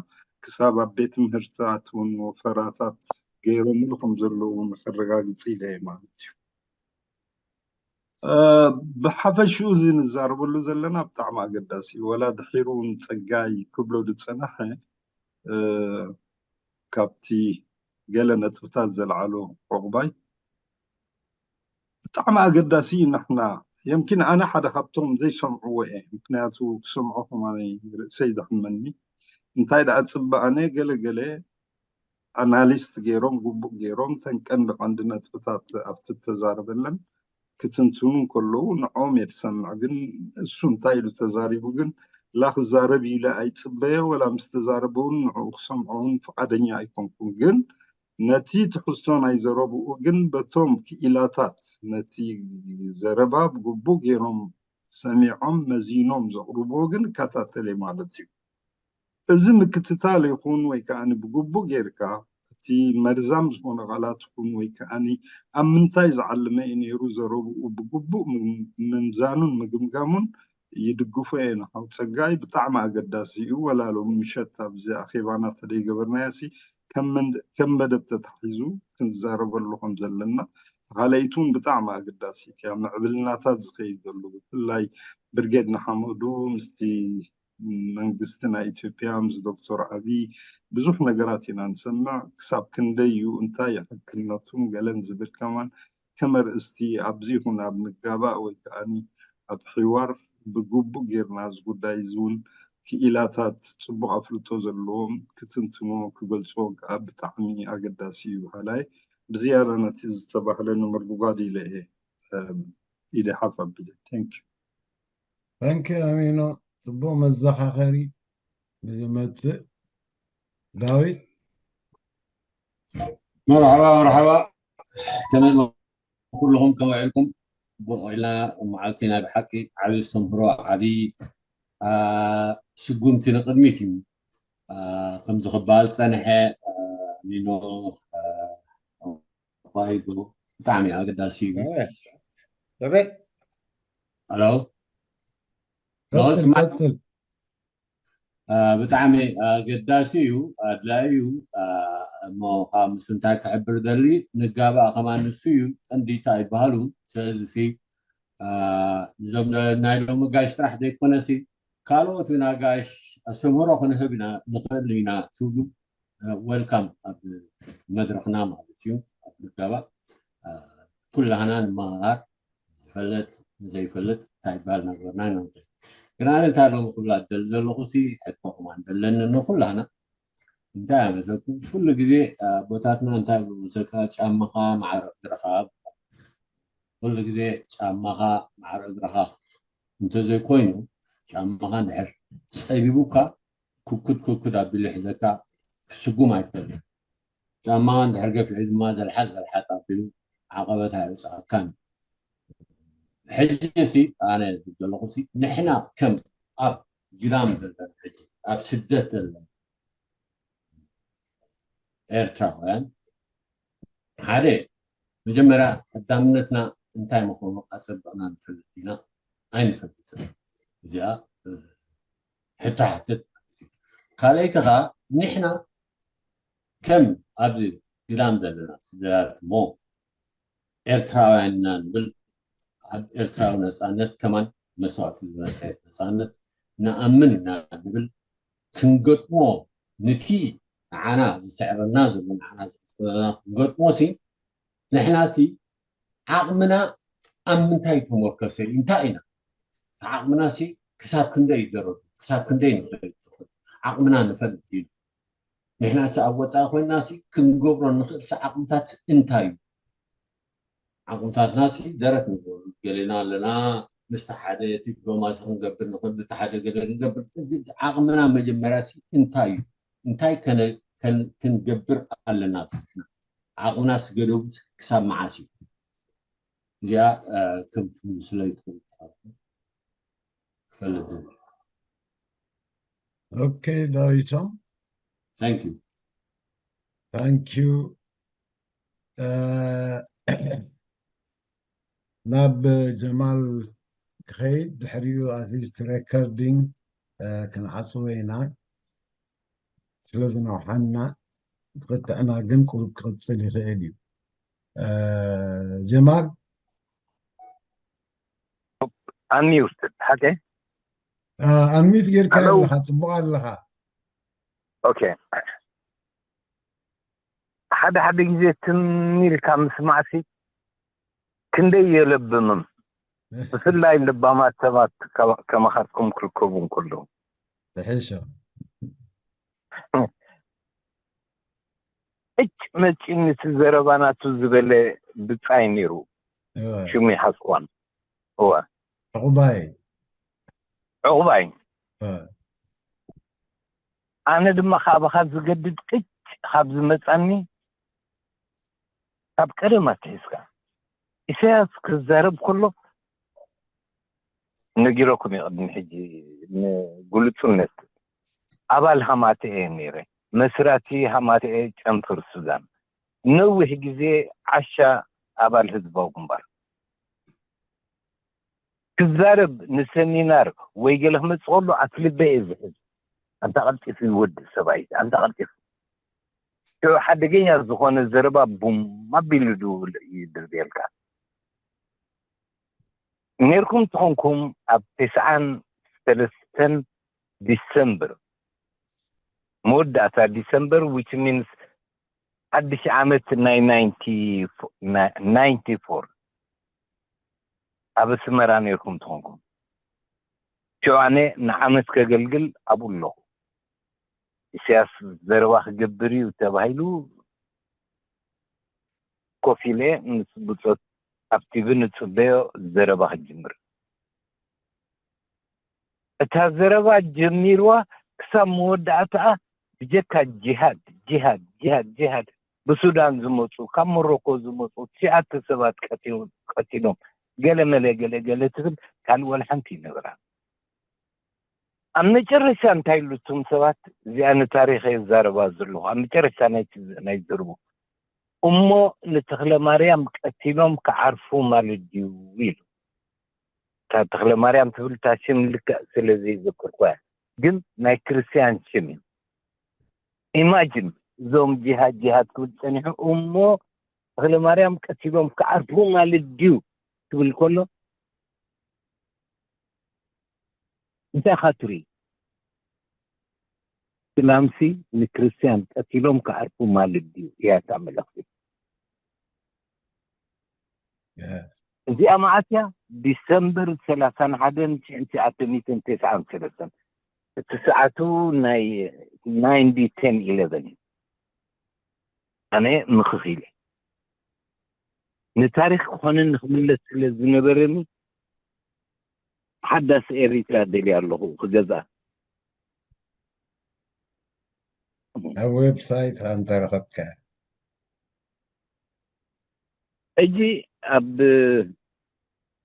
ክሳብ ኣብ ቤት ትምህርትታት እውን ወፈራታት ገይሮምሉ ከም ዘለዉ እውን ከረጋግፅ ኢለ ማለት እዩ። ብሓፈሽኡ እዚ ንዛረበሉ ዘለና ብጣዕሚ ኣገዳሲ እዩ። ወላ ድሒሩ እውን ፀጋይ ክብሎ ዝፀናሐ ካብቲ ገለ ነጥብታት ዘልዓሎ ዕቑባይ ብጣዕሚ ኣገዳሲ እዩ። ንሕና የምኪን ኣነ ሓደ ካብቶም ዘይሰምዕዎ እየ፣ ምክንያቱ ክሰምዖ ከማኒ ርእሰይ ዘሕመኒ እንታይ ደኣ ፅበ ኣነ ገለ ገለ ኣናሊስት ገይሮም ግቡእ ገይሮም ተን ቀንዲ ቀንዲ ነጥብታት ኣብቲ ተዛረበለን ክትንትኑ እንከለዉ ንዕኦም እየ ዝሰምዕ። ግን እሱ እንታይ ኢሉ ተዛሪቡ ግን ላ ክዛረብ ኢለ ኣይፅበዮ ወላ ምስ ተዛረበ እውን ንዕኡ ክሰምዖ እውን ፍቓደኛ ኣይኮንኩን። ግን ነቲ ትሕዝቶ ናይ ዘረብኡ ግን በቶም ክኢላታት ነቲ ዘረባ ብግቡእ ገይሮም ሰሚዖም መዚኖም ዘቕርብዎ ግን እከታተል እየ ማለት እዩ። እዚ ምክትታል ይኹን ወይ ከዓ ብግቡእ ጌርካ እቲ መርዛም ዝኾነ ቃላት ይኹን ወይ ከዓ ኣብ ምንታይ ዝዓለመ እዩ ነይሩ ዘረብኡ ብግቡእ ምምዛኑን ምግምጋሙን ይድግፎ እየ ንሓው ጸጋይ። ብጣዕሚ ኣገዳሲ እዩ። ወላ ሎም ምሸት ኣብዚ ኣኼባና ተደይገበርናዮ ሲ ከም መን- ከም መደብ ተታሒዙ ክንዛረበሉ ከም ዘለና፣ ተኻለኢት እውን ብጣዕሚ ኣገዳሲት እያ። ምዕብልናታት ዝኸይድ ዘሎ ብፍላይ ብርጌድ ንሓመዱ ምስቲ መንግስቲ ናይ ኢትዮጵያ ምስ ዶክተር ኣቢይ ብዙሕ ነገራት ኢና ንሰምዕ። ክሳብ ክንደይ እዩ እንታይ ሕክነቱን ገለን ዝብል ከማን ከም ኣርእስቲ ኣብዚ ይኹን ኣብ ንጋባእ ወይ ከዓኒ ኣብ ሕዋር ብግቡእ ጌርና እዚ ጉዳይ እዚ እውን ክኢላታት ጽቡቕ ኣፍልጦ ዘለዎም ክትንትኖ ክገልጾ ከዓ ብጣዕሚ ኣገዳሲ እዩ በሃላይ። ብዝያዳ ነቲ ዝተባህለ ንምርጉጋድ ኢለ እየ ኢደ ሓፍ ኣቢለ። Thank you። Thank you ኣሚኖ፣ ጽቡቕ መዘኻኸሪ ንዝመጽእ። ዳዊት። መርሓባ መርሓባ፣ ከመይ ኩልኹም ከመይ ውዒልኩም? ጽቡቕ ውዒልና። መዓልቲ ናይ ብሓቂ ዓብዪ ኣስተምህሮ፣ ዓብዪ ስጉምቲ ንቕድሚት እዩ። ከምዚ ክበሃል ዝጸንሐ ኒኖ ባይዶ ብጣዕሚ ኣገዳሲ እዩ። ሄሎ፣ ቀጽል። ብጣዕሚ ኣገዳሲ እዩ፣ ኣድላይ እዩ። እሞ ካብ ምስ እንታይ ክሕብር ደሊ፣ ንጋባእ ከማን ንሱ እዩ ቀንዲታ ይበሃሉ። ስለዚ ሲ እዞም ናይ ሎሚ ጋሽ ጥራሕ ዘይኮነሲ ካልኦት እውን ኣጋሽ ኣስተምህሮ ክንህብ ኢና ንኽእል ኢና ትብሉ፣ ዌልካም ኣብ መድረኽና ማለት እዩ። ኣብ ንጋባእ ኩላህና ንመሃር፣ ዝፈልጥ ንዘይፈልጥ እንታይ ይበሃል ነገርና ይነምተ። ግን ኣነ እንታይ ሎሚ ክብላ ደል ዘለኹ ሲ ሕቶ ከማን ደለኒ ንኩላህና። እንታይ ኣመሰልኩም? ኩሉ ግዜ ኣቦታትና እንታይ ብሎ መሰልካ፣ ጫማኻ ማዕረ እግርኻ። ኩሉ ግዜ ጫማኻ ማዕረ እግርኻ እንተዘይኮይኑ፣ ጫማኻ እንድሕር ጸቢቡካ፣ ኩኩድ ኩኩድ ኣቢሉ ይሕዘካ፣ ክስጉም ኣይክእልን። ጫማ እንድሕር ገፊዑ ድማ ዘልሓጥ ዘልሓጥ ኣቢሉ ዓቐበት ኣየውፅኣካን። ሕጂ ሲ ኣነ ዘለኹ ሲ ንሕና ከም ኣብ ግዳም ዘለና፣ ሕጂ ኣብ ስደት ዘለና ኤርትራውያን፣ ሓደ መጀመርያ ቀዳምነትና እንታይ ምዃኑ ኣጸቢቕና ንፈልጥ ኢና? ኣይንፈልጥን። እዚኣ ሕቶ ሓትት ማለት እዩ። ካልኣይቲ ኸዓ ንሕና ከም ኣብዚ ግዳም ዘለና ስድራቤት እሞ ኤርትራውያን ኢና ንብል፣ ኣብ ኤርትራዊ ነጻነት ከማን መስዋእቲ ዝመጸ ነጻነት ንኣምን ኢና ንብል፣ ክንገጥሞ ንቲ ንዓና ዝስዕረና ዘሎ ንዓና ዝስዕረና ክንገጥሞ ሲ ንሕና ሲ ዓቕምና ኣብ ምንታይ ተመርኮሰ እዩ? እንታይ ኢና ዓቕምና ሲ ክሳብ ክንደይ እዩ ደረቱ? ክሳብ ክንደይ ንኽእል ትኽእል ዓቕምና ንፈልጥ ኢና። ንሕና ሲ ኣብ ወፃኢ ኮይንና ሲ ክንገብሮ ንኽእል ሲ ዓቕምታት እንታይ እዩ? ዓቕምታትና ሲ ደረት ንገብሩ ገሌና ኣለና። ምስቲ ሓደ ዲፕሎማሲ ክንገብር ንኽእል፣ ብቲ ሓደ ገለ ክንገብር። እዚ ዓቕምና መጀመርያ ሲ እንታይ እዩ? እንታይ ከነ- ከን- ክንገብር ኣለና? ንሕና ዓቕምና ሲ ገደቡ ክሳብ መዓስ እዩ? እዚኣ ከም ትምልስለይ ትኽእሉ ክፈልጥ ደሊ። ኦኬ ዳዊቶም፣ Thank you። Thank you። ናብ ጀማል ክኸይድ፣ ድሕሪኡ ኣትሊስት ሬከርዲንግ ክንዓፅዎ ኢና። ስለ ዝነውሓና ክትዕና ግን ቁሩብ ክቕፅል ይኽእል እዩ። ጀማል ኣንሚውት ሓቀ ኣንሚት ጌርካ ኣለኻ፣ ፅቡቕ ኣለኻ። ኦኬ፣ ሓደ ሓደ ግዜ ትም ኢልካ ምስማዕሲ ክንደይ የለብምም፣ ብፍላይ ለባማት ሰባት ከማኻትኩም ክርከቡ እንከለዉ። ትሕሾ። እጭ መጭን እቲ ዘረባ ናቱ ዝበለ ብጻይ ነይሩ። ሽሙ ይሓስኳን። እወ። ዕቑባይ። ዕቑባይ። ኣነ ድማ ካባኻ ዝገድድ ቅጭ ካብ ዝመጻኒ፣ ካብ ቀደም ኣትሒዝካ ኢሳያስ ክዛረብ ከሎ ነጊረኩም እዩ። ቅድሚ ሕጂ ንግሉጹነት ኣባል ሃማተ እየ ነይረ፣ መስራቲ ሃማተ እየ፣ ጨንፈር ሱዳን፣ ነዊሕ ግዜ ዓሻ ኣባል ህዝባዊ ግንባር። ክዛረብ ንሰሚናር ወይ ገለ ክመጽእ ከሎ ኣፍልበ እየ ዝሕዝ። ኣንታ ቀልጢፉ ይወዲ ሰብኣይ፣ ኣንታ ቀልጢፉ። ሽዑ ሓደገኛ ዝኾነ ዘረባ ቡም ኣቢሉ ድውል ይድርብየልካ። ነርኩም ትኾንኩም ኣብ ተስዓን ሰለስተን ዲሰምበር፣ መወዳእታ ዲሰምበር፣ which means ሓድሽ ዓመት ናይ ናይንቲ ፎር፣ ኣብ ኣስመራ ነርኩም ትኾንኩም። ሽዑ ኣነ ንዓመት ከገልግል ኣብኡ ኣለኹ። ኢሳያስ ዘረባ ክገብር እዩ ተባሂሉ ኮፍ ኢለ ምስ ብጾት ኣብ ቲቪ ንጽበዮ ዘረባ ክጅምር። እታ ዘረባ ጀሚርዋ ክሳብ መወዳእታኣ ብጀካ ጂሃድ፣ ጂሃድ፣ ጂሃድ፣ ጂሃድ፣ ብሱዳን ዝመጹ፣ ካብ ሞሮኮ ዝመጹ ትሽዓተ ሰባት ቀቲሎም፣ ገለ መለ፣ ገለ፣ ገለ ትብል ካልእ ወላ ሓንቲ ይነበራ። ኣብ መጨረሻ እንታይ ኢሉ እቶም ሰባት፣ እዚኣ ንታሪኽ እየ ዝዛረባ ዘለኹ፣ ኣብ መጨረሻ ናይቲ፣ ናይ ዝርቡ፣ "እሞ ንተኽለ ማርያም ቀቲሎም ክዓርፉ ማለት ድዩ?" ኢሉ። እታ ተኽለ ማርያም ትብል እታ ሽም ልክዕ ስለ ዘይዘክርኩ እያ፣ ግን ናይ ክርስትያን ሽም እዩ። ኢማጅን፣ እዞም ጂሃድ፣ ጂሃድ ክብል ጸኒሑ፣ "እሞ ተኽለ ማርያም ቀቲሎም ክዓርፉ ማለት ድዩ?" ክብል ከሎ፣ እንታይ ኢኻ ትርኢ? እስላምሲ ንክርስትያን ቀቲሎም ክዓርፉ ማለት ድዩ? እያ እታ መልእኽቲ። እዚኣ መዓስ እያ? ዲሰምበር ሰላሳን ሓደን ሽሕን ትሽዓተ ሚእትን ተስዓን ሰለስተን። እቲ ሰዓቱ ናይ ናይንቲ ቴን ኢለቨን እዩ። ኣነ ምኽኽ ኢለ። ንታሪኽ ክኾነኒ ክምለስ ስለ ዝነበረኒ፣ ሓዳስ ኤሪትራ ደልየ ኣለኹ ክገዝኣ። ኣብ ዌብሳይት እንተረኸብካ። ሕጂ ኣብ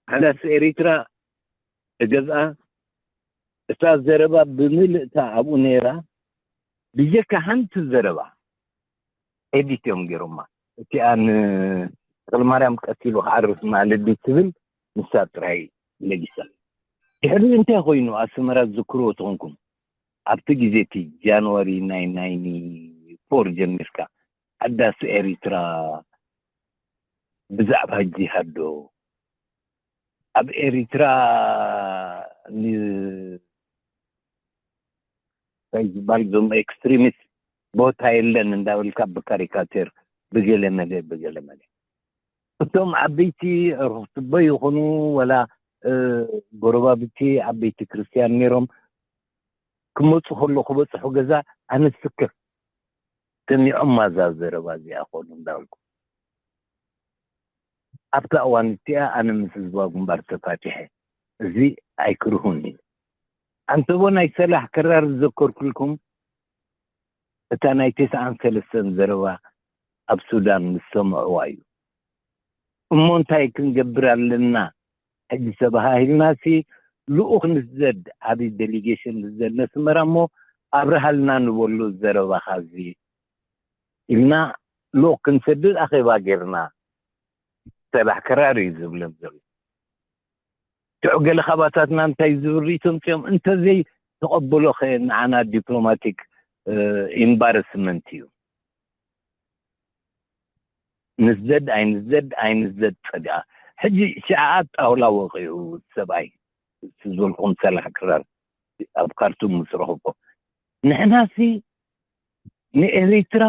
ሓዳስ ኤሪትራ እገዝኣ፣ እታ ዘረባ ብምልእታ ኣብኡ ነይራ፣ ብጀካ ሓንቲ ዘረባ ኤዲት እዮም ገይሮማ። እቲኣ ንተኽለማርያም ቀቲሉ ክዓርፍ ማለት ድዩ ትብል ንሳ ጥራይ ለጊሳ። ድሕሪኡ እንታይ ኮይኑ ኣስመራ ዝዝክርዎ ተኾንኩም? ኣብቲ ግዜ እቲ ጃንዋሪ ናይ ናይንቲ ፎር ጀሚርካ ሓዳስ ኤሪትራ ብዛዕባ ጂሃድ ዶ ኣብ ኤሪትራ ን-፣ እንታይ ዝበሃል፣ እዞም ኤክስትሪሚስት ቦታ የለን እንዳበልካ ብካሪካቴር ብገለ መለ፣ ብገለ መለ። እቶም ዓበይቲ ርኽትቦ ይኹኑ ወላ፣ እ፣ ጎረባብቲ ዓበይቲ ክርስትያን ነይሮም ክመጹ ከሎ ክበጽሑ ገዛ ኣነ ስክፍ ሰሚዖም ማዛ ዘረባ እዚኣ ኮኑ እንዳበልኩ። ኣብታ እዋን እቲኣ ኣነ ምስ ህዝባዊ ግንባር ተፋቲሐ። እዚ ኣይክርሁን እዩ። ኣንተቦ ናይ ሰላሕ ክራር ዝዘከርኩልኩም እታ ናይ ተስዓን ሰለስተን ዘረባ ኣብ ሱዳን ምስ ሰምዕዋ እዩ። እሞ እንታይ ክንገብር ኣለና? ሕጂ ተባሃሂልናሲ ልኡኽ ንስደድ፣ ዓብዪ ዴሊጌሽን ንስደድ ነስመራ እሞ ኣብርሃልና ንበሎ ዘረባኻ እዚ ኢልና ልኡኽ ክንሰድድ ኣኼባ ጌርና። ሰላሕ ክራር እዩ ዝብለን ዘሎ። ሽዑ ገለ ካባታትና እንታይ ዝብል ርእይቶ ኣምጺኦም፣ እንተዘይ ተቐበሎ ኸ ንዓና ዲፕሎማቲክ፣ እ፣ ኢምባረስመንት እዩ። ንስደድ ኣይንስደድ ኣይንስደድ ጸጋ። ሕጂ ሽዓ ኣብ ጣውላ ወቒዑ ሰብኣይ፣ እቲ ዝበልኩም ሰላሕ ክራር ኣብ ካርቱም ምስ ረኸብኩ። ንሕናሲ ንኤሪትራ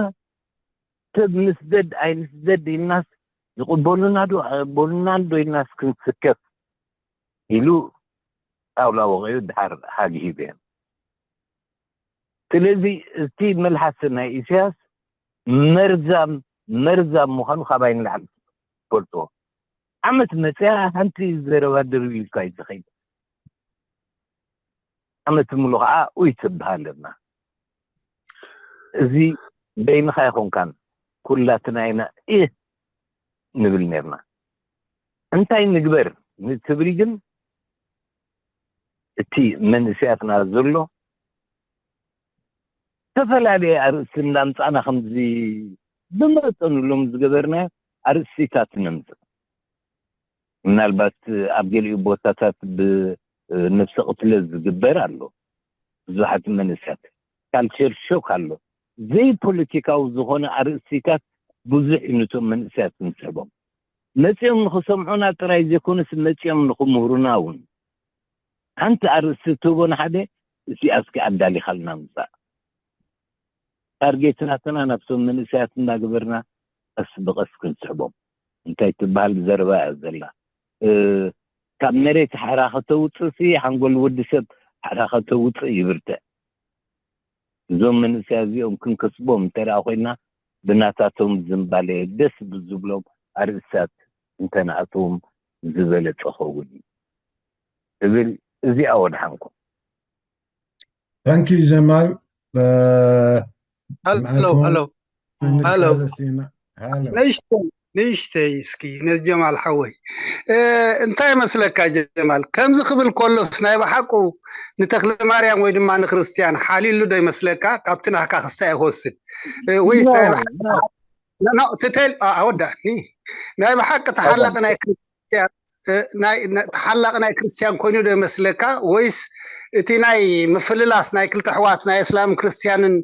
ሰብ ንስደድ ኣይንስደድ ኢልናስ ዝቕበሉና ዶ ኣይቕበሉናን ዶ ኢልናስ ክንስከፍ ኢሉ ጣውላ ወቒዑ ድሓር ሃግ ሂበ። ስለዚ እቲ መልሓስ ናይ ኢሳያስ መርዛም፣ መርዛም ምዃኑ ካባይ ንላዕሊ ትፈልጥዎ። ዓመት መጽያ ሓንቲ ዘረባ ድርብ ኢልካ እዩ ዝኸይድ። ዓመት ሙሉ ኸዓ ኡይ ትበሃል ኣለና። እዚ በይንኻ ኣይኮንካን፣ ኩላትና ኢና ኢህ ንብል ነርና። እንታይ ንግበር ንትብሊ ግን፣ እቲ መንእሰያትና ዘሎ ዝተፈላለየ ኣርእስቲ እንዳምጻእና ከምዚ ብመጠኑ ሎም ዝገበርናዮ ኣርእስቲታት ነምጽእ። ምናልባት ኣብ ገሊኡ ቦታታት ብነፍሲ ቅትለት ዝግበር ኣሎ። ብዙሓት መንእሰያት ካልቸር ሾክ ኣሎ። ዘይፖለቲካዊ ዝኾነ ኣርእስቲታት ብዙሕ እዩ ነቶም መንእሰያት ንስሕቦም። መጺኦም ንኽሰምዑና ጥራይ ዘይኮነስ መጺኦም ንኽምህሩና እውን። ሓንቲ ኣርእስቲ ትህቦ ንሓደ፣ እዚኣ እስኪ ኣዳሊኻልና ምጻእ። ታርጌት ናትና ናብቶም መንእሰያት እናገበርና ቀስ ብቐስ ክንስሕቦም። እንታይ ትበሃል ዘረባ እያ ዘላ? ካብ መሬት ሓራ ከተውፅእ ሲ ሓንጎል ወዲ ሰብ ሓራ ከተውፅእ ይብርትዕ። እዞም መንእሰያት እዚኦም ክንከስቦም እንተደኣ ኮይና ብናታቶም ዝንባለ ደስ ብዝብሎም ኣርእስታት እንተነኣትዎም ዝበለፀ ኸውን እዩ እብል። እዚኣ ወድሓንኩም። Thank you ጀማል። ሀሎ ሀሎ ሀሎ ንእሽተይ እስኪ ነዚ ጀማል ሓወይ እንታይ መስለካ? ጀማል ከምዚ ክብል ከሎስ ናይ ብሓቁ ንተክለ ማርያም ወይ ድማ ንክርስትያን ሓሊሉ ዶ ይመስለካ? ካብቲ ናካ ክሳይ ክወስድ ወይስ ናይ ብሓቂ ትተል ኣወዳእኒ ናይ ብሓቂ ተሓላቂ ናይ ተሓላቂ ናይ ክርስትያን ኮይኑ ዶ ይመስለካ? ወይስ እቲ ናይ ምፍልላስ ናይ ክልተ ኣሕዋት ናይ እስላምን ክርስትያንን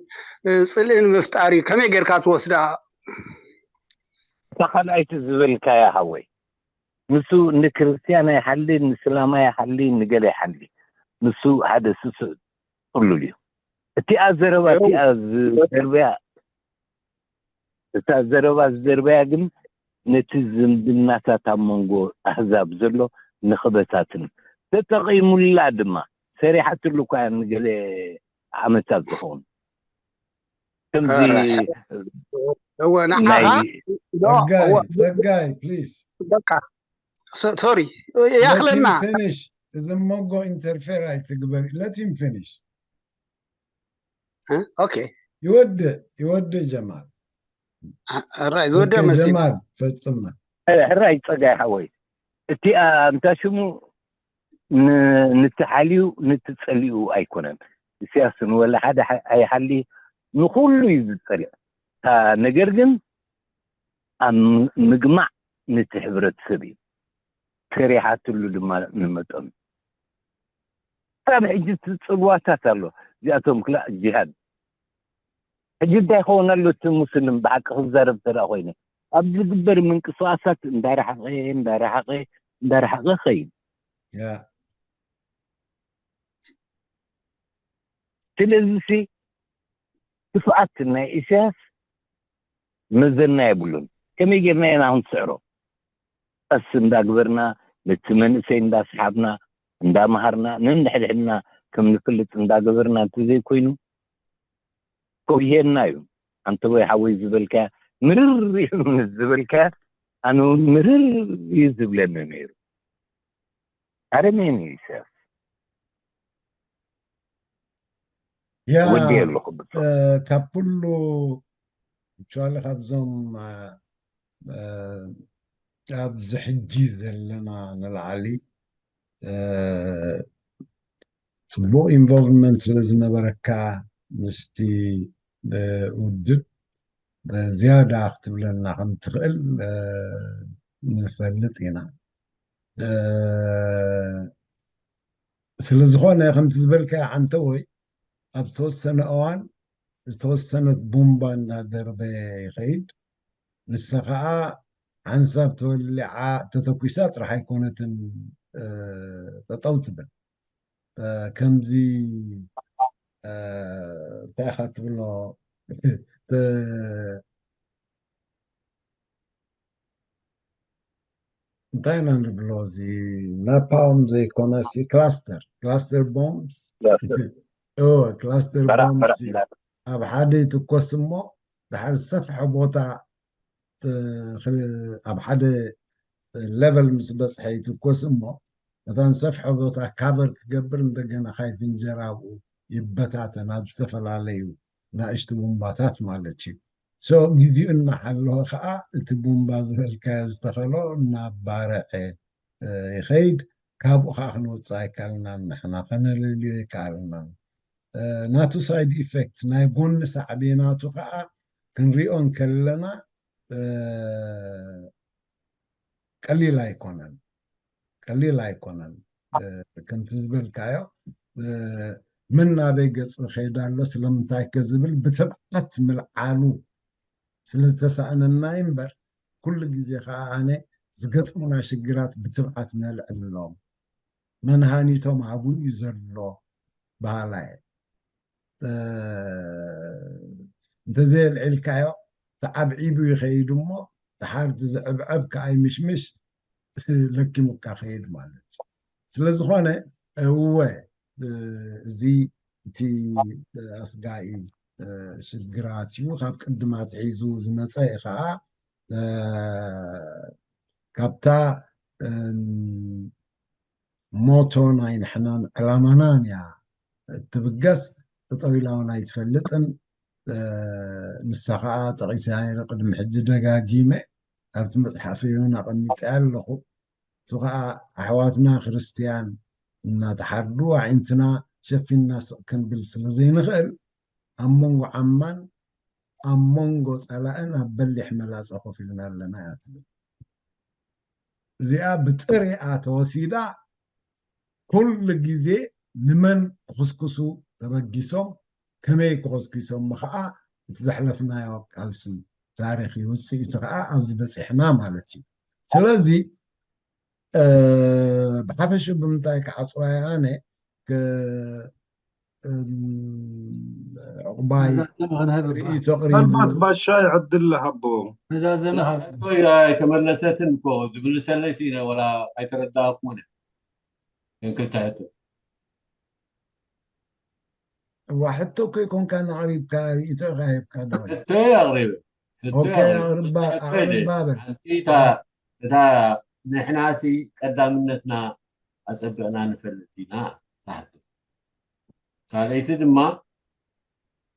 ፅልእን ምፍጣር እዩ? ከመይ ጌርካ ትወስዳ? እታ ካልኣይቲ ዝበልካያ ሓወይ፣ ንሱ ንክርስትያን ኣይሓሊ፣ ንእስላም ኣይሓሊ፣ ንገለ ኣይሓሊ። ንሱ ሓደ ስሱዕ ጥሉል እዩ። እቲኣ ዘረባ እቲኣ ዝደርበያ እታ ዘረባ ዝደርበያ ግን ነቲ ዝምድናታት ኣብ መንጎ ኣህዛብ ዘሎ ንኽበታትን ተጠቒሙላ ድማ ሰሪሓትሉ እኳ እያ ንገለ ዓመታት ዝኸውን ከምዚ እወ ንዓኻ ጸጋይ ጸጋይ please በቃ ሶሪ ያኽለና finish እዚ መንጎ interfere ኣይትግበር let him finish okay ይወድእ ይወድእ ጀማል ሕራይ ዝወድእ መሲሉ ጀማል ፈጽምና ሕራይ ጸጋይ ሓወይ እቲኣ እንታ ሽሙ ንትሓልዩ ንትጸልዩ ኣይኮነን። ኢሳያስ ንወላ ሓደ ኣይሓሊ ንኹሉ እዩ ዝጸልእ። እታ ነገር ግን ኣብ ምግማዕ ነቲ ሕብረተሰብ እዩ። ሰሪሓትሉ ድማ ንመጠኑ። ካብ ሕጂ እቲ ጽልዋታት ኣሎ። እዚኣቶም ክላእ ጂሃድ ሕጂ እንታይ ይኸውን ኣሎ? እቲ ሙስሊም ብሓቂ ክዛረብ እንተ ደኣ ኮይነ ኣብ ዝግበር ምንቅስቃሳት እንዳረሓቐ እንዳረሓቐ እንዳረሓቐ ኸይድ። ስለዚ ሲ ክፍኣት ናይ ኢሳያስ መዘና የብሉን። ከመይ ጌርና ኢና ክንስዕሮ? ቀስ እንዳግበርና ነቲ መንእሰይ እንዳስሓብና እንዳምሃርና ነንድሕድሕድና ከም ንፍልጥ እንዳገበርና እንተዘይኮይኑ ከውየና እዩ። ኣንተ ወይ ሓወይ ዝበልካያ ምርር እዩ ምስ ዝበልካያ ኣነ እውን ምርር እዩ ዝብለኒ ነይሩ። ኣረሜን እዩ ኢሳያስ። ያ ወዲ ኣለኹ ብጾ ካብ ኩሉ actually ካብዞም ኣብዚ ሕጂ ዘለና ንላዕሊ ጽቡቕ involvement ስለ ዝነበረካ ምስቲ ውድብ ዝያዳ ክትብለና ከም ትኽእል ንፈልጥ ኢና። ስለ ዝኾነ ከምቲ ዝበልካዮ ዓንተወይ ኣብ ዝተወሰነ እዋን ዝተወሰነት ቡምባ እናደርበየ ይኸይድ። ንሳ ኸዓ ሓንሳብ ተወሊዓ ተተኲሳ ጥራሕ ኣይኮነትን ጠጠው ትብል። ከምዚ እንታይ ኢኻ ትብሎ እንታይ ኢና ንብሎ እዚ ናፓልም ዘይኮነ ሲ cluster cluster bombs cluster bombs ኣብ ሓደ ይትኮስ እሞ ድሓር ዝሰፍሐ ቦታ ኣብ ሓደ level ምስ በፅሐ ይትኮስ እሞ እታ ዝሰፍሐ ቦታ cover ክገብር እንደገና ካይፍንጀር ኣብኡ ይበታተን ኣብ ዝተፈላለዩ ናእሽቱ ቡምባታት ማለት እዩ። So ግዚኡ እናሓለወ ከዓ እቲ ቡምባ ዝበልካዮ ዝተኸሎ እናባረዐ ይኸይድ። ካብኡ ከዓ ክንወፅእ ኣይከኣልናን፣ ንሕና ከነለልዮ ኣይከኣልናን። ናቱ side effect ናይ ጎኒ ሳዕቤናቱ ከዓ ክንሪኦ እንከለና ቀሊል ኣይኮነን። ቀሊል ኣይኮነን። ከምቲ ዝበልካዮ ምን ናበይ ገጹ ይኸይድ ኣሎ ስለምንታይ ከ ዝብል ብትብዓት ምልዓሉ ስለዝተሳእነና እምበር፣ ኩሉ ግዜ ከዓ ኣነ ዝገጥሙና ሽግራት ብትብዓት ነልዕሎም። መን ሃኒቶም ኣብኡ እዩ ዘሎ በሃላይ። እንተዘየልዒልካዮ ተዓብዒቡ ይኸይድ እሞ፣ ድሓር ዝዕብዐብ ከዓ ይምሽምሽ ለኪሙካ ከይድ ማለት እዩ። ስለዝኾነ እወ፣ እዚ እቲ ኣስጋኢ ሽግራት እዩ። ካብ ቅድም ኣትሒዙ ዝመፀ እዩ ከዓ ካብታ ሞቶ ናይ ንሕናን ዕላማናን እያ እትብገስ። ጠጠው ኢላ እውን ኣይትፈልጥን። ንሳ ከዓ ጠቒሰ ቅድሚ ሕጂ ደጋጊመ ኣብቲ መፅሓፈይ እውን ኣቐሚጠ ኣለኹ። እሱ ከዓ ኣሕዋትና ክርስትያን እናተሓርዱ ኣዒንትና ሸፊንና ስቕ ክንብል ስለ ዘይንኽእል ኣብ መንጎ ዓማን ኣብ መንጎ ጸላእን ኣብ በሊሕ መላጸ ኮፍ ኢልና ኣለና እያ ትብል። እዚኣ ብጥሪኣ ተወሲዳ ኩሉ ግዜ ንመን ክኹስኩሱ ተበጊሶም ከመይ ክኹስኪሶም ከዓ እቲ ዘሕለፍናዮ ቃልሲ ታሪኽ እዩ። ውፅኢቱ ከዓ ኣብዚ በፂሕና ማለት እዩ። ስለዚ ብሓፈሽኡ ብምንታይ ክዓፅዋ ኣነ ዕቁባይ ርእይቶ ቅሪቡ። ምናልባት ባሻይ ዕድል ሃቦ። መዛዘሚ ሃብ ኣይተመለሰትን እኮ ዝምልሰለይ ሲ ወላ ኣይተረዳእኩን። ግን ክልተ ሕቶ እዋ ሕቶ እኮ ይኮንካ ኣቕሪብካ ርእይቶ ኢኻ ሂብካ ዳዊት። ሕቶ ኣቕሪበ። ሕቶ ኦኬ፣ ኣቕርባ ኣቕርባ በል። ሓንቲ እታ እታ ንሕናሲ ቀዳምነትና ኣጸቢቕና ንፈልጥ ኢና። እታ ሕቶ ካልኣይቲ ድማ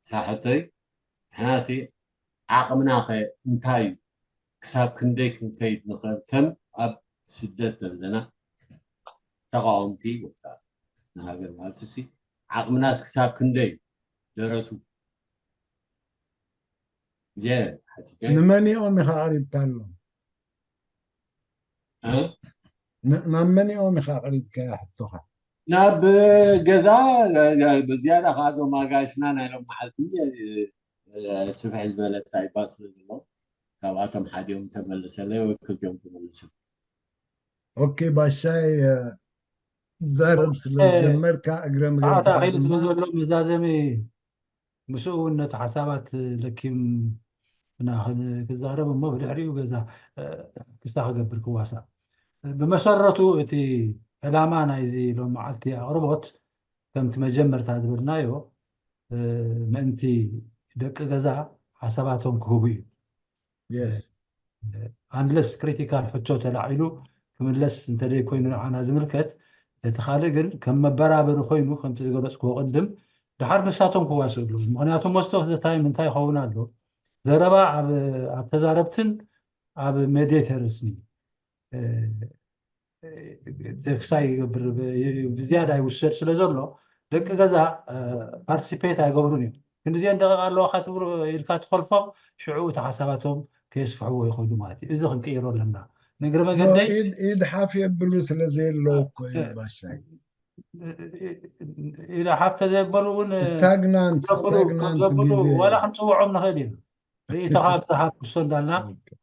እታ ሕቶይ ንሕናሲ ዓቕምናኸ እንታይ እዩ? ክሳብ ክንደይ ክንከይድ ንኽእል? ከም ኣብ ስደት ዘለና ተቃወምቲ ወይ ከዓ ንሃገር በሃልትሲ ዓቕምናስ ክሳብ ክንደይ ደረቱ? እዚኣ እየ ሓቲተ። ንመኒኦም ኢኻ ኣቕሪብካሎም? እ? ን- ናብ መኒኦም ኢኻ ኣቕሪብካያ ሕቶኻ? ናብ ገዛ ብዝያዳ ከዓ እዞም ኣጋይሽና ናይ ሎም መዓልቲ እ፣ ስፍሕ ዝበለ ታይፓት ስለ ዘለዎም ካብኣቶም ሓዲኦም ተመልሰለይ ወይ ክልቲኦም ተመልሱ። ኦኬ ባሻይ እ፣ ዘረብ ስለ ዝጀመርካ እግረ ሰዓት ኣኺሉ ስለ ምግርካ ዘሎ መዛዘሚ ምስኡ እውን ነቲ ሓሳባት ለኪም እና ክን- ክዛረብ እሞ ብድሕሪኡ ገዛ እ፣ ክስታ ክገብር ክዋሳእ። ብመሰረቱ እቲ ዕላማ ናይዚ ሎም መዓልቲ ኣቕርቦት ከምቲ መጀመርታ ዝበልናዮ እ፣ ምእንቲ ደቂ ገዛ ሓሳባቶም ክህቡ እዩ። የስ ኣንለስ ክሪቲካል ሕቶ ተላዒሉ ክምለስ እንተደይ ኮይኑ ንዓና ዝምልከት፣ እቲ ካልእ ግን ከም መበራበሪ ኮይኑ ከምቲ ዝገለፅክዎ ቅድም ድሓር ንሳቶም ክዋስኡ ኣለዎም። ምክንያቱ most of the time እንታይ ይኸውን ኣሎ ዘረባ ኣብ ኣብ ተዛረብትን ኣብ ሜዲተርስን እዩ እ፣ ክሳይ ይገብር ብዝያዳ ይውሰድ ስለ ዘሎ ደቂ ገዛ ፓርቲሲፔት ኣይገብሩን እዮም። ክንዲዚአን ደቂቕ ኣለዋ ክትብሉ ኢልካ ትኸልፎም ሽዑ እቲ ሓሳባቶም ከየስፍሕዎ ይኸዱ ማለት እዩ። እዚ ክንቅይሮ ኣለና። ንእግረ መገደይ ኢድ ሓፍ የብሉ ስለ ዘየለዉ እኮ እዩ ባሻይ። ኢድ ሓፍ ተዘየበሉ እውን ስታግናንት ዘብሉ ስታግናንት ዘብሉ ግዜ ዋላ ክንፅውዖም ንኽእል ኢና። ርኢቶ ካብ ዝሃብ ክሶ እንዳልና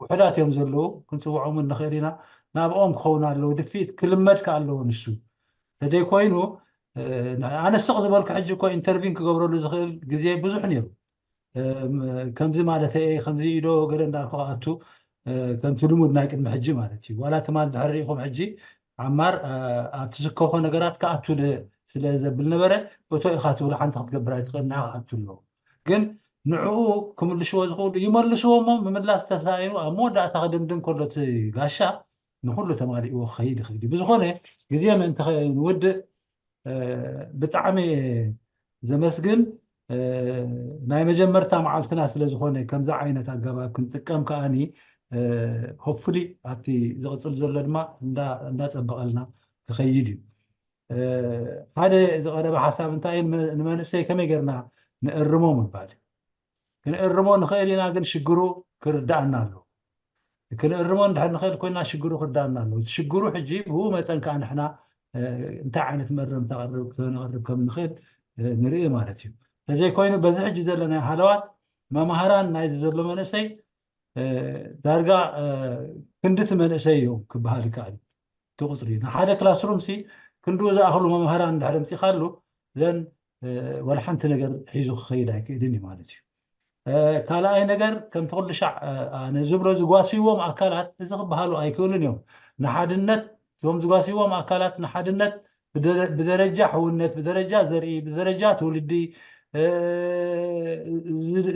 ውሕዳት እዮም ዘለዉ ክንፅውዖም ንኽእል ኢና። ናብኦም ክኸውን ኣለዉ። ድፊት ክልመድ ከ ኣለዎ ንሱ ተደይ ኮይኑ ኣነ ስቕ ዝበልኩ ሕጂ እኮ ኢንተርቪን ክገብረሉ ዝኽእል ግዜ ብዙሕ ነይሩ። ከምዚ ማለት እየ ከምዚ ኢዶ ገለ እንዳልኩ ክኣቱ ከምቲ ልሙድ ናይ ቅድሚ ሕጂ ማለት እዩ። ዋላ ትማል ድሕሪ ርኢኹም ሕጂ ዓማር ኣብ ትስከፎ ነገራት ክኣቱ ስለ ዘብል ነበረ እቶ ኢኻ ትብሎ ሓንቲ ክትገብር ኣይትኽእል ንዓ ክኣቱ ኣለዎ። ግን ንዕኡ ክምልስዎ ዝኽእሉ ይመልስዎ እሞ ምምላስ ተሳኢኑ ኣብ መወዳእታ ክድምድም ከሎ እቲ ጋሻ ንኹሉ ተማሊእዎ ክኸይድ ይኽእል እዩ። ብዝኾነ ግዜ ምእንቲ ንውድእ ብጣዕሚ ዘመስግን ናይ መጀመርታ መዓልትና ስለ ዝኾነ ከምዚ ዓይነት ኣገባብ ክንጥቀም ከኣኒ ሆፕፉሊ ኣብቲ ዝቕፅል ዘሎ ድማ እንዳፀበቐልና ክኸይድ እዩ። ሓደ ዝቐረበ ሓሳብ እንታይ ንመንእሰይ ከመይ ጌርና ንእርሞ ምባል ክንእርሞ ንኽእል ኢና ግን ሽግሩ ክርዳእና ኣለዎ። ክንእርሞ እንድሕር ንኽእል ኮይና ሽግሩ ክርዳእና ኣለዎ። ሽግሩ ሕጂ ብኡ መጠን ከዓ ንሕና እንታይ ዓይነት መረምታ ክነቕርብ ከም ንኽእል ንርኢ ማለት እዩ። ተዘይኮይኑ በዚ ሕጂ ዘለና ሃለዋት መምሃራን ናይዚ ዘሎ መንእሰይ ዳርጋ ክንድቲ መንእሰይ እዮም ክበሃል ይከኣል። እቲ ቁፅሪ ንሓደ ክላስሩም ሲ ክንድኡ ዝኣኽሉ መምሃራን እንድሕር ኣምፂኻሉ ዘን ወላ ሓንቲ ነገር ሒዙ ክኸይድ ኣይክእልን እዩ ማለት እዩ። ካልኣይ ነገር ከምቲ ኩሉ ሻዕ ኣነ ዝብሎ ዝጓስይዎም ኣካላት እዚ ክበሃሉ ኣይክእሉን እዮም። ንሓድነት እዞም ዝጓስይዎም ኣካላት ንሓድነት ብደረጃ ሕውነት፣ ብደረጃ ዘርኢ፣ ብደረጃ ትውልዲ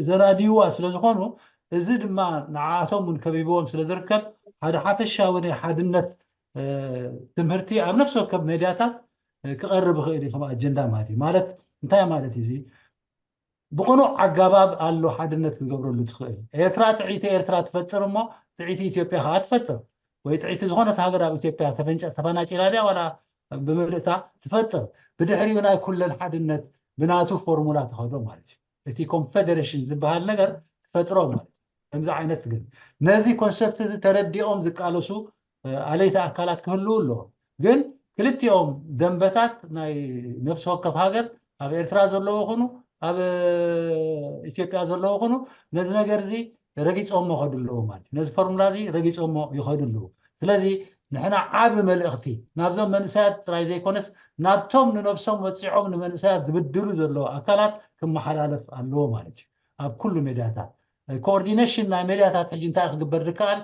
ዘናድይዋ ስለ ዝኾኑ እዚ ድማ ንዓኣቶም እውን ከቢብዎም ስለ ዝርከብ ሓደ ሓፈሻዊ ናይ ሓድነት ትምህርቲ ኣብ ነፍሲ ወከብ ሜድያታት ክቐርብ ይኽእል እዩ ከም ኣጀንዳ ማለት እዩ። ማለት እንታይ ማለት እዩ እዚ? ብቕኑዕ ኣገባብ ኣሎ ሓድነት ክትገብረሉ ትኽእል። ኤርትራ ጥዕይቲ ኤርትራ ትፈጥር እሞ ጥዕይቲ ኢትዮጵያ ከዓ ትፈጥር። ወይ ጥዕይቲ ዝኾነት ሃገር ኣብ ኢትዮጵያ ተፈንጨ-፣ ተፈናጭላ ድያ ዋላ ብምልእታ ትፈጥር። ብድሕሪኡ ናይ ኩለን ሓድነት ብናቱ ፎርሙላ ትኸዶ ማለት እዩ። እቲ ኮንፌደሬሽን ዝበሃል ነገር ትፈጥሮ ማለት እዩ። ከምዚ ዓይነት ግን ነዚ ኮንሰፕት እዚ ተረዲኦም ዝቃለሱ ኣለይቲ ኣካላት ክህልዉ ኣለዎም። ግን ክልቲኦም ደንበታት ናይ ነፍሲ ወከፍ ሃገር ኣብ ኤርትራ ዘለዎ ኹኑ ኣብ ኢትዮጵያ ዘለዎ ኹኑ ነዚ ነገር እዚ ረጊፆሞ ይኸዱ ኣለዎ ማለት እዩ። ነዚ ፎርሙላ እዚ ረጊፆሞ ይኸዱ ኣለዎ። ስለዚ ንሕና ዓቢ መልእኽቲ ናብዞም መንእሰያት ጥራይ ዘይኮነስ ናብቶም ንነብሶም ወፂዖም ንመንእሰያት ዝብድሉ ዘለዉ ኣካላት ክመሓላለፍ ኣለዎ ማለት እዩ። ኣብ ኩሉ ሜድያታት ኮኦርዲኔሽን ናይ ሜድያታት ሕጂ እንታይ ክግበር ዝከኣል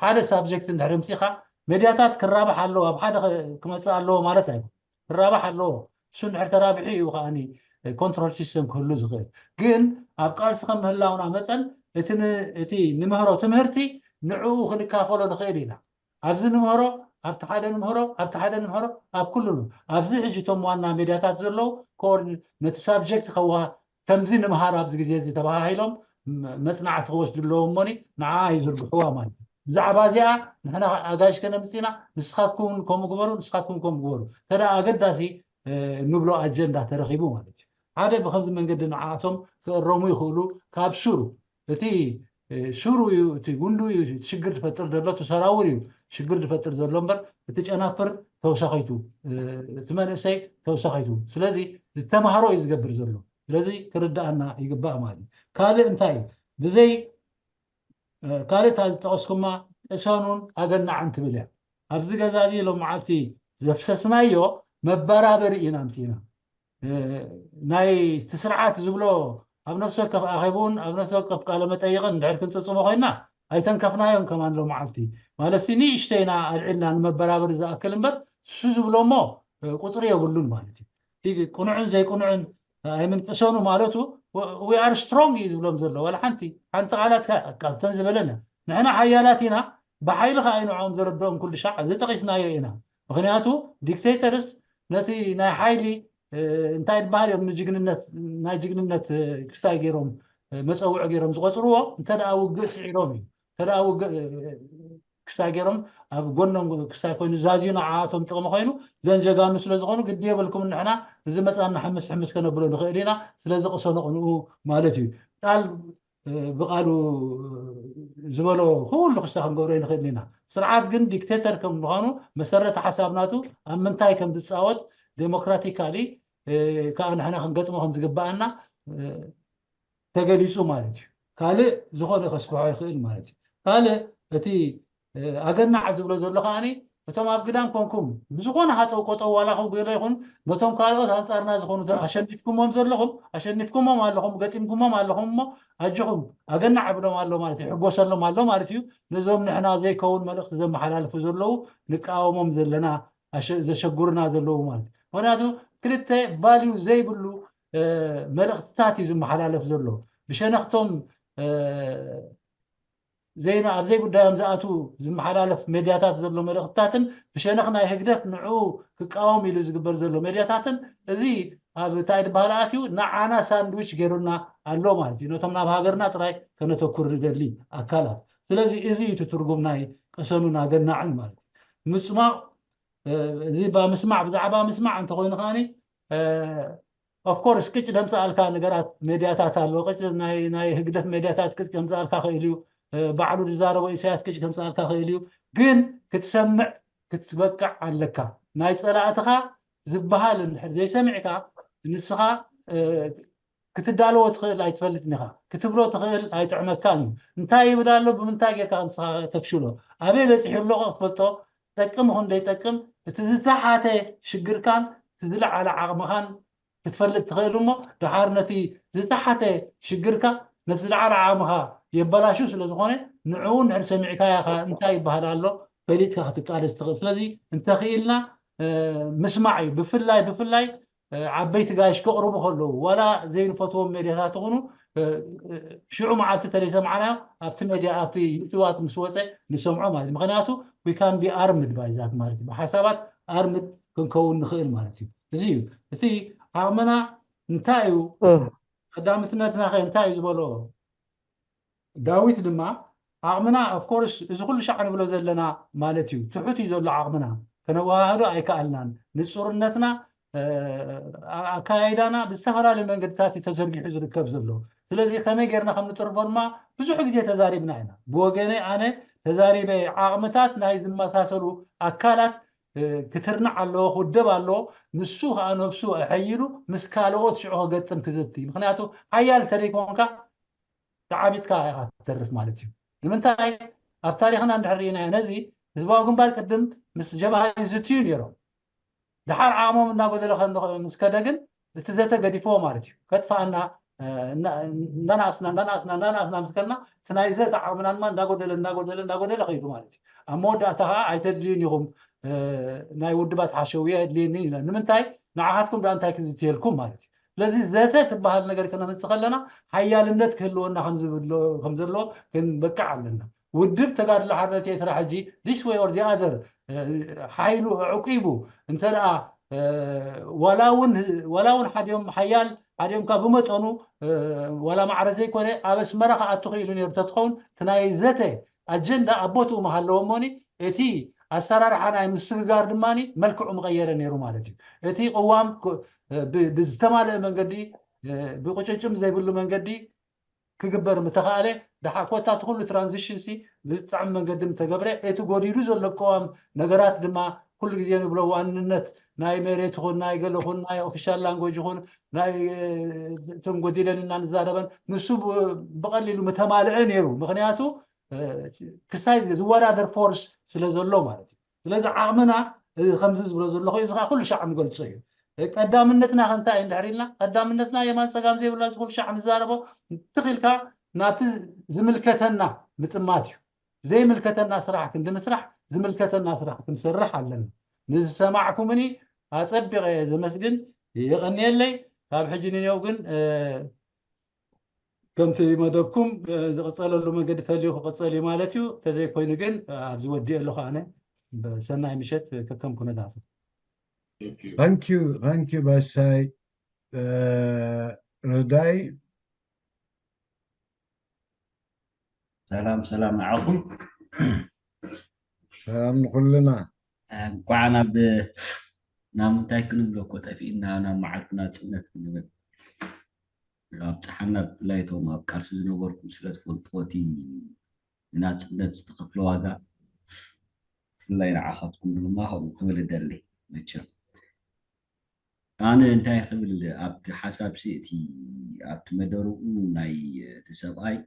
ሓደ ሳብጀክት እንድሕር ምፂኻ ሜድያታት ክራባሕ ኣለዎ ኣብ ሓደ ክመፅእ ኣለዎ ማለት ኣይኮን። ክራባሕ ኣለዎ። እሱ እንድሕር ተራቢሑ እዩ ከዓኒ ኮንትሮል ሲስተም ክህሉ ዝኽእል። ግን ኣብ ቃልሲ ከም ምህላውና መፀን እቲ ን-፣ እቲ ንምህሮ ትምህርቲ ንዕኡ ክንካፈሎ ንኽእል ኢና። ኣብዚ ንምህሮ ኣብቲ ሓደ ንምህሮ ኣብቲ ሓደ ንምህሮ ኣብ ኩሉ ን-፣ ኣብዚ ሕጂ እቶም ዋና ሜድያታት ዘለዉ ኮኦርዲ-፣ ነቲ ሳብጀክት ከዋ ከምዚ ንምሃር ኣብዚ ግዜ እዚ ተባሃሂሎም ም-፣ መፅናዕቲ ክወስዱ ኣለዎም እሞኒ ንዓ ይዝርግሕዋ ማለት እዩ። ብዛዕባ እዚኣ ንሕና ኣጋይሽ ከነምፅእ ኢና፣ ንስኻትኩም እውን ከምኡ ግበሩ፣ ንስኻትኩም ከምኡ ግበሩ። እንተ ደኣ ኣገዳሲ እ፣ እንብሎ ኣጀንዳ ተረኺቡ ማለት እዩ። ሓደ ብኸምዚ መንገዲ ንዓኣቶም ክእረሙ ይኽእሉ ካብ ሱሩ። እቲ እ፣ ሱሩ እዩ፣ እቲ ጉንዱ እዩ፣ እቲ ሽግር ዝፈጥር ዘሎ፣ እቲ ሰራውር እዩ ሽግር ዝፈጥር ዘሎ እምበር እቲ ጨናፍር ተውሳኺቱ፣ እ፣ እቲ መንእሰይ ተውሳኺቱ። ስለዚ ዝተማህሮ እዩ ዝገብር ዘሎ። ስለዚ ክርድኣና ይግባእ ማለት እዩ። ካልእ እንታይ እዩ? ብዘይ እ፣ ካልእ እታ ዝጠቐስኩማ ቅሰኑን ኣገናዕን ትብል እያ። ኣብዚ ገዛ እዚ ሎም መዓልቲ ዘፍሰስናዮ መበራበሪ ኢና ኣምፂእና። እ፣ ናይ እቲ ስርዓት ዝብሎ ኣብ ነፍሲ ወከፍ ኣኼብኡን ኣብ ነፍሲ ወከፍ ቃለ መጠይቕን እንድሕር ክንፅብፅቦ ኮይና ኣይተንከፍናዮን ከማን ሎም መዓልቲ። ማለት ሲ ንእሽተይ ኢና ኣልዒልና ንመበራበሪ ዝኣክል እምበር እሱ ዝብሎ እሞ እ፣ ቁፅሪ የብሉን ማለት እዩ። እቲ ቅኑዕን ዘይቅኑዕን ኣይምንቅሰኑ ማለቱ we are strong እዩ ዝብሎም ዘሎ። ዋላ ሓንቲ ሓንቲ ቃላት ከ-፣ ካብተን ዝበለና ንሕና ሓያላት ኢና ብሓይሊ ከዓ ንዕኦም ዘረድኦም ኩሉ ሻዕ ዝጠቂስናዮ ኢና። ምክንያቱ ዲክቴተርስ ነቲ ናይ ሓይሊ እ፣ እንታይ ዝበሃል እዮም ንጅግንነት ናይ ጅግንነት እ፣ ክስታይ ገይሮም እ፣ መፀውዒ ገይሮም ዝቆፅርዎ እንተ ደኣ ውግእ ስዒሮም እዩ። እንተ ደኣ ውግእ እ፣ ክስታይ ገይሮም ኣብ ጎኖም ክስታይ ኮይኑ ዛዝዩ ንዓኣቶም ጥቕሚ ኮይኑ ዘን ጀጋኑ ስለ ዝኾኑ ግዲ የብልኩም ንሕና እዚ መፅናና ሕምስ ሕምስ ከነብሎ ንኽእል ኢና ስለዚ ቅሰኑ ቅንኡ ማለት እዩ። ቃል እ፣ ብቃሉ ዝበሎ ኩሉ ክስታይ ክንገብሮ ይንኽእል ኢና። ስርዓት ግን ዲክቴተር ከም ምዃኑ መሰረተ ሓሳብ ናቱ ኣብ ምንታይ ከም ዝፃወት ዴሞክራቲካሊ እ፣ ከዓ ንሕና ክንገጥሞ ከም ዝግባኣና እ፣ ተገሊፁ ማለት እዩ። ካልእ ዝኾነ ከስፍሖ ይኽእል ማለት እዩ። ካልእ እቲ እ፣ ኣገናዕ ዝብሎ ዘሎ ከዓኒ እቶም ኣብ ግዳም ኮንኩም ብዝኾነ ሃጠው ቆጠው ዋላ ክብሉ ይኹን ነቶም ካልኦት ኣንጻርና ዝኾኑ ኣሸኒፍኩሞም ዘለኹም ኣሸኒፍኩሞም ኣለኹም ገጢምኩሞም ኣለኹም እሞ ኣጆኹም ኣገናዕ እብሎም ኣሎ ማለት እዩ። ይሕጎሰሎም ኣሎ ማለት እዩ። ነዞም ንሕና ዘይከውን መልእኽቲ ዘመሓላልፉ ዘለዉ ንቃወሞም ዘለና ኣሸ-፣ ዘሸጉሩና ዘለዉ ማለት እዩ። ምክንያቱ ክልተ ቫልዩ ዘይብሉ እ፣ መልእኽትታት እዩ ዝመሓላለፍ ዘሎ። ብሸነኽቶም እ፣ ዘይና ኣብ ዘይጉዳዮም ዝኣትዉ ዝመሓላለፍ ሜድያታት ዘሎ መልእኽትታትን ብሸነኽ ናይ ህግደፍ ንዕኡ ክቃወም ኢሉ ዝግበር ዘሎ ሜድያታትን እዚ ኣብ እንታይ ዝበሃል ኣትዩ ንዓና ሳንድዊች ገይሩና ኣሎ ማለት እዩ። ነቶም ናብ ሃገርና ጥራይ ከነተኩር ንደሊ ኣካላት። ስለዚ እዚ እዩ እቲ ትርጉም ናይ ቅሰኑን ኣገናዕን ማለት እዩ። ምጽማቕ እ፣ እዚ ብምስማዕ ብዛዕባ ምስማዕ እንተኾይኑ ከዓኒ ኦፍኮርስ ቅጭ ደምፅኣልካ ነገራት ሜድያታት ኣሎ። ቅጭ ናይ ናይ ህግደፍ ሜድያታት ቅጭ ከምፅኣልካ ክእል እዩ። ባዕሉ ዝዛረቦ ኢሳያስ ቅጭ ከምፃልካ ክእል እዩ። ግን ክትሰምዕ ክትበቅዕ ኣለካ። ናይ ፀላእትኻ ዝበሃል እንድሕር ዘይሰሚዕካ ንስኻ ክትዳለዎ ትኽእል ኣይትፈልጥን ኢኻ። ክትብሎ ትኽእል ኣይጥዕመካን እዩ። እንታይ ይብል ኣሎ? ብምንታይ ጌርካ ንስኻ ተፍሽሎ? ኣበይ በፂሑ ኣሎ ክትፈልጦ፣ ጠቅም ይኹን ዘይጠቅም፣ እቲ ዝተሓተ ሽግርካን እቲ ዝለዓለ ዓቕምኻን ክትፈልጥ ትኽእል እሞ፣ ደሓር ነቲ ዝተሓተ ሽግርካ ነቲ ዝለዓለ ዓቕምኻ የበላሹ ስለ ዝኾነ፣ ንዕኡ እንድሕር ሰሚዕካያ ኸ እንታይ ይበሃል ኣሎ ፈሊጥካ ክትቃለስ ትኽእል። ስለዚ እንተኽኢልና ምስማዕ እዩ። ብፍላይ ብፍላይ ዓበይቲ ጋይሽ ከቕርቡ ከለዉ ዋላ ዘይንፈትዎም ሜድያታት ይኹኑ ሽዑ መዓልቲ ተለይሰምዓናዮ ኣብቲ ሜድያ ኣብቲ ዩቱባት ምስ ወፀ ንሰምዖ ማለት እዩ። ምክንያቱ we can be armed by that ማለት እዩ። ብሓሳባት ኣርምድ ክንከውን ንኽእል ማለት እዩ። እዚ እዩ እቲ ዓቕምና እንታይ እዩ፣ ቀዳምትነትና ከ እንታይ እዩ ዝበሎ ዳዊት ድማ ዓቕምና of course እዚ ኩሉ ሻዕ ንብሎ ዘለና ማለት እዩ ትሑት እዩ ዘሎ ዓቕምና፣ ከነወሃህዶ ኣይከኣልናን። ንፁርነትና ኣካያይዳና ብዝተፈላለዩ መንገድታት እዩ ተዘርጊሑ ዝርከብ ዘሎ። ስለዚ ከመይ ጌርና ከም ንጥርቦ ድማ ብዙሕ ግዜ ተዛሪብና ኢና። ብወገነ ኣነ ተዛሪበ ዓቕምታት ናይ ዝመሳሰሉ ኣካላት ክትርናዕ ኣለዎ፣ ክውደብ ኣለዎ። ንሱ ከዓ ነብሱ ኣሐይሉ ምስ ካልኦት ሽዑ ክገጥም ክዝቲ። ምክንያቱ ሓያል ተደይኮንካ ተዓቢጥካ ኢኻ ትተርፍ ማለት እዩ። ንምንታይ ኣብ ታሪክና እንድሕር ርኢናዮ ነዚ ህዝባዊ ግንባር ቅድም ምስ ጀብሃ ይዝትዩ ነይሮም። ድሓር ዓቕሞም እናጎደለ ምስ ከደ ግን እቲ ዘተ ገዲፍዎ ማለት እዩ። ከጥፋኣና እናነኣስና እናነኣስና እናነኣስና ምስ ከድና እቲ ናይ ዘተ ዓቕምና ድማ እንዳጎደለ እንዳጎደለ እንዳጎደለ ከይዱ ማለት እዩ። ኣብ መወዳእታ ከዓ ኣይተድልዩን ኢኹም ናይ ውድባት ሓሸውየ ኣድልየኒ ኢለ ንምንታይ ንዓኻትኩም ዳ እንታይ ክዝትየልኩም ማለት እዩ። ስለዚ ዘተ ትበሃል ነገር ከነምፅእ ከለና ሓያልነት ክህልወና ከምዘለዎ ክንበቅዕ ኣለና። ውድብ ተጋድሎ ሓርነት ኤርትራ ሕጂ this way or the other ሓይሉ ኣዕቂቡ እንተ ደኣ ዋላ እውን ሓዲኦም ካብ ብመጠኑ ዋላ ማዕረ ዘይኮነ ኣብ ኣስመራ ክኣቱ ክኢሉ ነይሩ ተትኸውን እቲ ናይ ዘተ ኣጀንዳ ኣብ ቦትኡ ምሃለዎ እሞኒ እቲ ኣሰራርሓ ናይ ምስግጋር ድማ መልክዑ ምቐየረ ነይሩ ማለት እዩ። እቲ ቅዋም ብዝተማልአ መንገዲ ብቁጭጭም ዘይብሉ መንገዲ ክግበር ምተኻእለ ደሓ ኮታ እቲ ኩሉ ትራንዚሽን ሲ ብዝጥዕም መንገዲ ምተገብረ እቲ ጎዲሉ ዘሎ ቅዋም ነገራት ድማ ኩሉ ግዜ ንብሎ ዋንነት ናይ መሬት ይኹን ናይ ገለ ይኹን ናይ ኦፊሻል ላንጎጅ ይኹን ናይ እቶም ጎዲለን እና ንዛረበን ንሱ ብቐሊሉ ምተማልአ ነይሩ። ምክንያቱ ክሳይ ዝወዳደር ፎርስ ስለ ዘሎ ማለት እዩ። ስለዚ ዓቕምና እዚ ከምዚ ዝብሎ ዘለኹ እዚ ከዓ ኩሉ ሻዕ ንገልፆ እዩ። ቀዳምነትና ከ እንታይ እዩ እንድሕር ኢልና ቀዳምነትና የማን ፀጋም ዘይብልና እዚ ኩሉ ሻዕ ንዛረቦ ትኽኢልካ ናብቲ ዝምልከተና ምጥማት እዩ። ዘይምልከተና ስራሕ ክንዲ ምስራሕ ዝምልከተና ስራሕ ክንሰርሕ ኣለና። ንዝሰማዕኩምኒ ኣፀቢቐ እየ ዘመስግን። የቐንየለይ። ካብ ሕጂ ንኔው ግን ከምቲ መደብኩም ዝቕፀለሉ መንገዲ ተልዩ ክቕፀል እዩ ማለት እዩ። እንተዘይኮይኑ ግን ኣብዚ ወዲኦ ኣለኹ ኣነ። ሰናይ ምሸት ከከም ኩነታቱ። Thank you, thank you ባሻይ። ረዳይ ሰላም ሰላም ንዓኹም። ሰላም ንኩልና። እንኳዕ ናብ ናብ ምንታይ ክንብሎ እኮ ጠፊእና ናብ መዓልቲ ናፅነት ክንብል ኣብፀሓና። ብፍላይ እቶም ኣብ ቃልሲ ዝነበርኩም ስለ ትፈልጥዎ እቲ ንናፅነት ዝተኸፍለ ዋጋ ብፍላይ ንዓኻትኩም ድማ ከምኡ ክብል እደሊ። መቸም ኣነ እንታይ ክብል ኣብቲ ሓሳብ ሲ እቲ ኣብቲ መደርኡ ናይ እቲ ሰብኣይ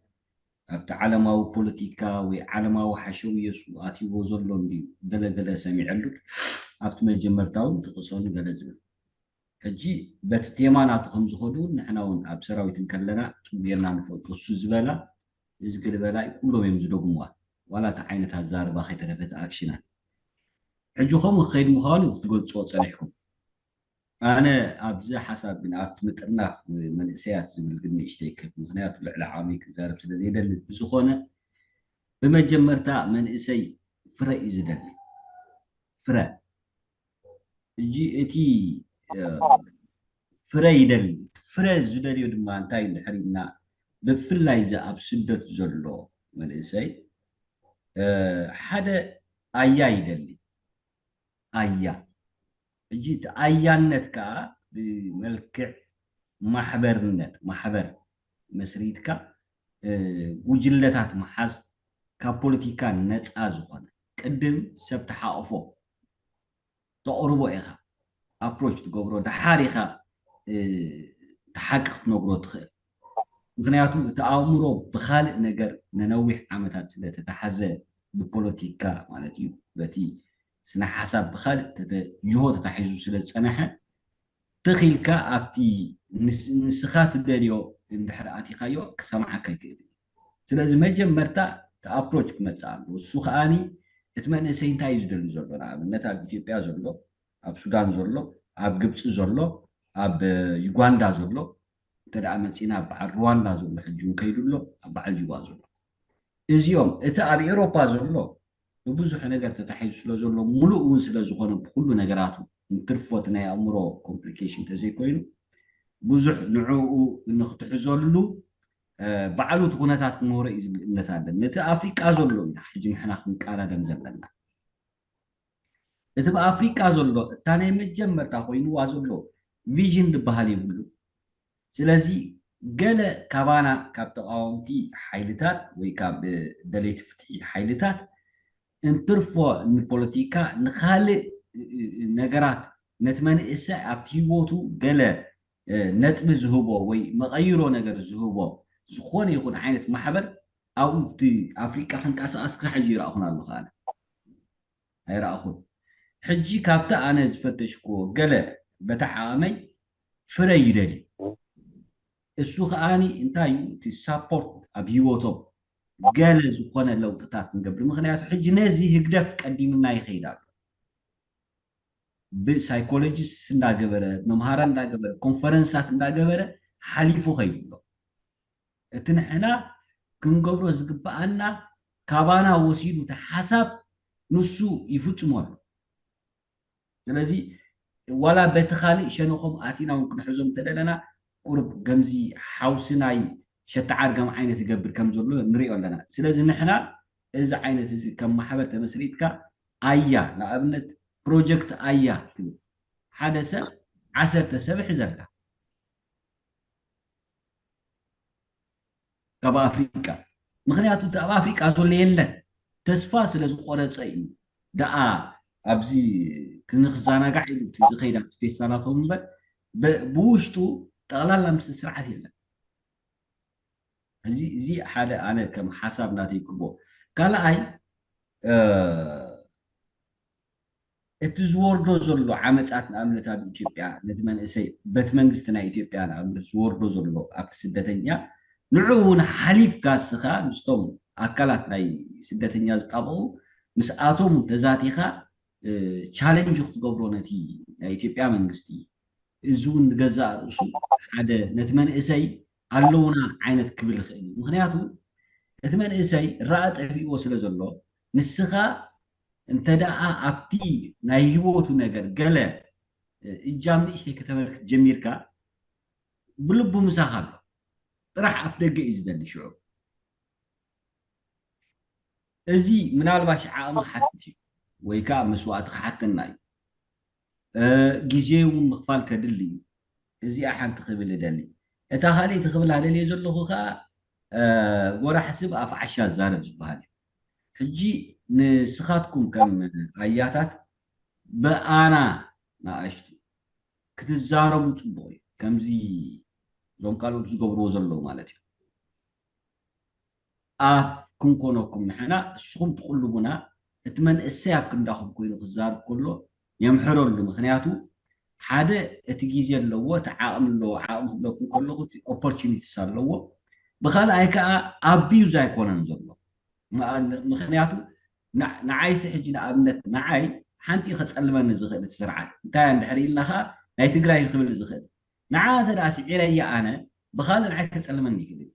ኣብቲ ዓለማዊ ፖለቲካ ወይ ዓለማዊ ሓሸውየሱ ኣትይዎ ዘሎ እንድዩ ገለገለ ሰሚዐሉ ኣብቲ መጀመርታ እውን ጥቕሰሉ ገለ ዝብል ሕጂ በቲ ቴማ ናቱ ከም ዝኸዱ እውን ንሕና እውን ኣብ ሰራዊት እንከለና ፅቡየና ንፈልጦ እሱ ዝበላ እዚ ግልበላይ ኩሎም እዮም ዝደግሙዋ ዋላ እቲ ዓይነት ኣዛርባ ከይተረፈት ኣክሽናት ሕጂ ከምኡ ክኸይድ ምዃኑ ክትገልፅዎ ፀኒሕኩም ኣነ ኣብዚ ሓሳብ ግን ኣብቲ ምጥርናፍ መንእሰያት ዝብል ግን ንእሽተይ ክብ ምክንያቱ ልዕሊ ዓቕመይ ክዛረብ ስለ ዘይደሊ ብዝኾነ ብመጀመርታ መንእሰይ ፍረ እዩ ዝደሊ ፍረ እጂ እቲ ፍረ ይደሊ ፍረ ዝደልዮ ድማ እንታይ እንድሕር ኢልና ብፍላይ እዚ ኣብ ስደት ዘሎ መንእሰይ ሓደ ኣያ ይደሊ ኣያ ሕጂ እቲ ኣያነት ከዓ ብመልክዕ ማሕበርነት ማሕበር መስሪትካ ጉጅለታት ምሓዝ ካብ ፖለቲካ ነፃ ዝኾነ፣ ቅድም ሰብ ተሓቕፎ ተቕርቦ ኢኻ፣ ኣፕሮች ትገብሮ፣ ደሓር ኢኻ ሓቂ ክትነግሮ ትኽእል። ምክንያቱ እቲ ኣእምሮ ብካልእ ነገር ንነዊሕ ዓመታት ስለተተሓዘ፣ ብፖለቲካ ማለት እዩ፣ በቲ ስነ ሓሳብ ብካልእ ጅሆ ተታሒዙ ስለዝፀነሐ፣ ትኽ ኢልካ ኣብቲ ንስኻ ትደልዮ እንድሕር ኣቲኻዮ ክሰምዓካ ኣይክእል እዩ። ስለዚ መጀመርታ እቲ ኣፕሮች ክመፅእ ኣሎ። እሱ ከዓኒ እቲ መንእሰይ እንታይ እዩ ዝደሊ ዘሎ? ንኣብነት ኣብ ኢትዮጵያ ዘሎ፣ ኣብ ሱዳን ዘሎ፣ ኣብ ግብፂ ዘሎ፣ ኣብ ዩጋንዳ ዘሎ እንተ ደኣ መፂና፣ ኣብ በዓል ሩዋንዳ ዘሎ ሕጂ እውን ከይዱ ኣሎ፣ ኣብ በዓል ጁባ ዘሎ እዚኦም፣ እቲ ኣብ ኤውሮፓ ዘሎ ብብዙሕ ነገር ተታሒዙ ስለ ዘሎ፣ ሙሉእ እውን ስለ ዝኾነ ብኩሉ ነገራቱ፣ እንትርፎ እቲ ናይ ኣእምሮ ኮምፕሊኬሽን ተዘይኮይኑ፣ ብዙሕ ንዕኡ ንክትሕዘሉ ባዕሉ እቲ ኩነታት ክምህሮ እዩ ዝብል እምነት ኣለኒ። ነቲ ኣፍሪቃ ዘሎ ኢና ሕጂ ንሕና ክንቃዳደም ዘለና። እቲ ብኣፍሪቃ ዘሎ እታ ናይ መጀመርታ ኮይንዋ ዘሎ ቪዥን ዝበሃል የብሉ። ስለዚ ገለ ካባና ካብ ተቃወምቲ ሓይልታት ወይ ካብ ደለይቲ ፍትሒ ሓይልታት እንትርፎ ንፖለቲካ ንካልእ ነገራት ነቲ መንእሰይ ኣብቲ ህይወቱ ገለ ነጥቢ ዝህቦ ወይ መቐይሮ ነገር ዝህቦ ዝኾነ ይኹን ዓይነት ማሕበር ኣብኡ ኣፍሪቃ ክንቀሳቀስ ክሳብ ሕጂ ይረኣኹን ኣለኹ ኣነ። ኣይረኣኹን። ሕጂ ካብቲ ኣነ ዝፈተሽክዎ ገለ በታ ዓቐመይ ፍረ ይደሊ። እሱ ከዓኒ እንታይ እዩ እቲ ሳፖርት ኣብ ህይወቶም ገለ ዝኾነ ለውጥታት ንገብር። ምክንያቱ ሕጂ ነዚ ህግደፍ ቀዲምና ይኸይድ ኣሎ። ብሳይኮሎጂስት እንዳገበረ፣ መምሃራን እንዳገበረ፣ ኮንፈረንሳት እንዳገበረ ሓሊፉ ከይዱ ኣሎ። እቲ ንሕና ክንገብሮ ዝግብኣና ካባና ወሲዱ እቲ ሓሳብ ንሱ ይፍጽሞ ኣሎ። ስለዚ ዋላ በቲ ካልእ ሸነኾም ኣቲና እውን ክንሕዞም እንተደለና ቁሩብ ከምዚ ሓውሲ ናይ ሸተ ዓርጋም ዓይነት ይገብር ከም ዘሎ ንሪኦ ኣለና። ስለዚ ንሕና እዚ ዓይነት እዚ ከም ማሕበር ተመስሪትካ ኣያ ንኣብነት ፕሮጀክት ኣያ ትብል ሓደ ሰብ ዓሰርተ ሰብ ይሕዘልካ ካብ ኣፍሪቃ። ምክንያቱ እቲ ኣብ ኣፍሪቃ ዘሎ የለን። ተስፋ ስለ ዝቆረፀ እዩ ደኣ ኣብዚ ክንክዛናጋዕ ኢሉ እቲ ዝኸይድ ኣብቲ ፌስታላቶም እምበር ብውሽጡ ጠቕላላ ምስቲ ስርዓት የለን። እዚ ሓደ ኣነ ከም ሓሳብ ናተይ ክቦ ካልኣይ እቲ ዝወርዶ ዘሎ ዓመፃት ንኣብነት ኣብ ኢትዮጵያ ነቲ መንእሰይ በቲ መንግስቲ ናይ ኢትዮጵያ ንኣብነት ዝወርዶ ዘሎ ኣብቲ ስደተኛ ንዑ እውን ሓሊፍካ እስኻ ምስቶም ኣካላት ናይ ስደተኛ ዝጣበቑ ምስኣቶም ተዛቲኻ ቻለንጅ ክትገብሮ ነቲ ናይ ኢትዮጵያ መንግስቲ እዚ እውን ንገዛእ ርእሱ ሓደ ነቲ መንእሰይ ኣለውና ዓይነት ክብል ይኽእል እዩ። ምክንያቱ እቲ መንእሰይ ራኣ ጠፊእዎ ስለ ዘሎ ንስኻ እንተ ደኣ ኣብቲ ናይ ህይወቱ ነገር ገለ እጃም ንእሽተይ ከተበርክት ጀሚርካ ብልቡ ምሳኻ ኣሎ። ጥራሕ ኣፍ ደገ እዩ ዝደሊ ሽዑ። እዚ ምናልባሽ ዓቕሚ ክሓትት እዩ ወይ ከዓ መስዋእቲ ክሓተና እዩ። ግዜ እውን ምኽፋል ከድሊ እዩ። እዚኣ ሓንቲ ክብል እደሊ። እታ ካልእቲ ክብላ ደልየ ዘለኹ ከዓ ጎራሕ ስብ ኣፍ ዓሻ ዛረብ ዝበሃል እዩ። ሕጂ ንስኻትኩም ከም ኣያታት ብኣና ንኣሽቱ ክትዛረቡ ፅቡቕ እዩ። ከምዚ እዞም ካልኦት ዝገብርዎ ዘለዉ ማለት እዩ። ኣፍ ክንኮነኩም ንሕና፣ እስኹም ትቕልቡና፣ እቲ መንእሰይ ኣብ ክንዳኹም ኮይኑ ክዛረብ ከሎ የምሕረሉ። ምኽንያቱ ሓደ እቲ ግዜ ኣለዎ፣ እቲ ዓቕሚ ኣለዎ። ዓቕሚ ክብለኩም ከለኹ እቲ ኦፖርቹኒቲስ ኣለዎ። ብኻልኣይ ከዓ ኣቢዩዝ ኣይኮነን ዘሎ። ምኽንያቱ ንዓይሲ ሕጂ ንኣብነት ንዓይ ሓንቲ ከፀልመኒ ዝኽእል እቲ ስርዓት እንታይ እንድሕር ኢልና ከዓ ናይ ትግራይ ክብል ዝኽእል ንዓ እንተ ደኣ ስዒረያ ኣነ ብኻልእ ንዓይ ከፀልመኒ ይኽእል እዩ።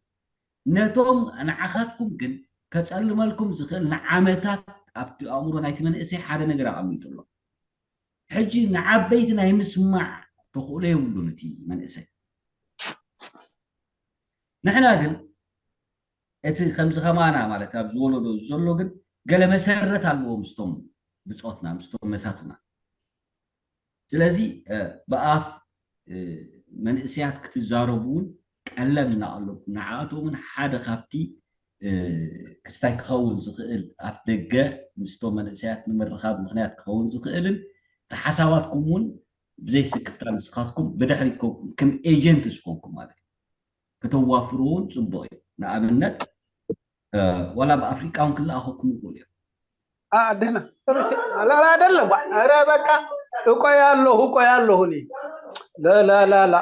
ነቶም ንዓኻትኩም ግን ከፀልመልኩም ዝኽእል ንዓመታት ኣብቲ ኣእምሮ ናይቲ መንእሰይ ሓደ ነገር ኣቐሚጡ ኣሎ። ሕጂ ንዓበይቲ ናይ ምስማዕ ተኽእሎ የብሉን እቲ መንእሰይ። ንሕና ግን እቲ ከምዚ ከማና ማለት ኣብ ዝወለዶ ዘሎ ግን ገለ መሰረት ኣለዎ ምስቶም ብፆትና ምስቶም መሳቱና። ስለዚ ብኣፍ መንእሰያት ክትዛረቡ እውን ቀለብ እናቐለብኩም ንዓኣቶም እውን ሓደ ካብቲ ክስታይ ክኸውን ዝኽእል ኣፍ ደገ ምስቶም መንእሰያት ንምርኻብ ምኽንያት ክኸውን ዝኽእልን፣ እቲ ሓሳባትኩም እውን ብዘይ ስክፍታ ንስኻትኩም ብድሕሪት ኮንኩም ከም ኤጀንት ዝኾንኩም ማለት እዩ። ከተዋፍርዎ እውን ፅቡቕ እዩ። ንኣብነት ዋላ ብኣፍሪቃ እውን ክለኣኸኩም ይኽእሉ እዮም። ኣደና ላላ አይደለም። ኧረ በቃ እቆያለሁ እቆያለሁ እኔ ላላላላ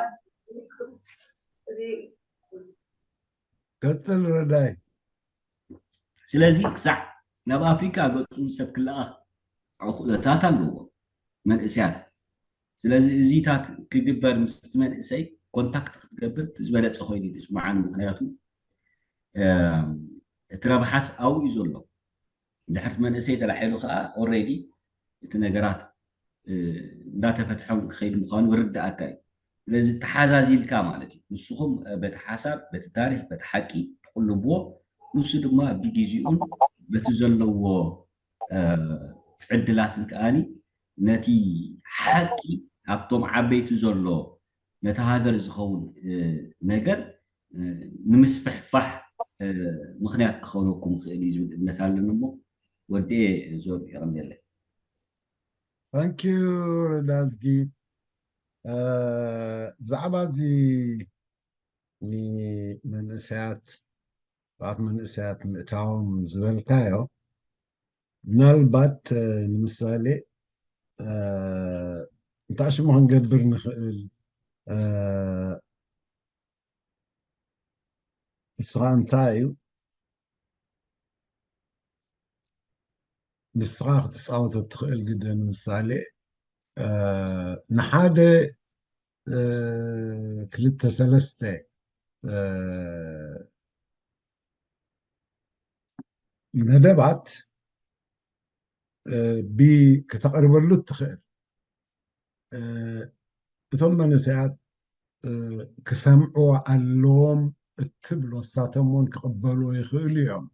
ቀጥል ረዳይ። ስለዚ ክሳዕ ናብ ኣፍሪካ ገፁ ሰብ ክለኣኽ ኩነታት ኣለዎ መንእስያት። ስለዚ እዚታት ክግበር ምስቲ መንእሰይ ኮንታክት ክትገብር ዝበለፀ ኮይኑ ዝስምዓኒ። ምክንያቱ እቲ ረብሓስ ኣብኡ እዩ ዘሎ። ድሕርቲ መንእሰይ ተላዒሉ ከዓ ኦሬዲ እቲ ነገራት እንዳተፈትሐ ክኸይድ ምኳኑ ርዳእካ እዩ። ስለዚ ተሓዛዚልካ ማለት እዩ። ንስኹም በቲ ሓሳብ፣ በቲ ታሪክ፣ በቲ ሓቂ ትቅልብዎ፣ ንሱ ድማ ብግዜኡን በቲ ዘለዎ ዕድላትን ከዓኒ ነቲ ሓቂ ኣብቶም ዓበይቲ ዘሎ ነቲ ሃገር ዝኸውን ነገር ንምስፍሕፋሕ ምክንያት ክኸውነኩም ይኽእል እዩ ዝብል እምነት ኣለኒ። እሞ ወዲኤ ዞር የቐንየለይ። ታንኪዩ ረዳዝጊ። ብዛዕባ እዚ ንመንእሰያት ኣብ መንእሰያት ምእታዎም ዝበልካዮ፣ ምናልባት ንምሳሌ እንታይ ሽሙ ክንገብር ንኽእል፣ ንስኻ እንታይ እዩ ንስኻ ክትፃወቶ እትኽእል ግደ? ንምሳሌ ንሓደ ክልተ ሰለስተ መደባት ብ ክተቕርበሉ እትኽእል፣ እቶም መንእሰያት ክሰምዕዎ ኣለዎም እትብሎ፣ ንሳቶም እውን ክቕበልዎ ይኽእሉ እዮም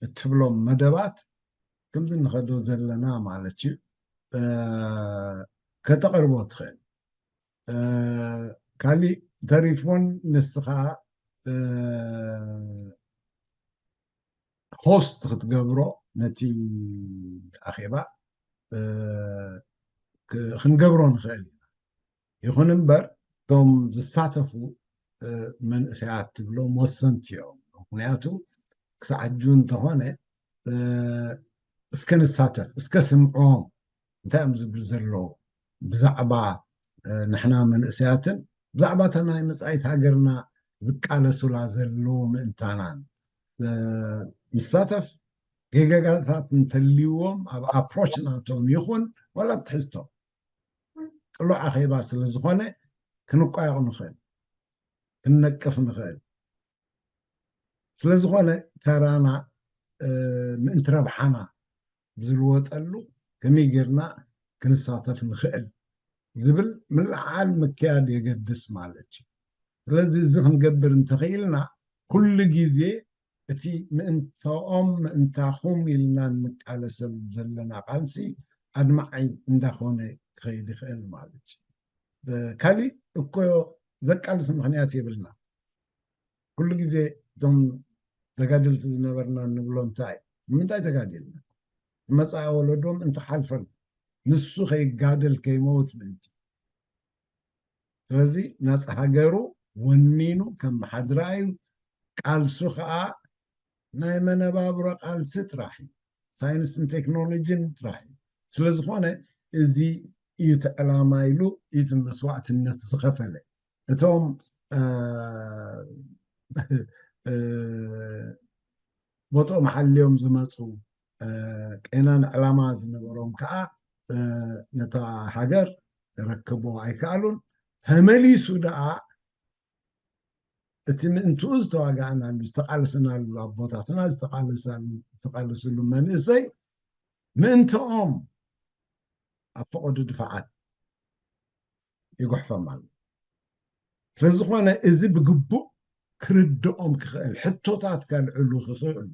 እትብሎም መደባት ከምዚ ንኸዶ ዘለና ማለት እዩ ከተቕርቦ ትኽእል። ካሊእ ተሪፎን ንስኻ ሆስት ክትገብሮ ነቲ ኣኼባ ክንገብሮ ንኽእል ኢና። ይኹን እምበር እቶም ዝሳተፉ መንእሰያት ትብሎም ወሰንቲ እዮም። ምክንያቱ ክሳዕ ሕጂ እንተኾነ እስከ ንሳተፍ፣ እስከ ስምዖም እንታይ እዮም ዝብሉ ዘለዉ ብዛዕባ ንሕና መንእሰያትን ብዛዕባ እታ ናይ መጻኢት ሃገርና ዝቃለሱላ ዘለዉ ምእንታናን ንሳተፍ። ጌጋታት እንተልይዎም ኣብ ኣፕሮች ናቶም ይኹን ዋላ ኣብ ትሕዝቶ ቅሉዕ ኣኼባ ስለ ዝኾነ ክንቋየቕ ንኽእል፣ ክንነቅፍ ንኽእል። ስለ ዝኾነ ተራና ምእንቲ ረብሓና ብዝልወጠሉ ከመይ ጌርና ክንሳተፍ ንኽእል ዝብል ምልዓል ምክያድ የገድስ ማለት እዩ። ስለዚ እዚ ክንገብር እንተኽኢልና ኩሉ ግዜ እቲ ምእንተኦም ምእንታኹም ኢልና እንቃለሰሉ ዘለና ቃልሲ ኣድማዒ እንዳኾነ ክኸይድ ይኽእል ማለት እዩ። ካሊእ እኮ ዘቃልስ ምኽንያት የብልና። ኩሉ ግዜ እቶም ተጋደልቲ ዝነበርና እንብሎ እንታይ ንምንታይ ተጋዲልና መፃኢ ወለዶም እንተሓልፈሉ ንሱ ከይጋደል ከይመውት ምእንቲ። ስለዚ ናፃ ሃገሩ ወኒኑ ከም ሓድራዩ ቃልሱ ከዓ ናይ መነባብሮ ቃልሲ ጥራሕ እዩ። ሳይንስን ቴክኖሎጂን ጥራሕ እዩ። ስለዝኾነ እዚ እዩ እቲ ዕላማ ኢሉ እዩ እቲ መስዋእትነት ዝኸፈለ። እቶም ቦትኦም ሓልዮም ዝመፁ ቄናን ዕላማ ዝነበሮም ከዓ ነታ ሃገር ረክቦ ኣይከኣሉን። ተመሊሱ ደኣ እቲ ምእንትኡ ዝተዋጋእናሉ ዝተቃለስናሉ ኣቦታትና ዝተቃለሳሉ ዝተቃለስሉ መንእሰይ ምእንትኦም ኣብ ፈቐዱ ድፋዓት ይጉሕፎም ኣሎ። ስለዝኾነ እዚ ብግቡእ ክርድኦም ክኽእል ሕቶታት ከልዕሉ ክኽእሉ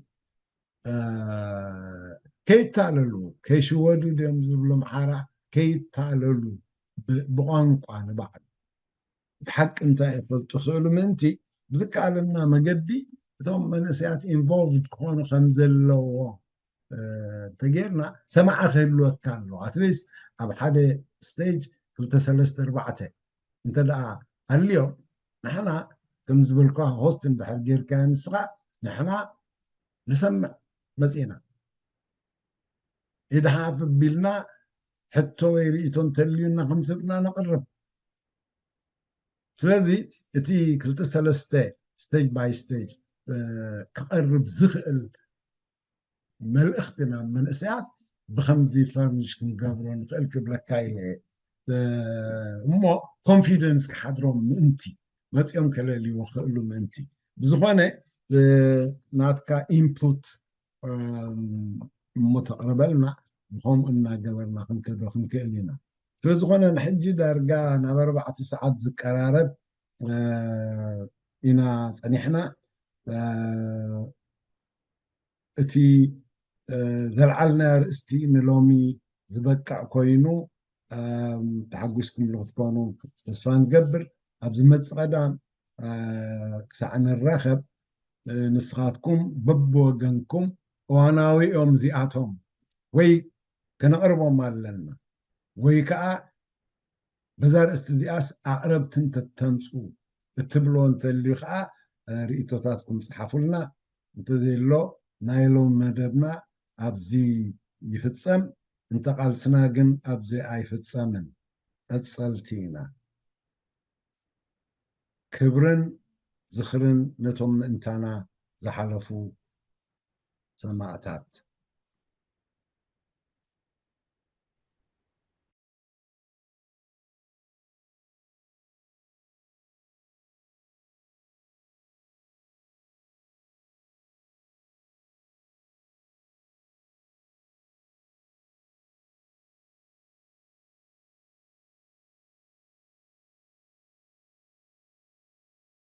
ከይታለሉ ከይሽወዱ ድዮም ዝብሉ ምሓራ ከይታለሉ ብቋንቋ ንባዕሉ እቲ ሓቂ እንታይ ይፈልጡ ክኽእሉ ምእንቲ ብዝከኣለና መገዲ እቶም መንእሰያት ኢንቮልቭድ ክኾኑ ከም ዘለዎ ተጌርና ሰማዓ ክህልወካ ኣለዎ። ኣትሊስት ኣብ ሓደ ስቴጅ ክልተ ሰለስተ ኣርባዕተ እንተ ደኣ ኣልዮም ንሕና ከም ዝበልኳ ሆስት እንድሕር ጌርካ ንስኻ ንሕና ንሰምዕ መጺእና ኢድሓፍ ቢልና ሕቶ ወይ ርእቶ እንተልዩና ከም ሰብና ነቕርብ። ስለዚ እቲ ክልተ ሰለስተ ስቴጅ ባይ ስቴጅ ክቐርብ ዝኽእል መልእኽቲ ናብ መንእሰያት ብኸምዚ ፈርኒሽ ክንገብሮ ንኽእል ክብለካ ኢለ እሞ ኮንፊደንስ ክሓድሮም ምእንቲ መፂኦም ከለልይዎ ክእሉ ምእንቲ ብዝኾነ ናትካ ኢንፑት እሞ ተቕርበልና ብኸምኡ እናገበርና ክንከዶ ክንክእል ኢና ስለዝኾነ ንሕጂ ዳርጋ ናብ ኣርባዕተ ሰዓት ዝቀራረብ ኢና ፀኒሕና እቲ ዘልዓልና ርእስቲ ንሎሚ ዝበቅዕ ኮይኑ ተሓጒስኩምሉ ክትኮኑ ተስፋ ንገብር ኣብ ዝመፅእ ቀዳም ክሳዕ ንራኸብ ንስኻትኩም በብወገንኩም እዋናዊ እዮም እዚኣቶም ወይ ከነቕርቦም ኣለና ወይ ከዓ በዛ ርእስቲ እዚኣስ ኣቕረብቲ እንተተምፁ እትብልዎ እንተልዩ ከዓ ርእቶታትኩም ፅሓፉልና እንተዘየሎ ናይ ሎም መደብና ኣብዚ ይፍፀም እንተ ቃልስና ግን ኣብዚ ኣይፍፀምን ቀፀልቲ ኢና ክብርን ዝኽርን ነቶም ምእንታና ዝሓለፉ ሰማእታት